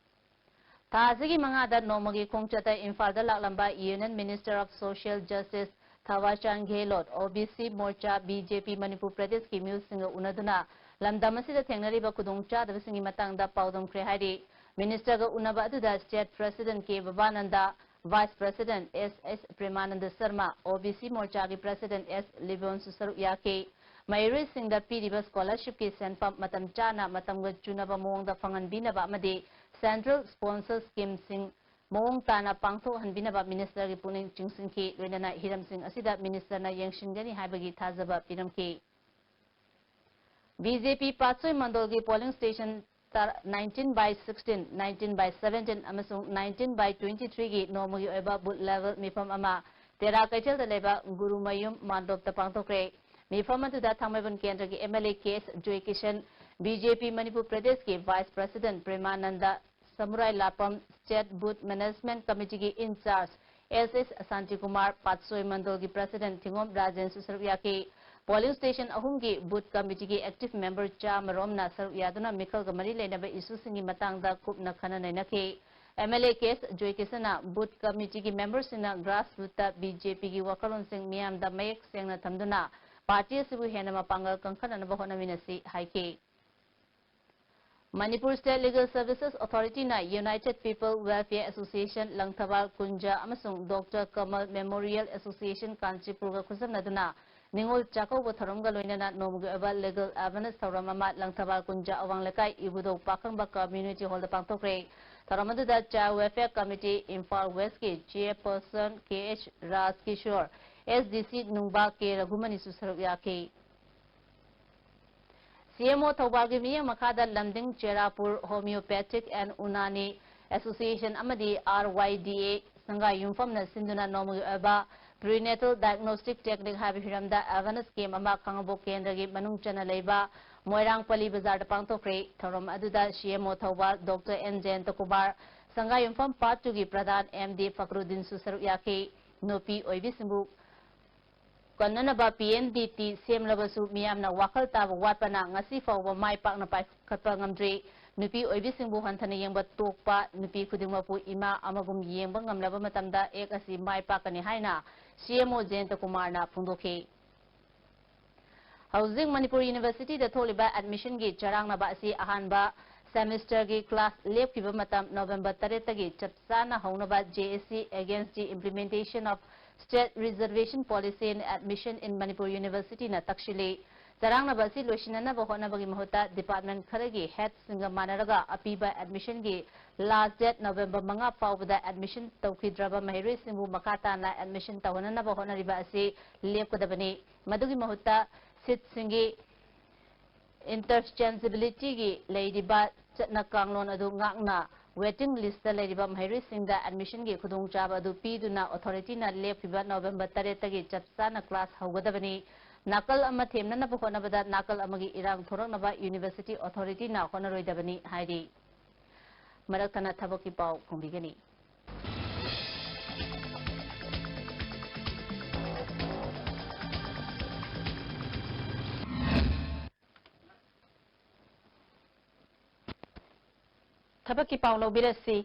ꯊꯥ ꯑꯁꯤꯒꯤ ꯃꯉꯥꯗ ꯅꯣꯡꯃꯒꯤ ꯈꯣꯡꯆꯠꯇ ꯏꯝꯐꯥꯜꯗ ꯂꯥꯛꯂꯝꯕ Union Minister of Social Justice ꯊꯥꯋꯔꯆꯥꯟ ꯒꯦꯍꯂꯣꯠ, O B C Morcha, B J P Manipur ꯄ꯭ꯔꯗꯦꯁꯀꯤ ꯃꯤꯍꯨꯠꯁꯤꯡꯒ ꯎꯅꯗꯨꯅ ꯂꯝꯗꯝ ꯑꯁꯤꯗ ꯊꯦꯡꯅꯔꯤꯕ ꯈꯨꯗꯣꯡꯆꯥꯗꯕꯁꯤꯡꯒꯤ ꯃꯇꯥꯡꯗ ꯄꯥꯎꯗꯝꯈ꯭ꯔꯦ ꯍꯥꯏꯔꯤ꯫ Minister ꯒ ꯎꯅꯕ ꯑꯗꯨꯗ state president ꯀꯦ ꯕꯕꯥꯅꯟꯗ, Vice President S S Premananda Sharma, O B C Morcha ꯒꯤ President S ꯂꯤꯕꯣꯟꯁꯨ ꯁꯔꯨꯛ ꯌꯥꯈꯤ꯫ ꯃꯍꯩꯔꯣꯏꯁꯤꯡꯗ ꯄꯤꯔꯤꯕ scholarship ꯀꯤ ꯁꯦꯟꯐꯝ ꯃꯇꯝ ꯆꯥꯅ ꯃꯇꯝꯒ ꯆꯨꯅꯕ ꯃꯑꯣꯡꯗ ꯐꯪꯍꯟꯕꯤꯅꯕ ꯑꯃꯗꯤ central sponsor scheme ꯁꯤꯡ ꯃꯑꯣꯡ ꯇꯥꯅ ꯄꯥꯡꯊꯣꯛꯍꯟꯕꯤꯅꯕ Minister ꯒꯤ ꯄꯨꯛꯅꯤꯡ ꯆꯤꯡꯁꯤꯟꯈꯤ꯫ ꯂꯣꯏꯅꯅ ꯍꯤꯔꯝꯁꯤꯡ ꯑꯁꯤꯗ Minister ꯅ ꯌꯦꯡꯁꯤꯟꯒꯅꯤ ꯍꯥꯏꯕꯒꯤ ꯊꯥꯖꯕ ꯄꯤꯔꯝꯈꯤ꯫ B J P ꯄꯥꯠꯁꯣꯏ ꯃꯟꯗꯣꯜꯒꯤ polling station ꯇꯔꯥ, nineteen by sixteen, nineteen by seventeen ꯑꯃꯁꯨꯡ nineteen by twenty-three ꯒꯤ ꯅꯣꯡꯃꯒꯤ ꯑꯣꯏꯕ booth level ꯃꯤꯐꯝ ꯑꯃ ꯇꯦꯔꯥ ꯀꯩꯊꯦꯜꯗ ꯂꯩꯕ ꯒꯨꯔꯨꯃꯌꯨꯝ ꯃꯥꯟꯗꯣꯞꯇ ꯄꯥꯡꯊꯣꯛꯈ꯭ꯔꯦ꯫ ꯃꯤꯐꯝ ꯑꯗꯨꯗ ꯊꯥꯡꯃꯩꯕꯟ ꯀꯦꯟꯗ꯭ꯔꯒꯤ M L A K S Joykishan, B J P Manipur ꯄ꯭ꯔꯗꯦꯁꯀꯤ Vice President ꯄ꯭ꯔꯦꯃꯥꯅꯟꯗ, ꯁꯃꯨꯔꯥꯏ ꯂꯥꯄꯝ, State Booth Management Committee ꯒꯤ in-charge S S ꯁꯥꯟꯇꯤꯀꯨꯃꯥꯔ, ꯄꯥꯠꯁꯣꯏ ꯃꯟꯗꯣꯜꯒꯤ President ꯊꯤꯉꯣꯝ ꯔꯥꯖꯦꯟꯁꯨ ꯁꯔꯨꯛ ꯌꯥꯈꯤ꯫ Polling station ꯑꯍꯨꯝꯒꯤ booth committee ꯒꯤ active member ꯆꯥꯃꯔꯣꯝꯅ ꯁꯔꯨꯛ ꯌꯥꯗꯨꯅ ꯃꯤꯈꯜꯒ ꯃꯔꯤ ꯂꯩꯅꯕ issue ꯁꯤꯡꯒꯤ ꯃꯇꯥꯡꯗ ꯀꯨꯞꯅ ꯈꯟꯅ ꯅꯩꯅꯈꯤ꯫ M L A K S ꯖꯣꯏꯀꯤꯁꯟꯅ booth committee ꯒꯤ member ꯁꯤꯡꯅ grassroot ꯇ B J P ꯒꯤ ꯋꯥꯈꯜꯂꯣꯟꯁꯤꯡ ꯃꯤꯌꯥꯝꯗ ꯃꯌꯦꯛ ꯁꯦꯡꯅ ꯊꯝꯗꯨꯅ party ꯑꯁꯤꯕꯨ ꯍꯦꯟꯅ ꯃꯄꯥꯡꯒꯜ ꯀꯟꯈꯠꯅꯅꯕ ꯍꯣꯠꯅꯃꯤꯟꯅꯁꯤ ꯍꯥꯏꯈꯤ꯫ Manipur State Legal Services Authority ꯅ United People Welfare Association Langthabal ꯀꯨꯟꯖ ꯑꯃꯁꯨꯡ Doctor Kamal Memorial Association ꯀꯥꯟꯆꯤꯄꯨꯔꯒ ꯈꯨꯠꯁꯝꯅꯗꯨꯅ Ningol Chakkouba ꯊꯧꯔꯝꯒ ꯂꯣꯏꯅꯅ ꯅꯣꯡꯃꯒꯤ ꯑꯣꯏꯕ legal awareness ꯊꯧꯔꯝ ꯑꯃ ꯂꯪꯊꯕꯥꯜ ꯀꯨꯟꯖ ꯑꯋꯥꯡ ꯂꯩꯀꯥꯏ ꯏꯕꯨꯙꯧ ꯄꯥꯈꯪꯕ community hall ꯗ ꯄꯥꯡꯊꯣꯛꯈ꯭ꯔꯦ꯫ ꯊꯧꯔꯝ ꯑꯗꯨꯗ Child Welfare Committee Imphal West ꯀꯤ chairperson K H ꯔꯥꯖꯀꯤꯁꯣꯔ, S D C ꯅꯨꯡꯕꯥ K ꯔꯘꯨꯃꯅꯤꯁꯨ ꯁꯔꯨꯛ ꯌꯥꯈꯤ꯫ C M O ꯊꯧꯕꯥꯜꯒꯤ ꯃꯤꯠꯌꯦꯡ ꯃꯈꯥꯗ ꯂꯝꯗꯤꯡ ꯆꯦꯔꯥꯄꯨꯔ Homeopathic and Unani Association ꯑꯃꯗꯤ R Y D A ꯁꯪꯒꯥꯏ ꯌꯨꯝꯐꯝꯅ ꯁꯤꯟꯗꯨꯅ ꯅꯣꯡꯃꯒꯤ ꯑꯣꯏꯕ prenatal diagnostic technique ꯍꯥꯏꯕ ꯍꯤꯔꯝꯗ awareness camp ꯑꯃ ꯈꯥꯉꯕꯣꯛ ꯀꯦꯟꯗ꯭ꯔꯒꯤ ꯃꯅꯨꯡ ꯆꯟꯅ ꯂꯩꯕ ꯃꯣꯏꯔꯥꯡ ꯄꯜꯂꯤ ꯕꯖꯥꯔꯗ ꯄꯥꯡꯊꯣꯛꯈ꯭ꯔꯦ꯫ ꯊꯧꯔꯝ ꯑꯗꯨꯗ C M O Thoubal Doctor N ꯖꯌꯟꯇ Kumar, ꯁꯪꯒꯥꯏ ꯌꯨꯝꯐꯝ Part two ꯒꯤ ꯄ꯭ꯔꯙꯥꯟ M D ꯐꯀꯔꯨꯗꯤꯟꯁꯨ ꯁꯔꯨꯛ ꯌꯥꯈꯤ꯫ ꯅꯨꯄꯤ ꯑꯣꯏꯕꯤꯁꯤꯡꯕꯨ ꯀꯟꯅꯅꯕ P M D T ꯁꯦꯝꯂꯕꯁꯨ ꯃꯤꯌꯥꯝꯅ ꯋꯥꯈꯜ ꯇꯥꯕ ꯋꯥꯠꯄꯅ ꯉꯁꯤ ꯐꯥꯎꯕ ꯃꯥꯏ ꯄꯥꯛꯅ ꯄꯥꯏꯈꯠꯄ ꯉꯝꯗ꯭ꯔꯤ꯫ ꯅꯨꯄꯤ ꯑꯣꯏꯕꯤꯁꯤꯡꯕꯨ ꯍꯟꯊꯅ ꯌꯦꯡꯕ ꯇꯣꯛꯄ, ꯅꯨꯄꯤ ꯈꯨꯗꯤꯡꯃꯛꯄꯨ ꯏꯃꯥ ꯑꯃꯒꯨꯝ ꯌꯦꯡꯕ ꯉꯝꯂꯕ ꯃꯇꯝꯗ act ꯑꯁꯤ ꯃꯥꯏ ꯄꯥꯛꯀꯅꯤ ꯍꯥꯏꯅ C M O ꯖꯌꯟꯇ ꯀꯨꯃꯥꯔꯅ ꯐꯣꯡꯗꯣꯛꯈꯤ꯫ ꯍꯧꯖꯤꯛ ꯃꯅꯤꯄꯨꯔ University ꯗ ꯊꯣꯛꯂꯤꯕ admission ꯒꯤ ꯆꯔꯥꯡꯅꯕ ꯑꯁꯤ ꯑꯍꯥꯟꯕ semesterꯒꯤ class ꯂꯦꯞꯈꯤꯕ ꯃꯇꯝ November ꯇꯔꯦꯠꯇꯒꯤ ꯆꯞ ꯆꯥꯅ ꯍꯧꯅꯕ J A C Against the Implementation of State Reservation Policy in Admission in Manipur Universityꯅ ꯇꯛꯁꯤꯜꯂꯤ꯫ ꯆꯔꯥꯡꯅꯕ ꯑꯁꯤ ꯂꯣꯏꯁꯤꯟꯅꯅꯕ ꯍꯣꯠꯅꯕꯒꯤ ꯃꯍꯨꯠꯇ department ꯈꯔꯒꯤ headꯁꯤꯡꯒ ꯃꯥꯟꯅꯔꯒ ꯑꯄꯤꯕ admissionꯒꯤ last date November ꯃꯉꯥ ꯐꯥꯎꯕꯗ admission ꯇꯧꯈꯤꯗ꯭ꯔꯕ ꯃꯍꯩꯔꯣꯏꯁꯤꯡꯕꯨ ꯃꯈꯥ ꯇꯥꯅ admission ꯇꯧꯍꯟꯅꯅꯕ ꯍꯣꯠꯅꯔꯤꯕ ꯑꯁꯤ ꯂꯦꯞꯀꯗꯕꯅꯤ꯫ ꯃꯗꯨꯒꯤ ꯃꯍꯨꯠꯇ seatꯁꯤꯡꯒꯤ interchangeabilityꯒꯤ ꯂꯩꯔꯤꯕ ꯆꯠꯅ ꯀꯥꯡꯂꯣꯟ ꯑꯗꯨ ꯉꯥꯛꯅ waiting listꯇ ꯂꯩꯔꯤꯕ ꯃꯍꯩꯔꯣꯏꯁꯤꯡꯗ admissionꯒꯤ ꯈꯨꯗꯣꯡꯆꯥꯕ ꯑꯗꯨ ꯄꯤꯗꯨꯅ authorityꯅ ꯂꯦꯞꯈꯤꯕ November ꯇꯔꯦꯠꯇꯒꯤ ꯆꯞ ꯆꯥꯅ class ꯍꯧꯒꯗꯕꯅꯤ꯫ ꯅꯥꯀꯜ ꯑꯃ ꯊꯦꯝꯅꯅꯕ ꯍꯣꯠꯅꯕꯗ ꯅꯥꯀꯜ ꯑꯃꯒꯤ ꯏꯔꯥꯡ ꯊꯣꯔꯛꯅꯕ university authorityꯅ ꯍꯣꯠꯅꯔꯣꯏꯗꯕꯅꯤ ꯍꯥꯏꯔꯤ꯫ ꯃꯔꯛ ꯊꯠꯅ ꯊꯕꯛꯀꯤ ꯄꯥꯎ ꯐꯣꯡꯕꯤꯒꯅꯤ꯫ ꯊꯕꯛꯀꯤ ꯄꯥꯎ ꯂꯧꯕꯤꯔꯁꯤ꯫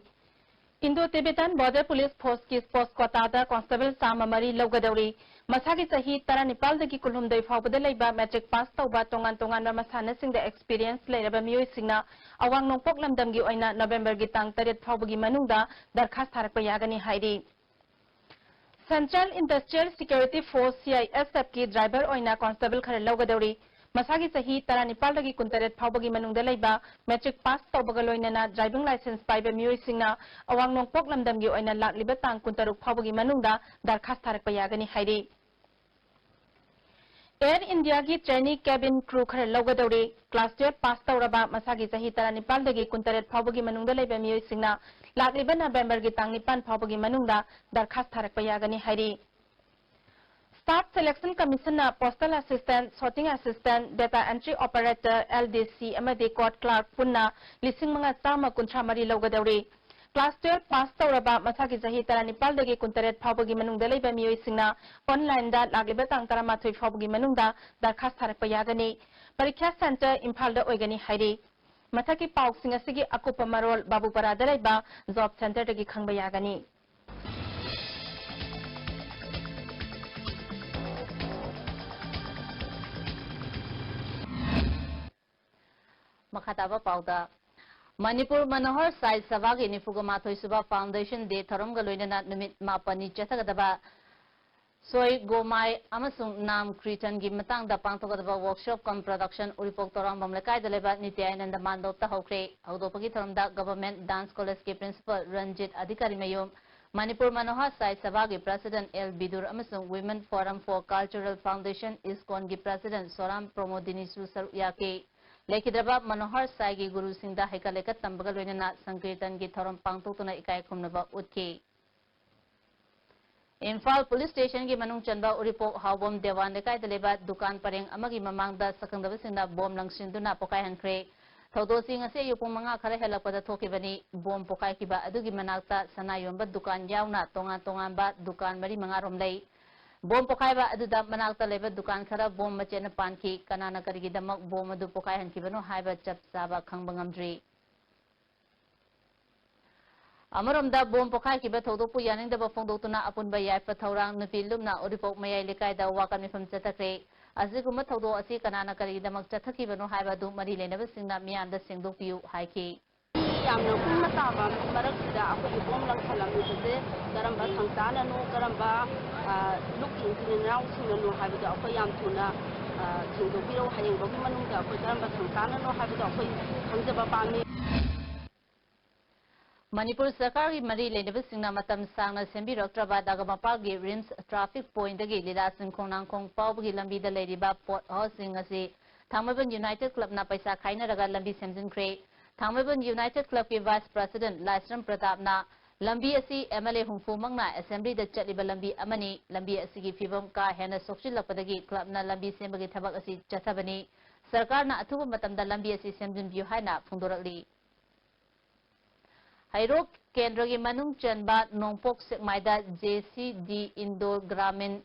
Indo Tibetan Border Police Forceꯀꯤ post quotaꯗ constable ꯆꯥꯝꯃ ꯃꯔꯤ ꯂꯧꯒꯗꯧꯔꯤ꯫ ꯃꯁꯥꯒꯤ ꯆꯍꯤ ꯇꯔꯥꯅꯤꯄꯥꯜꯗꯒꯤ ꯀꯨꯟꯍꯨꯝꯗꯣꯏ ꯐꯥꯎꯕꯗ ꯂꯩꯕ matric pass ꯇꯧꯕ ꯇꯣꯉꯥꯟ ꯇꯣꯉꯥꯟꯕ ꯃꯁꯥꯟꯅꯁꯤꯡꯗ experience ꯂꯩꯔꯕ ꯃꯤꯑꯣꯏꯁꯤꯡꯅ ꯑꯋꯥꯡ ꯅꯣꯡꯄꯣꯛ ꯂꯝꯗꯝꯒꯤ ꯑꯣꯏꯅ Novemberꯒꯤ ꯇꯥꯡ ꯇꯔꯦꯠ ꯐꯥꯎꯕꯒꯤ ꯃꯅꯨꯡꯗ ꯗꯔꯈꯥꯁ ꯊꯥꯔꯛꯄ ꯌꯥꯒꯅꯤ ꯍꯥꯏꯔꯤ꯫ Central Industrial Security Force, C I S Fꯀꯤ driver ꯑꯣꯏꯅ constable ꯈꯔ ꯂꯧꯒꯗꯧꯔꯤ꯫ ꯃꯁꯥꯒꯤ ꯆꯍꯤ ꯇꯔꯥꯅꯤꯄꯥꯜꯗꯒꯤ ꯀꯨꯟꯇꯔꯦꯠ ꯐꯥꯎꯕꯒꯤ ꯃꯅꯨꯡꯗ ꯂꯩꯕ, matric pass ꯇꯧꯕꯒ ꯂꯣꯏꯅꯅ driving licence ꯄꯥꯏꯕ ꯃꯤꯑꯣꯏꯁꯤꯡꯅ ꯑꯋꯥꯡ ꯅꯣꯡꯄꯣꯛ ꯂꯝꯗꯝꯒꯤ ꯑꯣꯏꯅ ꯂꯥꯛꯂꯤꯕ ꯇꯥꯡ ꯀꯨꯟꯇꯔꯨꯛ ꯐꯥꯎꯕꯒꯤ ꯃꯅꯨꯡꯗ ꯗꯔꯈꯥꯁ ꯊꯥꯔꯛꯄ ꯌꯥꯒꯅꯤ ꯍꯥꯏꯔꯤ꯫ Air Indiaꯒꯤ trainee cabin crew ꯈꯔ ꯂꯧꯒꯗꯧꯔꯤ꯫ Class twelve pass ꯇꯧꯔꯕ, ꯃꯁꯥꯒꯤ ꯆꯍꯤ ꯇꯔꯥꯅꯤꯄꯥꯜꯗꯒꯤ ꯀꯨꯟꯇꯔꯦꯠ ꯐꯥꯎꯕꯒꯤ ꯃꯅꯨꯡꯗ ꯂꯩꯕ ꯃꯤꯑꯣꯏꯁꯤꯡꯅ ꯂꯥꯛꯂꯤꯕ Novemberꯒꯤ ꯇꯥꯡ ꯅꯤꯄꯥꯟ ꯐꯥꯎꯕꯒꯤ ꯃꯅꯨꯡꯗ ꯗꯔꯈꯥꯁ ꯊꯥꯔꯛꯄ ꯌꯥꯒꯅꯤ ꯍꯥꯏꯔꯤ꯫ Staff Selection Commissionꯅ postal assistant, sorting assistant, data entry operator, L D C ꯑꯃꯗꯤ court clerk ꯄꯨꯟꯅ ꯂꯤꯁꯤꯡ ꯃꯉꯥ ꯆꯥꯝꯃ ꯀꯨꯟꯊ꯭ꯔꯥ ꯃꯔꯤ ꯂꯧꯒꯗꯧꯔꯤ꯫ Class twelve pass ꯇꯧꯔꯕ, ꯃꯁꯥꯒꯤ ꯆꯍꯤ ꯇꯔꯥꯅꯤꯄꯥꯜꯗꯒꯤ ꯀꯨꯟꯇꯔꯦꯠ ꯐꯥꯎꯕꯒꯤ ꯃꯅꯨꯡꯗ ꯂꯩꯕ ꯃꯤꯑꯣꯏꯁꯤꯡꯅ onlineꯗ ꯂꯥꯛꯂꯤꯕ ꯇꯥꯡ ꯇꯔꯥꯃꯥꯊꯣꯏ ꯐꯥꯎꯕꯒꯤ ꯃꯅꯨꯡꯗ ꯗꯔꯈꯥꯁ ꯊꯥꯔꯛꯄ ꯌꯥꯒꯅꯤ꯫ ꯄꯔꯤꯈ꯭ꯌꯥ center ꯏꯝꯐꯥꯜꯗ ꯑꯣꯏꯒꯅꯤ ꯍꯥꯏꯔꯤ꯫ ꯃꯊꯛꯀꯤ ꯄꯥꯎꯁꯤꯡ ꯑꯁꯤꯒꯤ ꯑꯀꯨꯞꯄ ꯃꯔꯣꯜ ꯕꯥꯕꯨꯄꯥꯔꯥꯗ ꯂꯩꯕ job centreꯗꯒꯤ ꯈꯪꯕ ꯌꯥꯒꯅꯤ꯫ ꯃꯈꯥ ꯇꯥꯕ ꯄꯥꯎꯗ, ꯃꯅꯤꯄꯨꯔ ꯃꯅꯣꯍꯔ ꯁꯥꯏ ꯁꯚꯥꯒꯤ ꯅꯤꯐꯨꯒ ꯃꯥꯊꯣꯏ ꯁꯨꯕ Foundation Day ꯊꯧꯔꯝꯒ ꯂꯣꯏꯅꯅ ꯅꯨꯃꯤꯠ ꯃꯥꯄꯟꯅꯤ ꯆꯠꯊꯒꯗꯕ ꯁꯣꯏ ꯒꯣꯃꯥꯏ ꯑꯃꯁꯨꯡ ꯅꯥꯝ ꯀ꯭ꯔꯤꯇꯟꯒꯤ ꯃꯇꯥꯡꯗ ꯄꯥꯡꯊꯣꯛꯀꯗꯕ workshop cum production ꯎꯔꯤꯄꯣꯛ ꯇꯧꯔꯥꯡꯕꯝ ꯂꯩꯀꯥꯏꯗ ꯂꯩꯕ ꯅꯤꯇ꯭ꯌꯥꯅꯟꯗ ꯃꯥꯟꯗꯣꯞꯇ ꯍꯧꯈ꯭ꯔꯦ꯫ ꯍꯧꯗꯣꯛꯄꯒꯤ ꯊꯧꯔꯝꯗ Government Dance College ꯀꯤ Principal ꯔꯟꯖꯤꯠ ꯑꯙꯤꯀꯥꯔꯤ ꯃꯌꯨꯝ, ꯃꯅꯤꯄꯨꯔ ꯃꯅꯣꯍꯔ ꯁꯥꯏ ꯁꯚꯥꯒꯤ President ꯑꯦꯜ ꯕꯤꯗꯨꯔ ꯑꯃꯁꯨꯡ Women Forum for Cultural Foundation, ꯏꯁꯀꯣꯟꯒꯤ President ꯁꯣꯔꯥꯝ ꯄ꯭ꯔꯃꯣꯗꯤꯅꯤꯁꯨ ꯁꯔꯨꯛ ꯌꯥꯈꯤ꯫ ꯂꯩꯈꯤꯗ꯭ꯔꯕ ꯃꯅꯣꯍꯔ ꯁꯥꯏꯒꯤ ꯒꯨꯔꯨꯁꯤꯡꯗ ꯍꯩꯀꯠ ꯂꯩꯀꯠ ꯇꯝꯕꯒ ꯂꯣꯏꯅꯅ ꯁꯪꯀꯤꯔꯇꯟꯒꯤ ꯊꯧꯔꯝ ꯄꯥꯡꯊꯣꯛꯇꯨꯅ ꯏꯀꯥꯏ ꯈꯨꯝꯅꯕ ꯎꯠꯈꯤ꯫ ꯏꯝꯐꯥꯜ Police Station ꯒꯤ ꯃꯅꯨꯡ ꯆꯟꯕ ꯎꯔꯤꯄꯣꯛ ꯍꯥꯎꯕꯝ ꯗꯦꯋꯥꯟ ꯂꯩꯀꯥꯏꯗ ꯂꯩꯕ ꯗꯨꯀꯥꯟ ꯄꯔꯦꯡ ꯑꯃꯒꯤ ꯃꯃꯥꯡꯗ ꯁꯛꯈꯪꯗꯕꯁꯤꯡꯅ ꯕꯣꯝ ꯂꯪꯁꯤꯟꯗꯨꯅ ꯄꯣꯈꯥꯏꯍꯟꯈ꯭ꯔꯦ꯫ ꯊꯧꯗꯣꯛ ꯑꯁꯤ ꯉꯁꯤ ꯑꯌꯨꯛ ꯄꯨꯡ ꯃꯉꯥ ꯈꯔ ꯍꯦꯜꯂꯛꯄꯗ ꯊꯣꯛꯈꯤꯕꯅꯤ꯫ ꯕꯣꯝ ꯄꯣꯈꯥꯏꯈꯤꯕ ꯑꯗꯨꯒꯤ ꯃꯅꯥꯛꯇ ꯁꯅꯥ ꯌꯣꯟꯕ ꯗꯨꯀꯥꯟ ꯌꯥꯎꯅ ꯇꯣꯉꯥꯟ ꯇꯣꯉꯥꯟꯕ ꯗꯨꯀꯥꯟ ꯃꯔꯤ ꯃꯉꯥ ꯔꯣꯝ ꯂꯩ꯫ ꯕꯣꯝ ꯄꯣꯈꯥꯏꯕ ꯑꯗꯨꯗ ꯃꯅꯥꯛꯇ ꯂꯩꯕ ꯗꯨꯀꯥꯟ ꯈꯔ ꯕꯣꯝ ꯃꯆꯦꯠꯅ ꯄꯥꯟꯈꯤ꯫ ꯀꯅꯥꯅ ꯀꯔꯤꯒꯤꯗꯃꯛ ꯕꯣꯝ ꯑꯗꯨ ꯄꯣꯈꯥꯏꯍꯟꯈꯤꯕꯅꯣ ꯍꯥꯏꯕ ꯆꯞ ꯆꯥꯕ ꯈꯪꯕ ꯉꯝꯗ꯭ꯔꯤ꯫ ꯑꯃꯔꯣꯝꯗ, ꯕꯣꯝ ꯄꯣꯈꯥꯏꯈꯤꯕ ꯊꯧꯗꯣꯛꯄꯨ ꯌꯥꯅꯤꯡꯗꯕ ꯐꯣꯡꯗꯣꯛꯇꯨꯅ ꯑꯄꯨꯟꯕ ꯌꯥꯏꯐ ꯊꯧꯔꯥꯡ ꯅꯨꯄꯤ ꯂꯨꯞꯅ ꯎꯔꯤꯄꯣꯛ ꯃꯌꯥꯏ ꯂꯩꯀꯥꯏꯗ ꯋꯥꯀꯠ ꯃꯤꯐꯝ ꯆꯠꯊꯈ꯭ꯔꯦ꯫ ꯑꯁꯤꯒꯨꯝꯕ ꯊꯧꯗꯣꯛ ꯑꯁꯤ ꯀꯅꯥꯅ ꯀꯔꯤꯒꯤꯗꯃꯛ ꯆꯠꯊꯈꯤꯕꯅꯣ ꯍꯥꯏꯕ ꯑꯗꯨ ꯃꯔꯤ ꯂꯩꯅꯕꯁꯤꯡꯅ ꯃꯤꯌꯥꯝꯗ ꯁꯦꯡꯗꯣꯛꯄꯤꯌꯨ ꯍꯥꯏꯈꯤ꯫ ꯌꯥꯝꯅ ꯀꯨꯡꯅ ꯇꯥꯕ ꯃꯔꯛꯁꯤꯗ ꯑꯩꯈꯣꯏꯒꯤ ꯕꯣꯝ ꯂꯪꯁꯜꯂꯝꯃꯤꯕꯁꯦ ꯀꯔꯝꯕ ꯁꯪꯁꯥꯅꯅꯣ, ꯀꯔꯝꯕ, ꯑ, ꯂꯨꯞꯀꯤ ꯏꯆꯤꯟ ꯏꯅꯥꯎꯁꯤꯡꯅꯅꯣ ꯍꯥꯏꯕꯗꯣ ꯑꯩꯈꯣꯏ ꯌꯥꯝ ꯊꯨꯅ, ꯑ, ꯁꯦꯡꯗꯣꯛꯄꯤꯔꯛꯎ꯫ ꯍꯌꯦꯡꯐꯥꯎꯒꯤ ꯃꯅꯨꯡꯗ ꯑꯩꯈꯣꯏ ꯀꯔꯝꯕ ꯁꯪꯁꯥꯅꯅꯣ ꯍꯥꯏꯕꯗꯣ ꯑꯩꯈꯣꯏ ꯈꯪꯖꯕ ꯄꯥꯝꯃꯤ꯫ ꯃꯅꯤꯄꯨꯔ ꯁꯔꯀꯥꯔꯒꯤ ꯃꯔꯤ ꯂꯩꯅꯕꯁꯤꯡꯅ ꯃꯇꯝ ꯁꯥꯡꯅ ꯁꯦꯝꯕꯤꯔꯛꯇ꯭ꯔꯕ ꯅꯥꯒꯥꯃꯄꯥꯜꯒꯤ ꯔꯤꯝꯁ traffic point ꯗꯒꯤ ꯂꯤꯂꯥ ꯆꯤꯡꯈꯣꯡ ꯅꯥꯡꯈꯣꯡ ꯐꯥꯎꯕꯒꯤ ꯂꯝꯕꯤꯗ ꯂꯩꯔꯤꯕ pothole ꯁꯤꯡ ꯑꯁꯤ ꯊꯥꯡꯃꯩꯕꯟ United Club ꯅ ꯄꯩꯁꯥ ꯈꯥꯏꯅꯔꯒ ꯂꯝꯕꯤ ꯁꯦꯝꯖꯤꯟꯈ꯭ꯔꯦ꯫ ꯊꯥꯡꯃꯩꯕꯟ United Club ꯀꯤ Vice President ꯂꯥꯏꯁ꯭ꯔꯝ ꯄ꯭ꯔꯇꯥꯞꯅ ꯂꯝꯕꯤ ꯑꯁꯤ M L A ꯍꯨꯝꯐꯨ ꯃꯛꯅ Assembly ꯗ ꯆꯠꯂꯤꯕ ꯂꯝꯕꯤ ꯑꯃꯅꯤ꯫ ꯂꯝꯕꯤ ꯑꯁꯤꯒꯤ ꯐꯤꯕꯝ ꯀꯥ ꯍꯦꯟꯅ ꯁꯣꯛꯆꯤꯜꯂꯛꯄꯗꯒꯤ club ꯅ ꯂꯝꯕꯤ ꯁꯦꯝꯕꯒꯤ ꯊꯕꯛ ꯑꯁꯤ ꯆꯠꯊꯕꯅꯤ꯫ ꯁꯔꯀꯥꯔꯅ ꯑꯊꯨꯕ ꯃꯇꯝꯗ ꯂꯝꯕꯤ ꯑꯁꯤ ꯁꯦꯝꯖꯤꯟꯕꯤꯌꯨ ꯍꯥꯏꯅ ꯐꯣꯡꯗꯣꯔꯛꯂꯤ꯫ ꯍꯩꯔꯣꯛ ꯀꯦꯟꯗ꯭ꯔꯒꯤ ꯃꯅꯨꯡ ꯆꯟꯕ ꯅꯣꯡꯄꯣꯛ ꯁꯦꯛꯃꯥꯏꯗ J C D Indo Gramin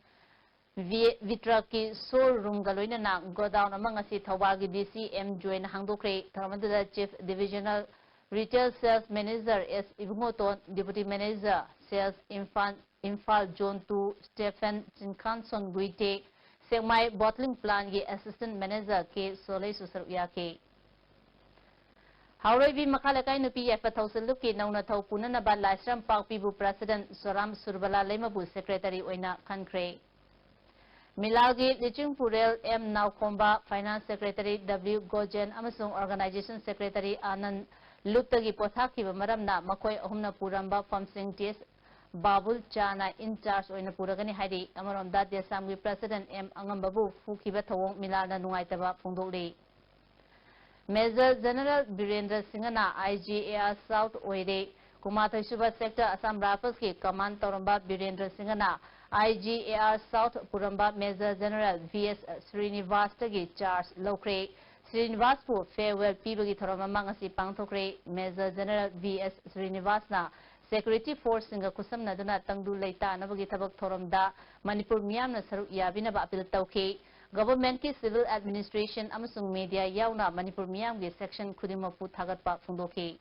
ꯚꯤ-, ꯚꯤꯇ꯭ꯔꯛꯀꯤ showroom ꯒ ꯂꯣꯏꯅꯅ godown ꯑꯃ ꯉꯁꯤ ꯊꯧꯕꯥꯜꯒꯤ D C M ꯖꯣꯏꯅ ꯍꯥꯡꯗꯣꯛꯈ꯭ꯔꯦ꯫ ꯊꯧꯔꯝ ꯑꯗꯨꯗ Chief Divisional Retail Sales Manager S ꯏꯕꯨꯡꯉꯣꯇꯣꯟ, Deputy Manager Sales Imphal, Imphal Zone two Stephen ꯆꯤꯡꯈꯥꯟꯁꯣꯟ ꯒꯨꯏꯇꯦ, ꯁꯦꯛꯃꯥꯏ Bottling Plant ꯒꯤ Assistant Manager K ꯁꯣꯂꯩꯁꯨ ꯁꯔꯨꯛ ꯌꯥꯈꯤ꯫ ꯍꯥꯎꯔꯣꯏꯕꯤ ꯃꯈꯥ ꯂꯩꯀꯥꯏ ꯅꯨꯄꯤ ꯌꯥꯏꯐ ꯊꯧꯁꯤꯜ ꯂꯨꯞꯀꯤ ꯅꯧꯅ ꯊꯧ ꯄꯨꯅꯅꯕ ꯂꯥꯏꯁ꯭ꯔꯝ ꯄꯥꯛꯄꯤꯕꯨ President ꯁꯣꯔꯥꯝ ꯁꯨꯔꯕꯂꯥ ꯂꯩꯃꯕꯨ Secretary ꯑꯣꯏꯅ ꯈꯟꯈ꯭ꯔꯦ꯫ ꯃꯤꯂꯥꯜꯒꯤ ꯂꯤꯆꯤꯡꯄꯨꯔꯦꯜ ꯑꯦꯝ ꯅꯥꯎꯈꯣꯝꯕ, Finance Secretary W ꯒꯣꯖꯦꯟ ꯑꯃꯁꯨꯡ Organization Secretary ꯑꯥꯅꯟꯗ ꯂꯨꯞꯇꯒꯤ ꯄꯣꯊꯥꯈꯤꯕ ꯃꯔꯝꯅ ꯃꯈꯣꯏ ꯑꯍꯨꯝꯅ ꯄꯨꯔꯝꯕ ꯐꯝꯁꯤꯡ ꯇꯤ ꯑꯦꯁ ꯕꯥꯕꯨꯜ ꯆꯥꯅ in charge ꯑꯣꯏꯅ ꯄꯨꯔꯒꯅꯤ ꯍꯥꯏꯔꯤ꯫ ꯑꯃꯔꯣꯝꯗ ꯗꯦꯁꯥꯝꯒꯤ President ꯑꯦꯝ ꯑꯉꯝꯕꯕꯨ ꯐꯨꯈꯤꯕ ꯊꯧꯑꯣꯡ ꯃꯤꯂꯥꯜꯅ ꯅꯨꯡꯉꯥꯏꯇꯕ ꯐꯣꯡꯗꯣꯛꯂꯤ꯫ Major General ꯕꯤꯔꯦꯟꯗ꯭ꯔ ꯁꯤꯡꯍꯅ I G A R South ꯑꯣꯏꯔꯦ꯫ ꯀꯨꯟꯃꯥꯊꯣꯏ ꯁꯨꯕ Sector Assam Riflesꯀꯤ command ꯇꯧꯔꯝꯕ ꯕꯤꯔꯦꯟꯗ꯭ꯔ ꯁꯤꯡꯍꯅ I G A R South ꯄꯨꯔꯝꯕ Major General V S ꯁ꯭ꯔꯤꯅꯤꯕꯥꯁꯇꯒꯤ charge ꯂꯧꯈ꯭ꯔꯦ꯫ ꯁ꯭ꯔꯤꯅꯤꯕꯥꯁꯄꯨ farewell ꯄꯤꯕꯒꯤ ꯊꯧꯔꯝ ꯑꯃ ꯉꯁꯤ ꯄꯥꯡꯊꯣꯛꯈ꯭ꯔꯦ꯫ Major General V S ꯁ꯭ꯔꯤꯅꯤꯕꯥꯁꯅ security forceꯁꯤꯡꯒ ꯈꯨꯠꯁꯝꯅꯗꯨꯅ ꯇꯪꯗꯨ ꯂꯩꯇꯥꯅꯕꯒꯤ ꯊꯕꯛ ꯊꯧꯔꯝꯗ ꯃꯅꯤꯄꯨꯔ ꯃꯤꯌꯥꯝꯅ ꯁꯔꯨꯛ ꯌꯥꯕꯤꯅꯕ appeal ꯇꯧꯈꯤ꯫ Governmentꯀꯤ civil administration ꯑꯃꯁꯨꯡ media ꯌꯥꯎꯅ ꯃꯅꯤꯄꯨꯔ ꯃꯤꯌꯥꯝꯒꯤ section ꯈꯨꯗꯤꯡꯃꯛꯄꯨ ꯊꯥꯒꯠꯄ ꯐꯣꯡꯗꯣꯛꯈꯤ꯫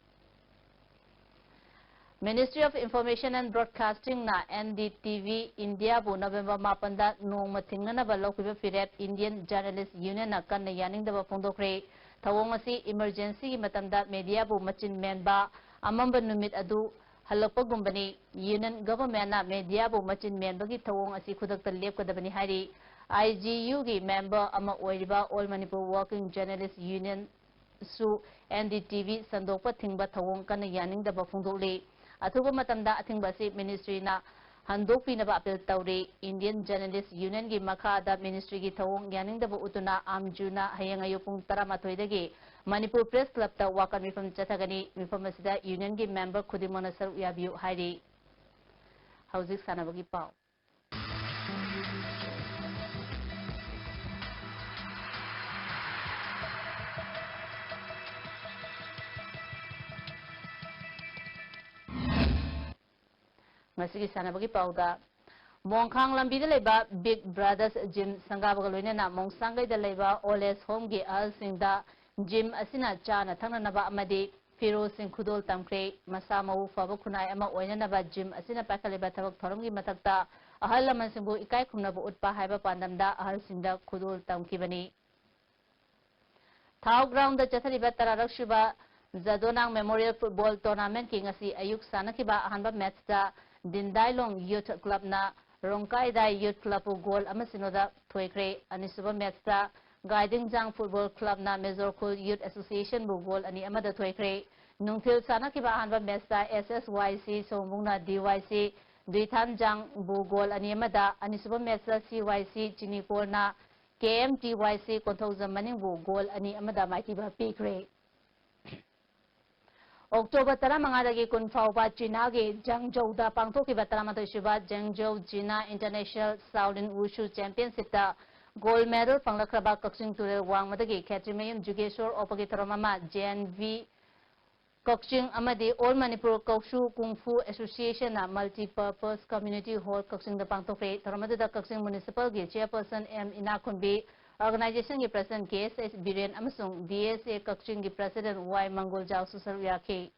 Ministry of Information and Broadcastingꯅ N D T V Indiaꯕꯨ November ꯃꯥꯄꯟꯗ ꯅꯣꯡꯃ ꯊꯤꯡꯅꯅꯕ ꯂꯧꯈꯤꯕ ꯐꯤꯔꯦꯞ Indian Journalist Unionꯅ ꯀꯟꯅ ꯌꯥꯅꯤꯡꯗꯕ ꯐꯣꯡꯗꯣꯛꯈ꯭ꯔꯦ꯫ ꯊꯧꯑꯣꯡ ꯑꯁꯤ emergencyꯒꯤ ꯃꯇꯝꯗ mediaꯕꯨ ꯃꯆꯤꯟ ꯃꯦꯟꯕ ꯑꯃꯝꯕ ꯅꯨꯃꯤꯠ ꯑꯗꯨ ꯍꯜꯂꯛꯄꯒꯨꯝꯕꯅꯤ꯫ Union governmentꯅ mediaꯕꯨ ꯃꯆꯤꯟ ꯃꯦꯟꯕꯒꯤ ꯊꯧꯑꯣꯡ ꯑꯁꯤ ꯈꯨꯗꯛꯇ ꯂꯦꯞꯀꯗꯕꯅꯤ ꯍꯥꯏꯔꯤ꯫ I G Uꯒꯤ member ꯑꯃ ꯑꯣꯏꯔꯤꯕ All Manipur Working Journalist Union ꯁꯨ N D T V ꯁꯟꯗꯣꯛꯄ ꯊꯤꯡꯕ ꯊꯧꯑꯣꯡ ꯀꯟꯅ ꯌꯥꯅꯤꯡꯗꯕ ꯐꯣꯡꯗꯣꯛꯂꯤ꯫ ꯑꯊꯨꯕ ꯃꯇꯝꯗ ꯑꯊꯤꯡꯕ ꯑꯁꯤ ministryꯅ ꯍꯟꯗꯣꯛꯄꯤꯅꯕ appeal ꯇꯧꯔꯤ꯫ Indian Journalist Unionꯒꯤ ꯃꯈꯥꯗ ministryꯒꯤ ꯊꯧꯑꯣꯡ ꯌꯥꯅꯤꯡꯗꯕ ꯎꯠꯇꯨꯅ ꯑꯥꯝꯖꯨꯅ ꯍꯌꯦꯡ ꯑꯌꯨꯛ ꯄꯨꯡ ꯇꯔꯥꯃꯥꯊꯣꯏꯗꯒꯤ ꯃꯅꯤꯄꯨꯔ Press Clubꯇ ꯋꯥꯀꯠ ꯃꯤꯐꯝ ꯆꯠꯊꯒꯅꯤ꯫ ꯃꯤꯐꯝ ꯑꯁꯤꯗ unionꯒꯤ member ꯈꯨꯗꯤꯡꯃꯛꯅ ꯁꯔꯨꯛ ꯌꯥꯕꯤꯌꯨ ꯍꯥꯏꯔꯤ꯫ ꯍꯧꯖꯤꯛ ꯁꯥꯟꯅꯕꯒꯤ ꯄꯥꯎ꯫ ꯉꯁꯤꯒꯤ ꯁꯥꯟꯅꯕꯒꯤ ꯄꯥꯎꯗ, ꯃꯣꯡꯈꯥꯡ ꯂꯝꯕꯤꯗ ꯂꯩꯕ Big Brothers Gym ꯁꯪꯒꯥꯕꯒ ꯂꯣꯏꯅꯅ ꯃꯣꯡꯁꯥꯡꯒꯩꯗ ꯂꯩꯕ Old Age Homeꯒꯤ ꯑꯍꯜꯁꯤꯡꯗ gym ꯑꯁꯤꯅ ꯆꯥꯅ ꯊꯛꯅꯅꯕ ꯑꯃꯗꯤ ꯐꯤꯔꯣꯜꯁꯤꯡ ꯈꯨꯗꯣꯜ ꯇꯝꯈ꯭ꯔꯦ꯫ ꯃꯁꯥ ꯃꯎ ꯐꯕ ꯈꯨꯟꯅꯥꯏ ꯑꯃ ꯑꯣꯏꯅꯅꯕ gym ꯑꯁꯤꯅ ꯄꯥꯏꯈꯠꯂꯤꯕ ꯊꯕꯛ ꯊꯧꯔꯝꯒꯤ ꯃꯊꯛꯇ ꯑꯍꯜ ꯂꯃꯟꯁꯤꯡꯕꯨ ꯏꯀꯥꯏ ꯈꯨꯝꯅꯕ ꯎꯠꯄ ꯍꯥꯏꯕ ꯄꯥꯟꯗꯝꯗ ꯑꯍꯜꯁꯤꯡꯗ ꯈꯨꯗꯣꯜ ꯇꯝꯈꯤꯕꯅꯤ꯫ ꯊꯥꯎ groundꯗ ꯆꯠꯊꯔꯤꯕ ꯇꯔꯥꯔꯛ ꯁꯨꯕ ꯖꯥꯗꯣꯅꯥꯡ Memorial Football Tournamentꯀꯤ ꯉꯁꯤ ꯑꯌꯨꯛ ꯁꯥꯟꯅꯈꯤꯕ ꯑꯍꯥꯟꯕ matchꯇ ꯗꯤꯟꯗꯥꯏꯂꯣꯡ Youth Clubꯅ ꯔꯣꯡꯀꯥꯏꯗꯥꯏ Youth Clubꯄꯨ goal ꯑꯃ ꯁꯤꯅꯣꯗ ꯊꯣꯏꯈ꯭ꯔꯦ꯫ ꯑꯅꯤꯁꯨꯕ matchꯇ ꯒꯥꯏꯗꯤꯡꯖꯥꯡ Football Clubꯅ ꯃꯦꯖꯣꯔ ꯈꯨꯜ Youth Associationꯕꯨ goal ꯑꯅꯤ ꯑꯃꯗ ꯊꯣꯏꯈ꯭ꯔꯦ꯫ ꯅꯨꯡꯊꯤꯜ ꯁꯥꯟꯅꯈꯤꯕ ꯑꯍꯥꯟꯕ matchꯇ S S Y C ꯁꯣꯝꯕꯨꯡꯅ D Y C ꯗꯨꯏꯊꯥꯟꯖꯥꯡꯕꯨ goal ꯑꯅꯤ ꯑꯃꯗ, ꯑꯅꯤꯁꯨꯕ matchꯇ C Y C ꯆꯤꯅꯤꯀꯣꯜꯅ K M T Y C Konthoujam ꯃꯅꯤꯡꯕꯨ goal ꯑꯅꯤ ꯑꯃꯗ ꯃꯥꯏꯊꯤꯕ ꯄꯤꯈ꯭ꯔꯦ꯫ ꯑꯣꯛꯇꯣꯕꯔ ꯇꯔꯥꯃꯉꯥꯗꯒꯤ ꯀꯨꯟ ꯐꯥꯎꯕ ꯆꯤꯅꯥꯒꯤ ꯖꯪꯖꯧꯗ ꯄꯥꯡꯊꯣꯛꯈꯤꯕ ꯇꯔꯥꯃꯥꯊꯣꯏꯁꯨꯕ ꯖꯪꯖꯧ ꯖꯤꯅꯥ International Shaolin Wushu Championshipꯇ gold medal ꯐꯪꯂꯛꯈ꯭ꯔꯕ ꯀꯛꯆꯤꯡ ꯇꯨꯔꯦꯜ ꯋꯥꯡꯃꯗꯒꯤ ꯈꯦꯇ꯭ꯔꯤꯃꯌꯨꯝ ꯖꯨꯒꯦꯁꯣꯔ ꯑꯣꯛꯄꯒꯤ ꯊꯧꯔꯝ ꯑꯃ J N V ꯀꯛꯆꯤꯡ ꯑꯃꯗꯤ All Manipur Kaushu Kung Fu Associationꯅ Multipurpose Community Hall ꯀꯛꯆꯤꯡꯗ ꯄꯥꯡꯊꯣꯛꯈ꯭ꯔꯦ꯫ ꯊꯧꯔꯝ ꯑꯗꯨꯗ ꯀꯛꯆꯤꯡ Municipalꯒꯤ Chairperson M ꯏꯅꯥꯛꯈꯨꯟꯕꯤ, Organizationꯒꯤ President K S H Biren ꯑꯃꯁꯨꯡ D S A ꯀꯛꯆꯤꯡꯒꯤ President Y ꯃꯪꯒꯣꯜꯖꯥꯎꯁꯨ ꯁꯔꯨꯛ ꯌꯥꯈꯤ꯫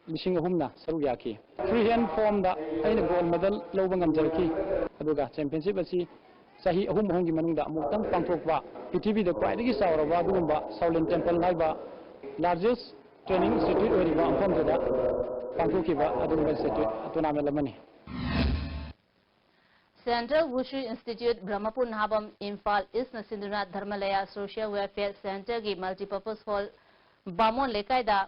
ꯂꯤꯁꯤꯡ ꯑꯍꯨꯝꯅ ꯁꯔꯨꯛ ꯌꯥꯈꯤ꯫ Free hand formꯗ ꯑꯩꯅ gold medal ꯂꯧꯕ ꯉꯝꯖꯔꯛꯈꯤ꯫ ꯑꯗꯨꯒ championship ꯑꯁꯤ ꯆꯍꯤ ꯑꯍꯨꯝ ꯑꯍꯨꯝꯒꯤ ꯃꯅꯨꯡꯗ ꯑꯃꯨꯛꯇꯪ ꯄꯥꯡꯊꯣꯛꯄ, ꯄ꯭ꯔꯤꯊꯤꯕꯤꯗ ꯈ꯭ꯋꯥꯏꯗꯒꯤ ꯆꯥꯎꯔꯕ ꯑꯗꯨꯒꯨꯝꯕ Shaolin Temple ꯍꯥꯏꯕ largest training institute ꯑꯣꯏꯔꯤꯕ ꯃꯐꯝꯗꯨꯗ ꯄꯥꯡꯊꯣꯛꯈꯤꯕ ꯑꯗꯨꯒꯨꯝꯕ institute tournament ꯑꯃꯅꯤ꯫ Central Wushu Institute Brahmapur ꯅꯍꯥꯕꯝ Imphal Eastꯅ ꯁꯤꯟꯗꯨꯅ ꯙꯔꯃꯂꯌꯥ Social Welfare Centreꯒꯤ Multipurpose Hall ꯕꯥꯃꯣꯟ ꯂꯩꯀꯥꯏꯗ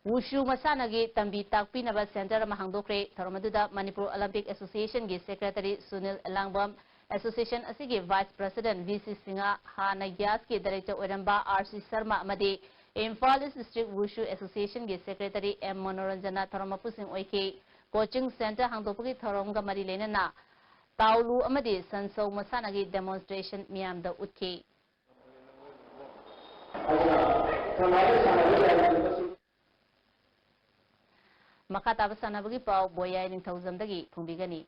ꯋꯨꯁꯨ ꯃꯁꯥꯟꯅꯒꯤ ꯇꯝꯕꯤ ꯇꯥꯛꯄꯤꯅꯕ centre ꯑꯃ ꯍꯥꯡꯗꯣꯛꯈ꯭ꯔꯦ꯫ ꯊꯧꯔꯝ ꯑꯗꯨꯗ Manipur Olympic Associationꯒꯤ Secretary ꯁꯨꯅꯤꯜ ꯑꯦꯂꯥꯡꯕꯝ, association ꯑꯁꯤꯒꯤ Vice President V C Singh, ꯍꯥꯟꯅ ꯒ꯭ꯌꯥꯁꯀꯤ Director ꯑꯣꯏꯔꯝꯕ R C ꯁꯔꯃ ꯑꯃꯗꯤ Imphal East District Wushu Associationꯒꯤ Secretary M ꯃꯅꯣꯔꯟꯖꯟꯅ ꯊꯧꯔꯝ ꯃꯄꯨꯁꯤꯡ ꯑꯣꯏꯈꯤ꯫ Coaching centre ꯍꯥꯡꯗꯣꯛꯄꯒꯤ ꯊꯧꯔꯝꯒ ꯃꯔꯤ ꯂꯩꯅꯅ ꯇꯥꯎꯂꯨ ꯑꯃꯗꯤ ꯁꯟꯁꯧ ꯃꯁꯥꯟꯅꯒꯤ demonstration ꯃꯤꯌꯥꯝꯗ ꯎꯠꯈꯤ꯫ ꯃꯈꯥ ꯇꯥꯕ ꯁꯥꯟꯅꯕꯒꯤ ꯄꯥꯎ ꯕꯣꯌꯥꯏ ꯅꯤꯡꯊꯧꯖꯝꯗꯒꯤ ꯐꯣꯡꯕꯤꯒꯅꯤ꯫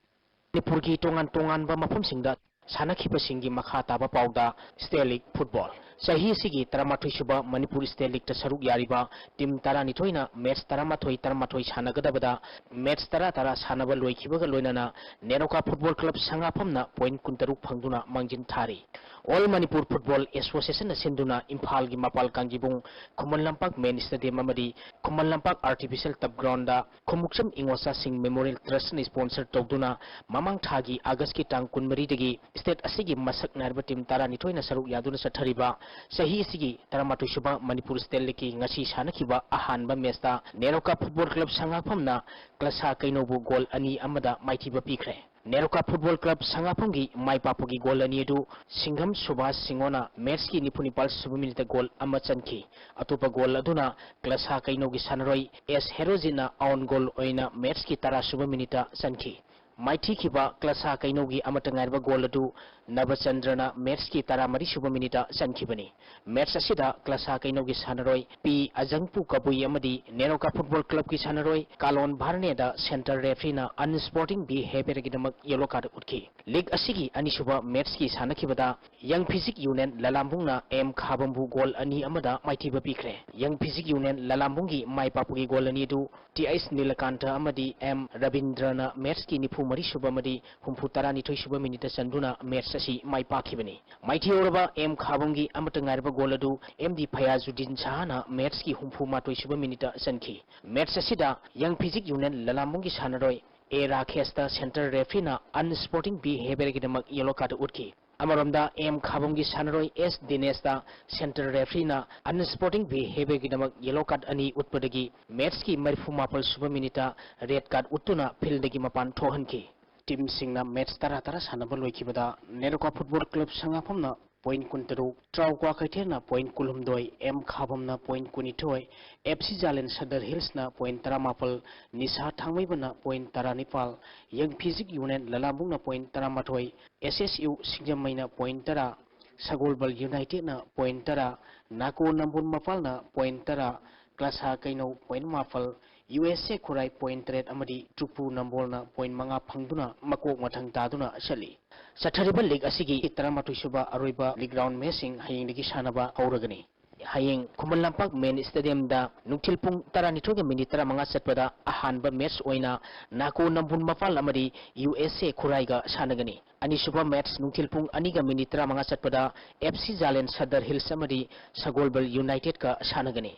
ꯃꯅꯤꯄꯨꯔꯒꯤ ꯇꯣꯉꯥꯟ ꯇꯣꯉꯥꯟꯕ ꯃꯐꯝꯁꯤꯡꯗ ꯁꯥꯟꯅꯈꯤꯕꯁꯤꯡꯒꯤ ꯃꯈꯥ ꯇꯥꯕ ꯄꯥꯎꯗ State League Football꯫ ꯆꯍꯤ ꯑꯁꯤꯒꯤ ꯇꯔꯥꯃꯥꯊꯣꯏ ꯁꯨꯕ ꯃꯅꯤꯄꯨꯔ ꯁ꯭ꯇꯦꯠ ꯂꯤꯒꯇ ꯁꯔꯨꯛ ꯌꯥꯔꯤꯕ ꯇꯤꯝ ꯇꯔꯥꯅꯤꯊꯣꯏꯅ ꯃꯦꯠꯆ ꯇꯔꯥꯃꯥꯊꯣꯏ ꯇꯔꯥꯃꯥꯊꯣꯏ ꯁꯥꯟꯅꯒꯗꯕꯗ, ꯃꯦꯠꯆ ꯇꯔꯥ ꯇꯔꯥ ꯁꯥꯟꯅꯕ ꯂꯣꯏꯈꯤꯕꯒ ꯂꯣꯏꯅꯅ ꯅꯦꯔꯣꯀꯥ ꯐꯨꯠꯕꯣꯜ ꯀ꯭ꯂꯕ ꯁꯉꯥꯐꯝꯅ ꯄꯣꯏꯟꯠ ꯀꯨꯟꯇꯔꯨꯛ ꯐꯪꯗꯨꯅ ꯃꯥꯡꯖꯤꯟ ꯊꯥꯔꯤ꯫ ꯑꯣꯜ ꯃꯅꯤꯄꯨꯔ ꯐꯨꯠꯕꯣꯜ ꯑꯦꯁꯣꯁꯤꯌꯦꯁꯟꯅ ꯁꯤꯟꯗꯨꯅ ꯏꯝꯐꯥꯜꯒꯤ ꯃꯄꯥꯜ ꯀꯥꯡꯖꯤꯕꯨꯡ, ꯈꯨꯃꯟ ꯂꯝꯄꯥꯛ ꯃꯦꯟ ꯁ꯭ꯇꯦꯗꯤꯌꯝ ꯑꯃꯗꯤ ꯈꯨꯃꯟ ꯂꯝꯄꯥꯛ ꯑꯥꯔꯇꯤꯐꯤꯁꯤꯌꯦꯜ ꯇꯔꯐ ꯒ꯭ꯔꯥꯎꯟꯗ ꯈꯨꯃꯨꯛꯆꯝ ꯏꯉꯣꯆꯥꯁꯤꯡ ꯃꯦꯃꯣꯔꯤꯌꯦꯜ ꯇ꯭ꯔꯁꯅ ꯁ꯭ꯄꯣꯟꯁꯔ ꯇꯧꯗꯨꯅ ꯃꯃꯥꯡ ꯊꯥꯒꯤ ꯑꯥꯒꯁꯀꯤ ꯇꯥꯡ ꯀꯨꯟꯃꯔꯤꯗꯒꯤ ꯁ꯭ꯇꯦꯠ ꯑꯁꯤꯒꯤ ꯃꯁꯛ ꯅꯥꯏꯔꯕ ꯇꯤꯝ ꯇꯔꯥꯅꯤꯊꯣꯏꯅ ꯁꯔꯨꯛ ꯌꯥꯗꯨꯅ ꯆꯠꯊꯔꯤꯕ ꯆꯍꯤ ꯑꯁꯤꯒꯤ ꯇꯔꯥꯃꯥꯊꯣꯏ ꯁꯨꯕ ꯃꯅꯤꯄꯨꯔ ꯁ꯭ꯇꯦꯠ ꯂꯤꯒꯀꯤ ꯉꯁꯤ ꯁꯥꯟꯅꯈꯤꯕ ꯑꯍꯥꯟꯕ ꯃꯦꯆꯇ ꯅꯦꯔꯣꯀꯥ ꯐꯨꯠꯕꯣꯜ ꯀ꯭ꯂꯕ ꯁꯉꯥꯛꯐꯝꯅ ꯀ꯭ꯂꯁꯥ ꯀꯩꯅꯧꯕꯨ ꯒꯣꯜ ꯑꯅꯤ ꯑꯃꯗ ꯃꯥꯏꯊꯤꯕ ꯄꯤꯈ꯭ꯔꯦ꯫ ꯅꯦꯔꯣꯀꯥ ꯐꯨꯠꯕꯣꯜ ꯀ꯭ꯂꯕ ꯁꯉꯥꯛꯐꯝꯒꯤ ꯃꯥꯏ ꯄꯥꯛꯄꯒꯤ ꯒꯣꯜ ꯑꯅꯤ ꯑꯗꯨ ꯁꯤꯡꯒꯝ ꯁꯨꯕꯥꯁ ꯁꯤꯡꯉꯣꯅ ꯃꯦꯆꯀꯤ ꯅꯤꯐꯨ ꯅꯤꯄꯥꯜ ꯁꯨꯕ ꯃꯤꯅꯤꯠꯇ ꯒꯣꯜ ꯑꯃ ꯆꯟꯈꯤ꯫ ꯑꯇꯣꯞꯄ ꯒꯣꯜ ꯑꯗꯨꯅ ꯀ꯭ꯂꯁꯥ ꯀꯩꯅꯧꯒꯤ ꯁꯥꯟꯅꯔꯣꯏ ꯑꯦꯁ ꯍꯦꯔꯣꯖꯤꯠꯅ ꯑꯣꯟ ꯒꯣꯜ ꯑꯣꯏꯅ ꯃꯦꯆꯀꯤ ꯇꯔꯥ ꯁꯨꯕ ꯃꯤꯅꯤꯠꯇ ꯆꯟꯈꯤ꯫ ꯃꯥꯏꯊꯤꯈꯤꯕ ꯀ꯭ꯂꯁꯥ ꯀꯩꯅꯧꯒꯤ ꯑꯃꯠꯇ ꯉꯥꯏꯔꯕ ꯒꯣꯜ ꯑꯗꯨ ꯅꯕꯆꯟꯗ꯭ꯔꯅ ꯃꯦꯆꯀꯤ ꯇꯔꯥꯃꯔꯤ ꯁꯨꯕ ꯃꯤꯅꯤꯠꯇ ꯆꯟꯈꯤꯕꯅꯤ꯫ ꯃꯦꯆ ꯑꯁꯤꯗ ꯀ꯭ꯂꯁꯥ ꯀꯩꯅꯧꯒꯤ ꯁꯥꯟꯅꯔꯣꯏ ꯄꯤ ꯑꯖꯪꯄꯨ ꯀꯕꯨꯏ ꯑꯃꯗꯤ ꯅꯦꯔꯣꯀꯥ ꯐꯨꯠꯕꯣꯜ ꯀ꯭ꯂꯕꯀꯤ ꯁꯥꯟꯅꯔꯣꯏ ꯀꯥꯂꯣꯟ ꯚꯥꯔꯅꯦꯗ ꯁꯦꯟꯇꯔ ꯔꯦꯐ꯭ꯔꯤꯅ ꯑꯟꯁꯄꯣꯔꯇꯤꯡ ꯕꯤꯍꯦꯕꯤꯌꯔꯒꯤꯗꯃꯛ ꯌꯦꯂꯣ ꯀꯥꯔꯗ ꯎꯠꯈꯤ꯫ ꯂꯤꯒ ꯑꯁꯤꯒꯤ ꯑꯅꯤꯁꯨꯕ ꯃꯦꯆꯀꯤ ꯁꯥꯟꯅꯈꯤꯕꯗ ꯌꯪ ꯐꯤꯖꯤꯛ ꯌꯨꯅꯤꯌꯟ ꯂꯂꯥꯝꯕꯨꯡꯅ ꯑꯦꯝ ꯈꯥꯕꯝꯕꯨ ꯒꯣꯜ ꯑꯅꯤ ꯑꯃꯗ ꯃꯥꯏꯊꯤꯕ ꯄꯤꯈ꯭ꯔꯦ꯫ ꯌꯪ ꯐꯤꯖꯤꯛ ꯌꯨꯅꯤꯌꯟ ꯂꯂꯥꯝꯕꯨꯡꯒꯤ ꯃꯥꯏ ꯄꯥꯛꯄꯒꯤ ꯒꯣꯜ ꯑꯅꯤ ꯑꯗꯨ ꯇꯤ ꯑꯩꯆ ꯅꯤꯂꯀꯥꯟꯇ ꯑꯃꯗꯤ ꯑꯦꯝ ꯔꯕꯤꯟꯗ꯭ꯔꯅ ꯃꯦꯆꯀꯤ ꯅꯤꯐꯨ ꯃꯔꯤ ꯁꯨꯕ ꯑꯃꯗꯤ ꯍꯨꯝꯐꯨ ꯇꯔꯥꯅꯤꯊꯣꯏ ꯁꯨꯕ ꯃꯤꯅꯤꯠꯇ ꯆꯟꯗꯨꯅ ꯃꯦꯆ ꯑꯁꯤ ꯃꯥꯏ ꯄꯥꯛꯈꯤꯕꯅꯤ꯫ ꯃꯥꯏꯊꯤꯍꯧꯔꯕ ꯑꯦꯝ ꯈꯥꯕꯝꯒꯤ ꯑꯃꯠꯇ ꯉꯥꯏꯔꯕ ꯒꯣꯜ ꯑꯗꯨ ꯑꯦꯝ ꯗꯤ ꯐꯌꯥꯖꯨꯗꯤꯟ ꯁꯍꯥꯅ ꯃꯦꯆꯀꯤ ꯍꯨꯝꯐꯨ ꯃꯥꯊꯣꯏ ꯁꯨꯕ ꯃꯤꯅꯤꯠꯇ ꯆꯟꯈꯤ꯫ ꯃꯦꯆ ꯑꯁꯤꯗ ꯌꯪ ꯐꯤꯖꯤꯛ ꯌꯨꯅꯤꯌꯟ ꯂꯂꯥꯝꯕꯨꯡꯒꯤ ꯁꯥꯟꯅꯔꯣꯏ ꯑꯦ ꯔꯥꯀꯦꯁꯇ ꯁꯦꯟꯇꯔ ꯔꯦꯐ꯭ꯔꯤꯅ ꯑꯟꯁꯄꯣꯔꯇꯤꯡ ꯕꯤꯍꯦꯕꯤꯌꯔꯒꯤꯗꯃꯛ ꯌꯦꯂꯣ ꯀꯥꯔꯗ ꯎꯠꯈꯤ꯫ ꯑꯃꯔꯣꯝꯗ ꯑꯦꯝ ꯈꯥꯕꯝꯒꯤ ꯁꯥꯟꯅꯔꯣꯏ ꯑꯦꯁ ꯗꯤꯅꯦꯁꯇ ꯁꯦꯟꯇꯔ ꯔꯦꯐ꯭ꯔꯤꯅ ꯑꯟꯁꯄꯣꯔꯇꯤꯡ ꯕꯤꯍꯦꯕꯤꯌꯔꯒꯤꯗꯃꯛ ꯌꯦꯂꯣ ꯀꯥꯔꯗ ꯑꯅꯤ ꯎꯠꯄꯗꯒꯤ ꯃꯦꯆꯀꯤ ꯃꯔꯤꯐꯨ ꯃꯥꯄꯜ ꯁꯨꯕ ꯃꯤꯅꯤꯠꯇ ꯔꯦꯗ ꯀꯥꯔꯗ ꯎꯠꯇꯨꯅ ꯐꯤꯜꯗꯒꯤ ꯃꯄꯥꯟ ꯊꯣꯛꯍꯟꯈꯤ꯫ ꯇꯤꯝꯁꯤꯡꯅ ꯃꯦꯆ ꯇꯔꯥ ꯇꯔꯥ ꯁꯥꯟꯅꯕ ꯂꯣꯏꯈꯤꯕꯗ ꯅꯦꯔꯣꯀꯥ ꯐꯨꯠꯕꯣꯜ ꯀ꯭ꯂꯕ ꯁꯉꯥꯐꯝꯅ ꯄꯣꯏꯟꯠ ꯀꯨꯟꯇꯔꯨꯛ, ꯇ꯭ꯔꯥꯎꯀ꯭ꯋꯥ ꯀꯩꯊꯦꯜꯅ ꯄꯣꯏꯟꯠ ꯀꯨꯟꯍꯨꯝꯗꯣꯏ, ꯑꯦꯝ ꯈꯥꯕꯝꯅ ꯄꯣꯏꯟꯠ ꯀꯨꯟꯅꯤꯊꯣꯏ, ꯑꯦꯐ ꯁꯤ ꯖꯥꯂꯦꯟ ꯁꯗꯔ ꯍꯤꯜꯁꯅ ꯄꯣꯏꯟꯠ ꯇꯔꯥꯃꯥꯄꯜ, ꯅꯤꯁꯥ ꯊꯥꯡꯃꯩꯕꯟꯅ ꯄꯣꯏꯟꯠ ꯇꯔꯥꯅꯤꯄꯥꯜ, ꯌꯪ ꯐꯤꯖꯤꯛ ꯌꯨꯅꯤꯌꯟ ꯂꯂꯥꯝꯕꯨꯡꯅ ꯄꯣꯏꯟꯠ ꯇꯔꯥꯃꯥꯊꯣꯏ, ꯑꯦꯁ ꯑꯦꯁ ꯌꯨ ꯁꯤꯡꯖꯃꯩꯅ ꯄꯣꯏꯟꯠ ꯇꯔꯥ, ꯁꯒꯣꯜꯕꯜ ꯌꯨꯅꯥꯏꯇꯦꯗꯅ ꯄꯣꯏꯟꯠ ꯇꯔꯥ, ꯅꯥꯀꯣ ꯅꯝꯕꯣꯜ ꯃꯄꯥꯜꯅ ꯄꯣꯏꯟꯠ ꯇꯔꯥ, ꯀ꯭ꯂꯥꯁꯥ ꯀꯩꯅꯧ point ꯃꯥꯄꯜ, ꯌꯨ ꯑꯦꯁ ꯑꯦ ꯈꯨꯔꯥꯏ point ꯇꯔꯦꯠ ꯑꯃꯗꯤ ꯇꯨꯄꯨ ꯅꯝꯕꯣꯜꯅ point ꯃꯉꯥ ꯐꯪꯗꯨꯅ ꯃꯀꯣꯛ ꯃꯊꯪ ꯇꯥꯗꯨꯅ ꯆꯠꯂꯤ꯫ ꯆꯠꯊꯔꯤꯕ league ꯑꯁꯤꯒꯤ ꯇꯔꯥꯃꯥꯊꯣꯏ ꯁꯨꯕ ꯑꯔꯣꯏꯕ league round matchꯁꯤꯡ ꯍꯌꯦꯡꯗꯒꯤ ꯁꯥꯟꯅꯕ ꯍꯧꯔꯒꯅꯤ꯫ ꯍꯌꯦꯡ ꯈꯨꯃꯟ ꯂꯝꯄꯥꯛ main stadiumꯗ ꯅꯨꯡꯊꯤꯜ ꯄꯨꯡ ꯇꯔꯥꯅꯤꯊꯣꯏꯒ minute ꯇꯔꯥꯃꯉꯥ ꯆꯠꯄꯗ ꯑꯍꯥꯟꯕ match ꯑꯣꯏꯅ ꯅꯥꯀꯣ ꯅꯝꯕꯨꯜ ꯃꯄꯥꯜ ꯑꯃꯗꯤ ꯌꯨ ꯑꯦꯁ ꯑꯦ ꯈꯨꯔꯥꯏꯒ ꯁꯥꯟꯅꯒꯅꯤ꯫ ꯑꯅꯤꯁꯨꯕ match ꯅꯨꯡꯊꯤꯜ ꯄꯨꯡ ꯑꯅꯤꯒ minute ꯇꯔꯥꯃꯉꯥ ꯆꯠꯄꯗ ꯑꯦꯐ ꯁꯤ ꯖꯥꯂꯦꯟ ꯁꯗꯔ ꯍꯤꯜꯁ ꯑꯃꯗꯤ ꯁꯒꯣꯜꯕꯜ ꯌꯨꯅꯥꯏꯇꯦꯗꯀ ꯁꯥꯟꯅꯒꯅꯤ꯫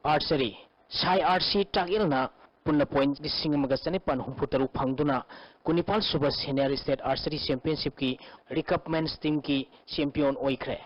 Archery, ꯁꯥꯏ ꯑꯥꯔ ꯁꯤ ꯇꯥꯛꯌꯦꯜꯅ ꯄꯨꯟꯅ point ꯂꯤꯁꯤꯡ ꯑꯃꯒ ꯆꯅꯤꯄꯥꯟ ꯍꯨꯝꯐꯨ ꯇꯔꯨꯛ ꯐꯪꯗꯨꯅ ꯀꯨꯟꯅꯤꯄꯥꯜ ꯁꯨꯕ Senior State Archery Championshipꯀꯤ recruitment teamꯒꯤ champion ꯑꯣꯏꯈ꯭ꯔꯦ꯫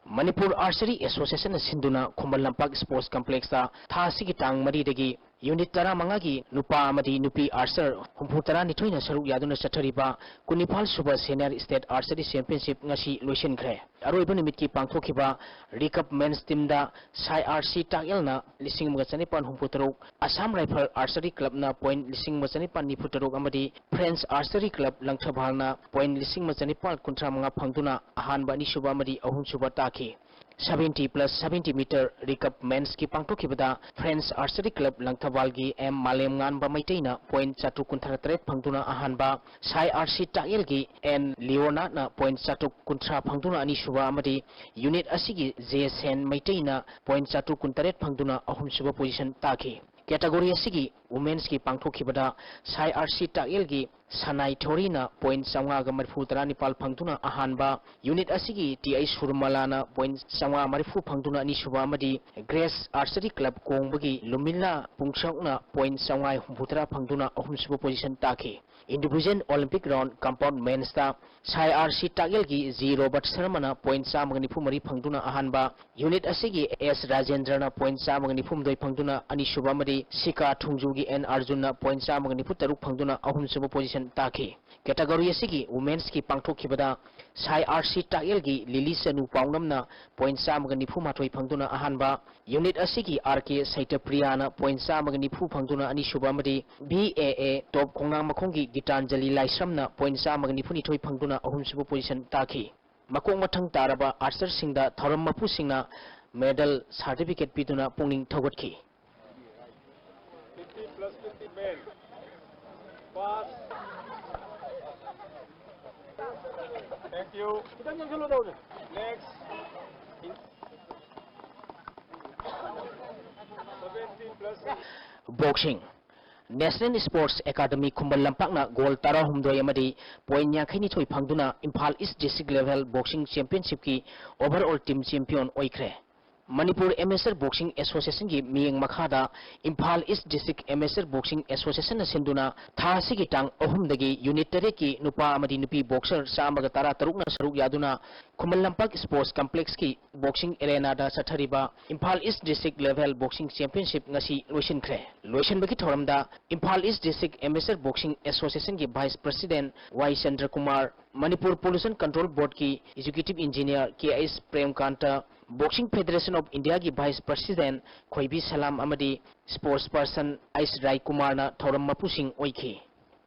ꯃꯅꯤꯄꯨꯔ Archery Associationꯅ ꯁꯤꯟꯗꯨꯅ ꯈꯨꯃꯟ ꯂꯝꯄꯥꯛ Sports Complexꯇ ꯊꯥ ꯑꯁꯤꯒꯤ ꯇꯥꯡ ꯃꯔꯤꯗꯒꯤ unit ꯇꯔꯥꯃꯉꯥꯒꯤ ꯅꯨꯄꯥ ꯑꯃꯗꯤ ꯅꯨꯄꯤ archer ꯍꯨꯝꯐꯨ ꯇꯔꯥꯅꯤꯊꯣꯏꯅ ꯁꯔꯨꯛ ꯌꯥꯗꯨꯅ ꯆꯠꯊꯔꯤꯕ ꯀꯨꯟꯅꯤꯄꯥꯜ ꯁꯨꯕ Senior State Archery Championship ꯉꯁꯤ ꯂꯣꯏꯁꯤꯟꯈ꯭ꯔꯦ꯫ ꯑꯔꯣꯏꯕ ꯅꯨꯃꯤꯠꯀꯤ ꯄꯥꯡꯊꯣꯛꯈꯤꯕ recruitment teamꯗ ꯁꯥꯏ ꯑꯥꯔ ꯁꯤ ꯇꯥꯛꯌꯦꯜꯅ ꯂꯤꯁꯤꯡ ꯑꯃꯒ ꯆꯅꯤꯄꯥꯟ ꯍꯨꯝꯐꯨ ꯇꯔꯨꯛ, Assam Rifle Archery Clubꯅ point ꯂꯤꯁꯤꯡ ꯑꯃ ꯆꯅꯤꯄꯥꯟ ꯅꯤꯐꯨ ꯇꯔꯨꯛ ꯑꯃꯗꯤ French Archery Club ꯂꯪꯊꯕꯥꯜꯅ point ꯂꯤꯁꯤꯡ ꯑꯃ ꯆꯅꯤꯄꯥꯟ ꯀꯨꯟꯊ꯭ꯔꯥ ꯃꯉꯥ ꯐꯪꯗꯨꯅ ꯑꯍꯥꯟꯕ, ꯑꯅꯤꯁꯨꯕ ꯑꯃꯗꯤ ꯑꯍꯨꯝꯁꯨꯕ ꯇꯥꯈꯤ꯫ Seventy plus seventy meter recruitmentsꯀꯤ ꯄꯥꯡꯊꯣꯛꯈꯤꯕꯗ French Archery Club ꯂꯪꯊꯕꯥꯜꯒꯤ ꯑꯦꯝ ꯃꯥꯂꯦꯝꯉꯥꯟꯕ ꯃꯩꯇꯩꯅ point ꯆꯥꯇ꯭ꯔꯨꯛ ꯀꯨꯟꯊ꯭ꯔꯥ ꯇꯔꯦꯠ ꯐꯪꯗꯨꯅ ꯑꯍꯥꯟꯕ, ꯁꯥꯏ ꯑꯥꯔ ꯁꯤ ꯇꯥꯛꯌꯦꯜꯒꯤ ꯑꯦꯟ ꯂꯤꯑꯣꯅꯥꯔꯗꯅ point ꯆꯥꯇ꯭ꯔꯨꯛ ꯀꯨꯟꯊ꯭ꯔꯥ ꯐꯪꯗꯨꯅ ꯑꯅꯤꯁꯨꯕ ꯑꯃꯗꯤ unit ꯑꯁꯤꯒꯤ ꯖꯦ ꯁꯦꯟ ꯃꯩꯇꯩꯅ point ꯆꯥꯇ꯭ꯔꯨꯛ ꯀꯨꯟꯇꯔꯦꯠ ꯐꯪꯗꯨꯅ ꯑꯍꯨꯝꯁꯨꯕ position ꯇꯥꯈꯤ꯫ Category ꯑꯁꯤꯒꯤ womensꯀꯤ ꯄꯥꯡꯊꯣꯛꯈꯤꯕꯗ ꯁꯥꯏ ꯑꯥꯔ ꯁꯤ ꯇꯥꯛꯌꯦꯜꯒꯤ ꯁꯅꯥꯏ ꯊꯣꯔꯤꯅ point ꯆꯥꯝꯃꯉꯥꯒ ꯃꯔꯤꯐꯨ ꯇꯔꯥꯅꯤꯄꯥꯜ ꯐꯪꯗꯨꯅ ꯑꯍꯥꯟꯕ, unit ꯑꯁꯤꯒꯤ ꯇꯤ ꯑꯩ ꯁꯨꯔꯃꯂꯥꯅ point ꯆꯥꯝꯃꯉꯥ ꯃꯔꯤꯐꯨ ꯐꯪꯗꯨꯅ ꯑꯅꯤꯁꯨꯕ ꯑꯃꯗꯤ Grace Archery Club ꯀꯣꯡꯕꯒꯤ ꯂꯨꯃꯤꯂꯥ ꯄꯨꯡꯁꯛꯅ point ꯆꯥꯝꯃꯉꯥ ꯍꯨꯝꯐꯨꯇꯔꯥ ꯐꯪꯗꯨꯅ ꯑꯍꯨꯝꯁꯨꯕ position ꯇꯥꯈꯤ꯫ Individual Olympic Round Compound Mensꯇ SAI R C ꯇꯥꯛꯌꯦꯜꯒꯤ ꯖꯤ ꯔꯣꯕꯔꯠ ꯁꯔꯃꯅ point ꯆꯥꯝꯃꯒ ꯅꯤꯐꯨ ꯃꯔꯤ ꯐꯪꯗꯨꯅ ꯑꯍꯥꯟꯕ, unit ꯑꯁꯤꯒꯤ ꯑꯦꯁ ꯔꯥꯖꯦꯟꯗ꯭ꯔꯅ point ꯆꯥꯝꯃꯒ ꯅꯤꯐꯨ ꯍꯨꯝꯗꯣꯏ ꯐꯪꯗꯨꯅ ꯑꯅꯤꯁꯨꯕ ꯑꯃꯗꯤ ꯁꯤꯀꯥ ꯊꯣꯡꯖꯨꯒꯤ ꯑꯦꯟ ꯑꯔꯖꯨꯟꯅ point ꯆꯥꯝꯃꯒ ꯅꯤꯐꯨ ꯇꯔꯨꯛ ꯐꯪꯗꯨꯅ ꯑꯍꯨꯝꯁꯨꯕ position ꯇꯥꯈꯤ꯫ Category ꯑꯁꯤꯒꯤ womensꯀꯤ ꯄꯥꯡꯊꯣꯛꯈꯤꯕꯗ ꯁꯥꯏ ꯑꯥꯔ ꯁꯤ ꯇꯥꯛꯌꯦꯜꯒꯤ ꯂꯤꯂꯤ ꯆꯅꯨ ꯄꯥꯎꯅꯝꯅ point ꯆꯥꯝꯃꯒ ꯅꯤꯐꯨ ꯃꯥꯊꯣꯏ ꯐꯪꯗꯨꯅ ꯑꯍꯥꯟꯕ, unit ꯑꯁꯤꯒꯤ ꯑꯥꯔ ꯀꯦ ꯁꯩꯇꯄ꯭ꯔꯤꯌꯥꯅ point ꯆꯥꯝꯃꯒ ꯅꯤꯐꯨ ꯐꯪꯗꯨꯅ ꯑꯅꯤꯁꯨꯕ ꯑꯃꯗꯤ ꯕꯤ ꯑꯦ ꯑꯦ ꯇꯣꯞ ꯈꯣꯡꯅꯥꯡ ꯃꯈꯣꯡꯒꯤ ꯒꯤꯇꯥꯟꯖꯂꯤ ꯂꯥꯏꯁ꯭ꯔꯝꯅ point ꯆꯥꯝꯃꯒ ꯅꯤꯐꯨ ꯅꯤꯊꯣꯏ ꯐꯪꯗꯨꯅ ꯑꯍꯨꯝꯁꯨꯕ position ꯇꯥꯈꯤ꯫ ꯃꯀꯣꯛ ꯃꯊꯪ ꯇꯥꯔꯕ archerꯁꯤꯡꯗ ꯊꯧꯔꯝ ꯃꯄꯨꯁꯤꯡꯅ medal certificate ꯄꯤꯗꯨꯅ ꯄꯨꯛꯅꯤꯡ ꯊꯧꯒꯠꯈꯤ꯫ Fifty plus fifty men. Pass. Thank you. ꯈꯤꯇꯪ ꯆꯪꯁꯤꯜꯂꯨ ꯇꯧꯅꯦ꯫ Next. Seventy plus. Boxing. National Sports Academy ꯈꯨꯃꯟ ꯂꯝꯄꯥꯛꯅ goal ꯇꯔꯥꯍꯨꯝꯗꯣꯏ ꯑꯃꯗꯤ point ꯌꯥꯡꯈꯩꯅꯤꯊꯣꯏ ꯐꯪꯗꯨꯅ Imphal East District Level Boxing Championshipꯀꯤ overall team champion ꯑꯣꯏꯈ꯭ꯔꯦ꯫ ꯃꯅꯤꯄꯨꯔ Amateur Boxing Associationꯒꯤ ꯃꯤꯠꯌꯦꯡ ꯃꯈꯥꯗ Imphal East District Amateur Boxing Associationꯅ ꯁꯤꯟꯗꯨꯅ ꯊꯥ ꯑꯁꯤꯒꯤ ꯇꯥꯡ ꯑꯍꯨꯝꯗꯒꯤ unit ꯇꯔꯦꯠꯀꯤ ꯅꯨꯄꯥ ꯑꯃꯗꯤ ꯅꯨꯄꯤ boxer ꯆꯥꯝꯃꯒ ꯇꯔꯥꯇꯔꯨꯛꯅ ꯁꯔꯨꯛ ꯌꯥꯗꯨꯅ ꯈꯨꯃꯟ ꯂꯝꯄꯥꯛ Sports Complexꯀꯤ boxing arenaꯗ ꯆꯠꯊꯔꯤꯕ Imphal East District Level Boxing Championship ꯉꯁꯤ ꯂꯣꯏꯁꯤꯟꯈ꯭ꯔꯦ꯫ ꯂꯣꯏꯁꯤꯟꯕꯒꯤ ꯊꯧꯔꯝꯗ Imphal East District Amateur Boxing Associationꯒꯤ Vice President Y Chandrakumar, Manipur Pollution Control Boardꯀꯤ Executive Engineer K H Premkanta, Boxing Federation of Indiaꯒꯤ Vice President ꯈꯣꯏꯕꯤ ꯁꯂꯥꯝ ꯑꯃꯗꯤ sports person ꯑꯩꯆ ꯔꯥꯏꯀꯨꯃꯥꯔꯅ ꯊꯧꯔꯝ ꯃꯄꯨꯁꯤꯡ ꯑꯣꯏꯈꯤ꯫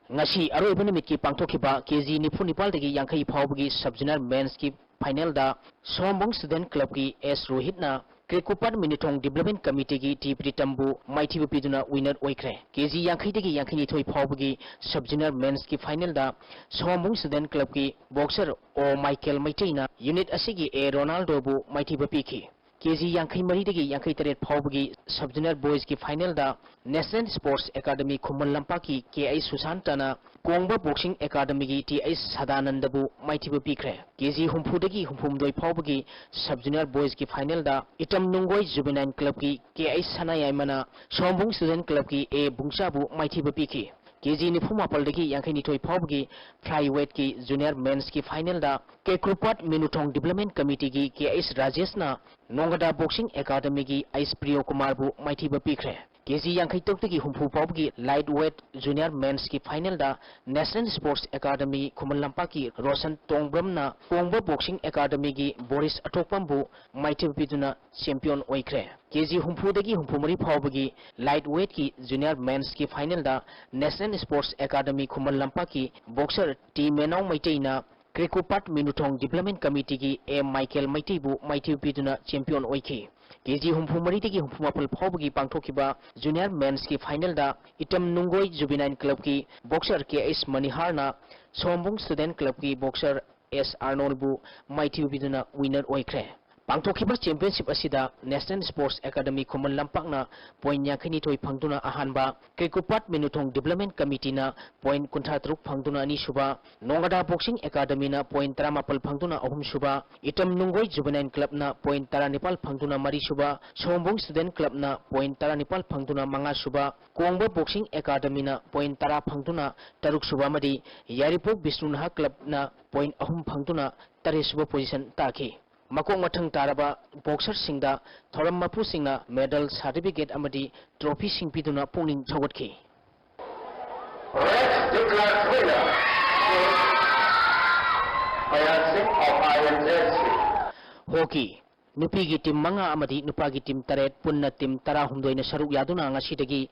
ꯉꯁꯤ ꯑꯔꯣꯏꯕ ꯅꯨꯃꯤꯠꯀꯤ ꯄꯥꯡꯊꯣꯛꯈꯤꯕ ꯀꯦ ꯖꯤ ꯅꯤꯐꯨ ꯅꯤꯄꯥꯜꯗꯒꯤ ꯌꯥꯡꯈꯩ ꯐꯥꯎꯕꯒꯤ sub junior mensꯀꯤ finalꯗ ꯁꯣꯝꯕꯨꯡ Student Clubꯀꯤ ꯑꯦꯁ ꯔꯣꯍꯤꯠꯅ ꯀ꯭ꯔꯤꯀꯨꯄꯥꯠ ꯃꯤꯅꯨꯊꯣꯡ Development Committeeꯒꯤ ꯇꯤ ꯄ꯭ꯔꯤꯇꯝꯕꯨ ꯃꯥꯏꯊꯤꯕ ꯄꯤꯗꯨꯅ winner ꯑꯣꯏꯈ꯭ꯔꯦ꯫ ꯀꯦ ꯖꯤ ꯌꯥꯡꯈꯩꯗꯒꯤ ꯌꯥꯡꯈꯩꯅꯤꯊꯣꯏ ꯐꯥꯎꯕꯒꯤ sub junior mensꯀꯤ finalꯗ ꯁꯣꯝꯕꯨꯡ Student Clubꯀꯤ boxer ꯑꯣ ꯃꯥꯏꯀꯦꯜ ꯃꯩꯇꯩꯅ unit ꯑꯁꯤꯒꯤ ꯑꯦ ꯔꯣꯅꯥꯜꯗꯣꯕꯨ ꯃꯥꯏꯊꯤꯕ ꯄꯤꯈꯤ꯫ ꯀꯦ ꯖꯤ ꯌꯥꯡꯈꯩ ꯃꯔꯤꯗꯒꯤ ꯌꯥꯡꯈꯩ ꯇꯔꯦꯠ ꯐꯥꯎꯕꯒꯤ sub junior boysꯀꯤ finalꯗ National Sports Academy ꯈꯨꯃꯟ ꯂꯝꯄꯥꯛꯀꯤ ꯀꯦ ꯑꯩꯆ ꯁꯨꯁꯥꯟꯇꯅ ꯀꯣꯡꯕ Boxing Academyꯒꯤ ꯇꯤ ꯑꯩꯆ ꯁꯗꯥꯅꯟꯗꯕꯨ ꯃꯥꯏꯊꯤꯕ ꯄꯤꯈ꯭ꯔꯦ꯫ ꯀꯦ ꯖꯤ ꯍꯨꯝꯐꯨꯗꯒꯤ ꯍꯨꯝꯐꯨꯍꯨꯝꯗꯣꯏ ꯐꯥꯎꯕꯒꯤ sub junior boysꯀꯤ finalꯗ ꯏꯇꯝ ꯅꯨꯡꯒꯣꯏ Juvenile Clubꯀꯤ ꯀꯦ ꯑꯩꯆ ꯁꯅꯥꯌꯥꯏꯃꯅ ꯁꯣꯝꯕꯨꯡ Student Clubꯀꯤ ꯑꯦ ꯕꯨꯡꯆꯥꯕꯨ ꯃꯥꯏꯊꯤꯕ ꯄꯤꯈꯤ꯫ ꯀꯦ ꯖꯤ ꯅꯤꯐꯨ ꯃꯥꯄꯜꯗꯒꯤ ꯌꯥꯡꯈꯩ ꯅꯤꯊꯣꯏ ꯐꯥꯎꯕꯒꯤ flyweight ꯀꯤ junior mensꯀꯤ finalꯗ ꯀꯦꯀ꯭ꯔꯨꯄꯥꯠ ꯃꯤꯅꯨꯊꯣꯡ Development Committeeꯒꯤ ꯀꯦ ꯑꯩꯆ ꯔꯥꯖꯦꯁꯅ ꯅꯣꯡꯒꯗꯥ Boxing Academyꯒꯤ ꯑꯩꯆ ꯄ꯭ꯔꯤꯌꯣ ꯀꯨꯃꯥꯔꯕꯨ ꯃꯥꯏꯊꯤꯕ ꯄꯤꯈ꯭ꯔꯦ꯫ ꯀꯦ ꯖꯤ ꯌꯥꯡꯈꯩ ꯇꯔꯨꯛꯇꯒꯤ ꯍꯨꯝꯐꯨ ꯐꯥꯎꯕꯒꯤ lightweight junior mensꯀꯤ finalꯗ National Sports Academy ꯈꯨꯃꯟ ꯂꯝꯄꯥꯛꯀꯤ ꯔꯣꯁꯟ ꯇꯣꯡꯕ꯭ꯔꯝꯅ ꯀꯣꯡꯕ Boxing Academyꯒꯤ ꯕꯣꯔꯤꯁ ꯑꯊꯣꯛꯄꯝꯕꯨ ꯃꯥꯏꯊꯤꯕ ꯄꯤꯗꯨꯅ champion ꯑꯣꯏꯈ꯭ꯔꯦ꯫ ꯀꯦ ꯖꯤ ꯍꯨꯝꯐꯨꯗꯒꯤ ꯍꯨꯝꯐꯨ ꯃꯔꯤ ꯐꯥꯎꯕꯒꯤ lightweightꯀꯤ junior mensꯀꯤ finalꯗ National Sports Academy ꯈꯨꯃꯟ ꯂꯝꯄꯥꯛꯀꯤ boxer ꯇꯤ ꯃꯦꯅꯥꯎ ꯃꯩꯇꯩꯅ ꯀ꯭ꯔꯤꯀꯨꯄꯥꯠ ꯃꯤꯅꯨꯊꯣꯡ Development Committeeꯒꯤ ꯑꯦ ꯃꯥꯏꯀꯦꯜ ꯃꯩꯇꯩꯕꯨ ꯃꯥꯏꯊꯤꯕ ꯄꯤꯗꯨꯅ champion ꯑꯣꯏꯈꯤ꯫ KG ꯍꯨꯝꯐꯨ ꯃꯔꯤꯗꯒꯤ ꯍꯨꯝꯐꯨ ꯃꯥꯄꯜ ꯐꯥꯎꯕꯒꯤ ꯄꯥꯡꯊꯣꯛꯈꯤꯕ Junior Mensꯀꯤ finalꯗ item ꯅꯨꯡꯒꯣꯏ Juvenile Clubꯀꯤ boxer KH ꯃꯅꯤꯍꯥꯔꯅ ꯁꯣꯝꯕꯨꯡ Student Clubꯀꯤ boxer S ꯑꯥꯔꯅꯣꯜꯕꯨ ꯃꯥꯏꯊꯤꯕ ꯄꯤꯗꯨꯅ winner ꯑꯣꯏꯈ꯭ꯔꯦ꯫ ꯄꯥꯡꯊꯣꯛꯈꯤꯕ championship ꯑꯁꯤꯗ National Sports Academy ꯈꯨꯃꯟ ꯂꯝꯄꯥꯛꯅ point ꯌꯥꯡꯈꯩꯅꯤꯊꯣꯏ ꯐꯪꯗꯨꯅ ꯑꯍꯥꯟꯕ, ꯀ꯭ꯔꯤꯀꯨꯄꯥꯠ ꯃꯤꯅꯨꯊꯣꯡ Development Committeeꯅ point ꯀꯨꯟꯊ꯭ꯔꯥ ꯇꯔꯨꯛ ꯐꯪꯗꯨꯅ ꯑꯅꯤꯁꯨꯕ, ꯅꯣꯡꯒꯥꯗꯥ Boxing Academyꯅ point ꯇꯔꯥꯃꯥꯄꯜ ꯐꯪꯗꯨꯅ ꯑꯍꯨꯝꯁꯨꯕ, ꯏꯇꯝ ꯅꯨꯡꯒꯣꯏ Juvenile Clubꯅ point ꯇꯔꯥꯅꯤꯄꯥꯜ ꯐꯪꯗꯨꯅ ꯃꯔꯤꯁꯨꯕ, ꯁꯣꯝꯕꯨꯡ Student Clubꯅ point ꯇꯔꯥꯅꯤꯄꯥꯜ ꯐꯪꯗꯨꯅ ꯃꯉꯥꯁꯨꯕ, ꯀꯣꯡꯕ Boxing Academyꯅ point ꯇꯔꯥ ꯐꯪꯗꯨꯅ ꯇꯔꯨꯛꯁꯨꯕ ꯑꯃꯗꯤ ꯌꯥꯏꯔꯤꯄꯣꯛ ꯕꯤꯁꯅꯨ ꯅꯍꯥ Clubꯅ point ꯑꯍꯨꯝ ꯐꯪꯗꯨꯅ ꯇꯔꯦꯠꯁꯨꯕ position ꯇꯥꯈꯤ꯫ ꯃꯀꯣꯛ ꯃꯊꯪ ꯇꯥꯔꯕ boxerꯁꯤꯡꯗ ꯊꯧꯔꯝ ꯃꯄꯨꯁꯤꯡꯅ medal, certificate ꯑꯃꯗꯤ trophyꯁꯤꯡ ꯄꯤꯗꯨꯅ ꯄꯨꯛꯅꯤꯡ ꯊꯧꯒꯠꯈꯤ꯫ Race declared winner by a six of I N Z C. Hockey, ꯅꯨꯄꯤꯒꯤ team ꯃꯉꯥ ꯑꯃꯗꯤ ꯅꯨꯄꯥꯒꯤ team ꯇꯔꯦꯠ, ꯄꯨꯟꯅ team ꯇꯔꯥꯍꯨꯝꯗꯣꯏꯅ ꯁꯔꯨꯛ ꯌꯥꯗꯨꯅ ꯉꯁꯤꯗꯒꯤ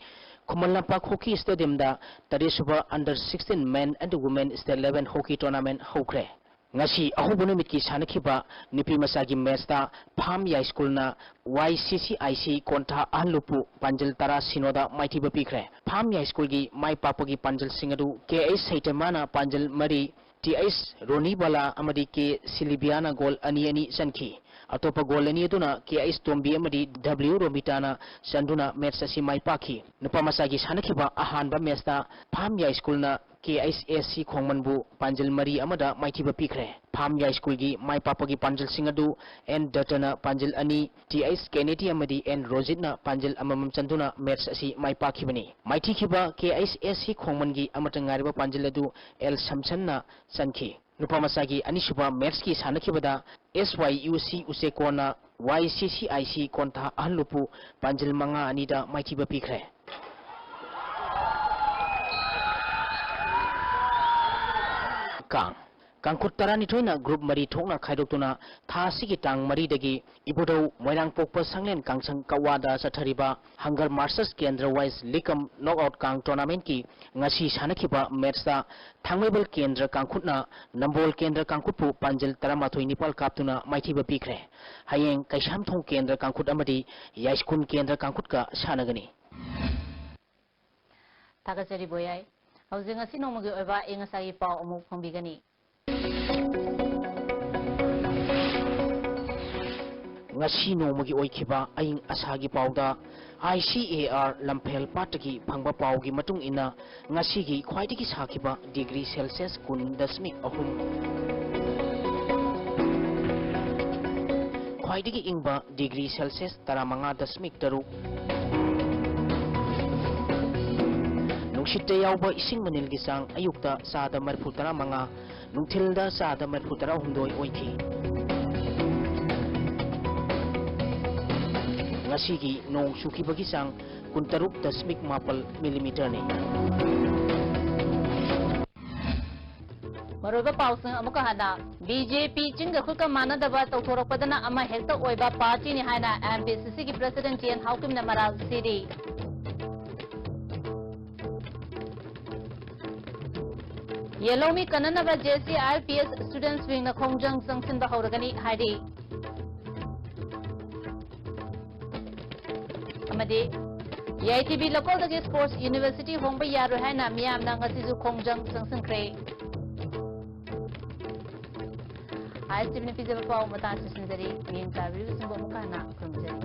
Khuman Lampak Hockey Stadiumꯗ ꯇꯔꯦꯠꯁꯨꯕ Under sixteen Men and Women State Level Hockey Tournament ꯍꯧꯈ꯭ꯔꯦ꯫ ꯉꯁꯤ ꯑꯍꯧꯕ ꯅꯨꯃꯤꯠꯀꯤ ꯁꯥꯟꯅꯈꯤꯕ ꯅꯨꯄꯤ ꯃꯆꯥꯒꯤ matchꯇ ꯐꯥꯝ ꯌꯥꯏꯁ꯭ꯀꯨꯜꯅ Y C C I C ꯀꯣꯟꯊꯥ ꯑꯍꯜ ꯂꯨꯞꯄꯨ ꯄꯥꯟꯖꯜ ꯇꯔꯥ ꯁꯤꯅꯣꯗ ꯃꯥꯏꯊꯤꯕ ꯄꯤꯈ꯭ꯔꯦ꯫ ꯐꯥꯝ ꯌꯥꯏꯁ꯭ꯀꯨꯜꯒꯤ ꯃꯥꯏ ꯄꯥꯛꯄꯒꯤ ꯄꯥꯟꯖꯜꯁꯤꯡ ꯑꯗꯨ K H ꯁꯩꯇꯃꯥꯅ ꯄꯥꯟꯖꯜ ꯃꯔꯤ, T H ꯔꯣꯅꯤꯕꯥꯂꯥ ꯑꯃꯗꯤ K ꯁꯤꯂꯤꯕꯤꯌꯥꯅ goal ꯑꯅꯤ ꯑꯅꯤ ꯆꯟꯈꯤ꯫ ꯑꯇꯣꯞꯄ goal ꯑꯅꯤ ꯑꯗꯨꯅ K H ꯇꯣꯝꯕꯤ ꯑꯃꯗꯤ W ꯔꯣꯃꯤꯇꯥꯅ ꯆꯟꯗꯨꯅ match ꯑꯁꯤ ꯃꯥꯏ ꯄꯥꯛꯈꯤ꯫ ꯅꯨꯄꯥ ꯃꯆꯥꯒꯤ ꯁꯥꯟꯅꯈꯤꯕ ꯑꯍꯥꯟꯕ matchꯇ ꯐꯥꯝ ꯌꯥꯏꯁ꯭ꯀꯨꯜꯅ K H S C ꯈꯣꯡꯃꯟꯕꯨ ꯄꯥꯟꯖꯜ ꯃꯔꯤ ꯑꯃꯗ ꯃꯥꯏꯊꯤꯕ ꯄꯤꯈ꯭ꯔꯦ꯫ ꯐꯥꯝ ꯌꯥꯏꯁ꯭ꯀꯨꯜꯒꯤ ꯃꯥꯏ ꯄꯥꯛꯄꯒꯤ ꯄꯥꯟꯖꯜꯁꯤꯡ ꯑꯗꯨ N ꯗꯠꯇꯅ ꯄꯥꯟꯖꯜ ꯑꯅꯤ, T H ꯀꯦꯅꯦꯗꯤ ꯑꯃꯗꯤ N ꯔꯣꯖꯤꯠꯅ ꯄꯥꯟꯖꯜ ꯑꯃꯃꯝ ꯆꯟꯗꯨꯅ match ꯑꯁꯤ ꯃꯥꯏ ꯄꯥꯛꯈꯤꯕꯅꯤ꯫ ꯃꯥꯏꯊꯤꯈꯤꯕ K H S C ꯈꯣꯡꯃꯟꯒꯤ ꯑꯃꯠꯇ ꯉꯥꯏꯔꯕ ꯄꯥꯟꯖꯜ ꯑꯗꯨ L ꯁꯝꯁꯟꯅ ꯆꯟꯈꯤ꯫ ꯅꯨꯄꯥ ꯃꯆꯥꯒꯤ ꯑꯅꯤꯁꯨꯕ matchꯀꯤ ꯁꯥꯟꯅꯈꯤꯕꯗ S Y U C ꯎꯆꯦꯀꯣꯟꯅ Y C C I C ꯀꯣꯟꯊꯥ ꯑꯍꯜ ꯂꯨꯞꯄꯨ ꯄꯥꯟꯖꯜ ꯃꯉꯥ ꯑꯅꯤꯗ ꯃꯥꯏꯊꯤꯕ ꯄꯤꯈ꯭ꯔꯦ꯫ ꯀꯥꯡ꯫ ꯀꯥꯡꯈꯨꯠ ꯇꯔꯥꯅꯤꯊꯣꯏꯅ group ꯃꯔꯤ ꯊꯣꯛꯅ ꯈꯥꯏꯗꯣꯛꯇꯨꯅ ꯊꯥ ꯑꯁꯤꯒꯤ ꯇꯥꯡ ꯃꯔꯤꯗꯒꯤ ꯏꯕꯨꯙꯧ ꯃꯣꯏꯔꯥꯡꯄꯣꯛꯄ ꯁꯪꯂꯦꯟ ꯀꯥꯡꯁꯪ ꯀꯛꯋꯥꯗ ꯆꯠꯊꯔꯤꯕ Hunger Masters ꯀꯦꯟꯗ꯭ꯔ wise ꯂꯤꯛ ꯀꯝ knockout ꯀꯥꯡ tournamentꯀꯤ ꯉꯁꯤ ꯁꯥꯟꯅꯈꯤꯕ matchꯇ ꯊꯥꯡꯃꯩꯕꯜ ꯀꯦꯟꯗ꯭ꯔ ꯀꯥꯡꯈꯨꯠꯅ ꯅꯝꯕꯣꯜ ꯀꯦꯟꯗ꯭ꯔ ꯀꯥꯡꯈꯨꯠꯄꯨ ꯄꯥꯟꯖꯤꯜ ꯇꯔꯥꯃꯥꯊꯣꯏ ꯅꯤꯄꯥꯜ ꯀꯥꯞꯇꯨꯅ ꯃꯥꯏꯊꯤꯕ ꯄꯤꯈ꯭ꯔꯦ꯫ ꯍꯌꯦꯡ ꯀꯩꯁꯥꯝꯊꯣꯡ ꯀꯦꯟꯗ꯭ꯔ ꯀꯥꯡꯈꯨꯠ ꯑꯃꯗꯤ ꯌꯥꯏꯁ꯭ꯀꯨꯜ ꯀꯦꯟꯗ꯭ꯔ ꯀꯥꯡꯈꯨꯠꯀ ꯁꯥꯟꯅꯒꯅꯤ꯫ ꯊꯥꯒꯠꯆꯔꯤ ꯕꯣꯌꯥꯏ꯫ ꯍꯧꯖꯤꯛ ꯉꯁꯤ ꯅꯣꯡꯃꯒꯤ ꯑꯣꯏꯕ ꯑꯏꯪ ꯑꯁꯥꯒꯤ ꯄꯥꯎ ꯑꯃꯨꯛ ꯐꯣꯡꯕꯤꯒꯅꯤ꯫ ꯉꯁꯤ ꯅꯣꯡꯃꯒꯤ ꯑꯣꯏꯈꯤꯕ ꯑꯏꯪ ꯑꯁꯥꯒꯤ ꯄꯥꯎꯗ I C A R ꯂꯝꯐꯦꯜ ꯄꯥꯠꯇꯒꯤ ꯐꯪꯕ ꯄꯥꯎꯒꯤ ꯃꯇꯨꯡ ꯏꯟꯅ, ꯉꯁꯤꯒꯤ ꯈ꯭ꯋꯥꯏꯗꯒꯤ ꯁꯥꯈꯤꯕ degree Celsius ꯀꯨꯟ ꯗꯁꯃꯤꯛ ꯑꯍꯨꯝ, ꯈ꯭ꯋꯥꯏꯗꯒꯤ ꯏꯪꯕ degree Celsius ꯇꯔꯥꯃꯉꯥ ꯗꯁꯃꯤꯛ ꯇꯔꯨꯛ, ꯅꯨꯡꯁꯤꯠꯇ ꯌꯥꯎꯕ ꯏꯁꯤꯡ ꯃꯅꯤꯜꯒꯤ ꯆꯥꯡ ꯑꯌꯨꯛꯇ ꯆꯥꯗ ꯃꯔꯤꯐꯨ ꯇꯔꯥꯃꯉꯥ, ꯅꯨꯡꯊꯤꯜꯗ ꯆꯥꯗ ꯃꯔꯤꯐꯨ ꯇꯔꯥꯍꯨꯝꯗꯣꯏ ꯑꯣꯏꯈꯤ꯫ ꯉꯁꯤꯒꯤ ꯅꯣꯡ ꯆꯨꯈꯤꯕꯒꯤ ꯆꯥꯡ ꯀꯨꯟꯇꯔꯨꯛ ꯗꯁꯃꯤꯛ ꯃꯥꯄꯜ ꯃꯤꯂꯤꯃꯤꯇꯔꯅꯤ꯫ ꯃꯔꯨꯑꯣꯏꯕ ꯄꯥꯎꯁꯤꯡ ꯑꯃꯨꯛꯀ ꯍꯟꯅ꯫ B J P ꯆꯤꯟꯒ ꯈꯨꯠꯀ ꯃꯥꯟꯅꯗꯕ ꯇꯧꯊꯣꯔꯛꯄꯗꯅ ꯑꯃ ꯍꯦꯛꯇ ꯑꯣꯏꯕ partyꯅꯤ ꯍꯥꯏꯅ M P C Cꯒꯤ President T N ꯍꯥꯎꯀꯤꯝꯅ ꯃꯔꯥꯜ ꯁꯤꯔꯤ꯫ ꯌꯦꯜꯍꯧꯃꯤ ꯀꯟꯅꯅꯕ J C I R P S Students Wingꯅ ꯈꯣꯡꯖꯪ ꯆꯪꯁꯤꯟꯕ ꯍꯧꯔꯒꯅꯤ ꯍꯥꯏꯔꯤ꯫ ꯑꯃꯗꯤ ꯌꯥꯏꯇꯤꯕꯤ ꯂꯀꯣꯜꯗꯒꯤ Sports University ꯍꯣꯡꯕ ꯌꯥꯔꯣꯏ ꯍꯥꯏꯅ ꯃꯤꯌꯥꯝꯅ ꯉꯁꯤꯁꯨ ꯈꯣꯡꯖꯪ ꯆꯪꯁꯤꯟꯈ꯭ꯔꯦ꯫ ISTVꯅ ꯄꯤꯖꯕ ꯄꯥꯎ ꯃꯇꯥꯡ ꯁꯤꯟꯖꯔꯤ꯫ ꯃꯤꯠꯌꯦꯡ ꯇꯥꯕꯤꯔꯤꯕꯁꯤꯡꯕꯨ ꯑꯃꯨꯛꯀ ꯍꯟꯅ ꯈꯨꯔꯨꯝꯖꯔꯤ꯫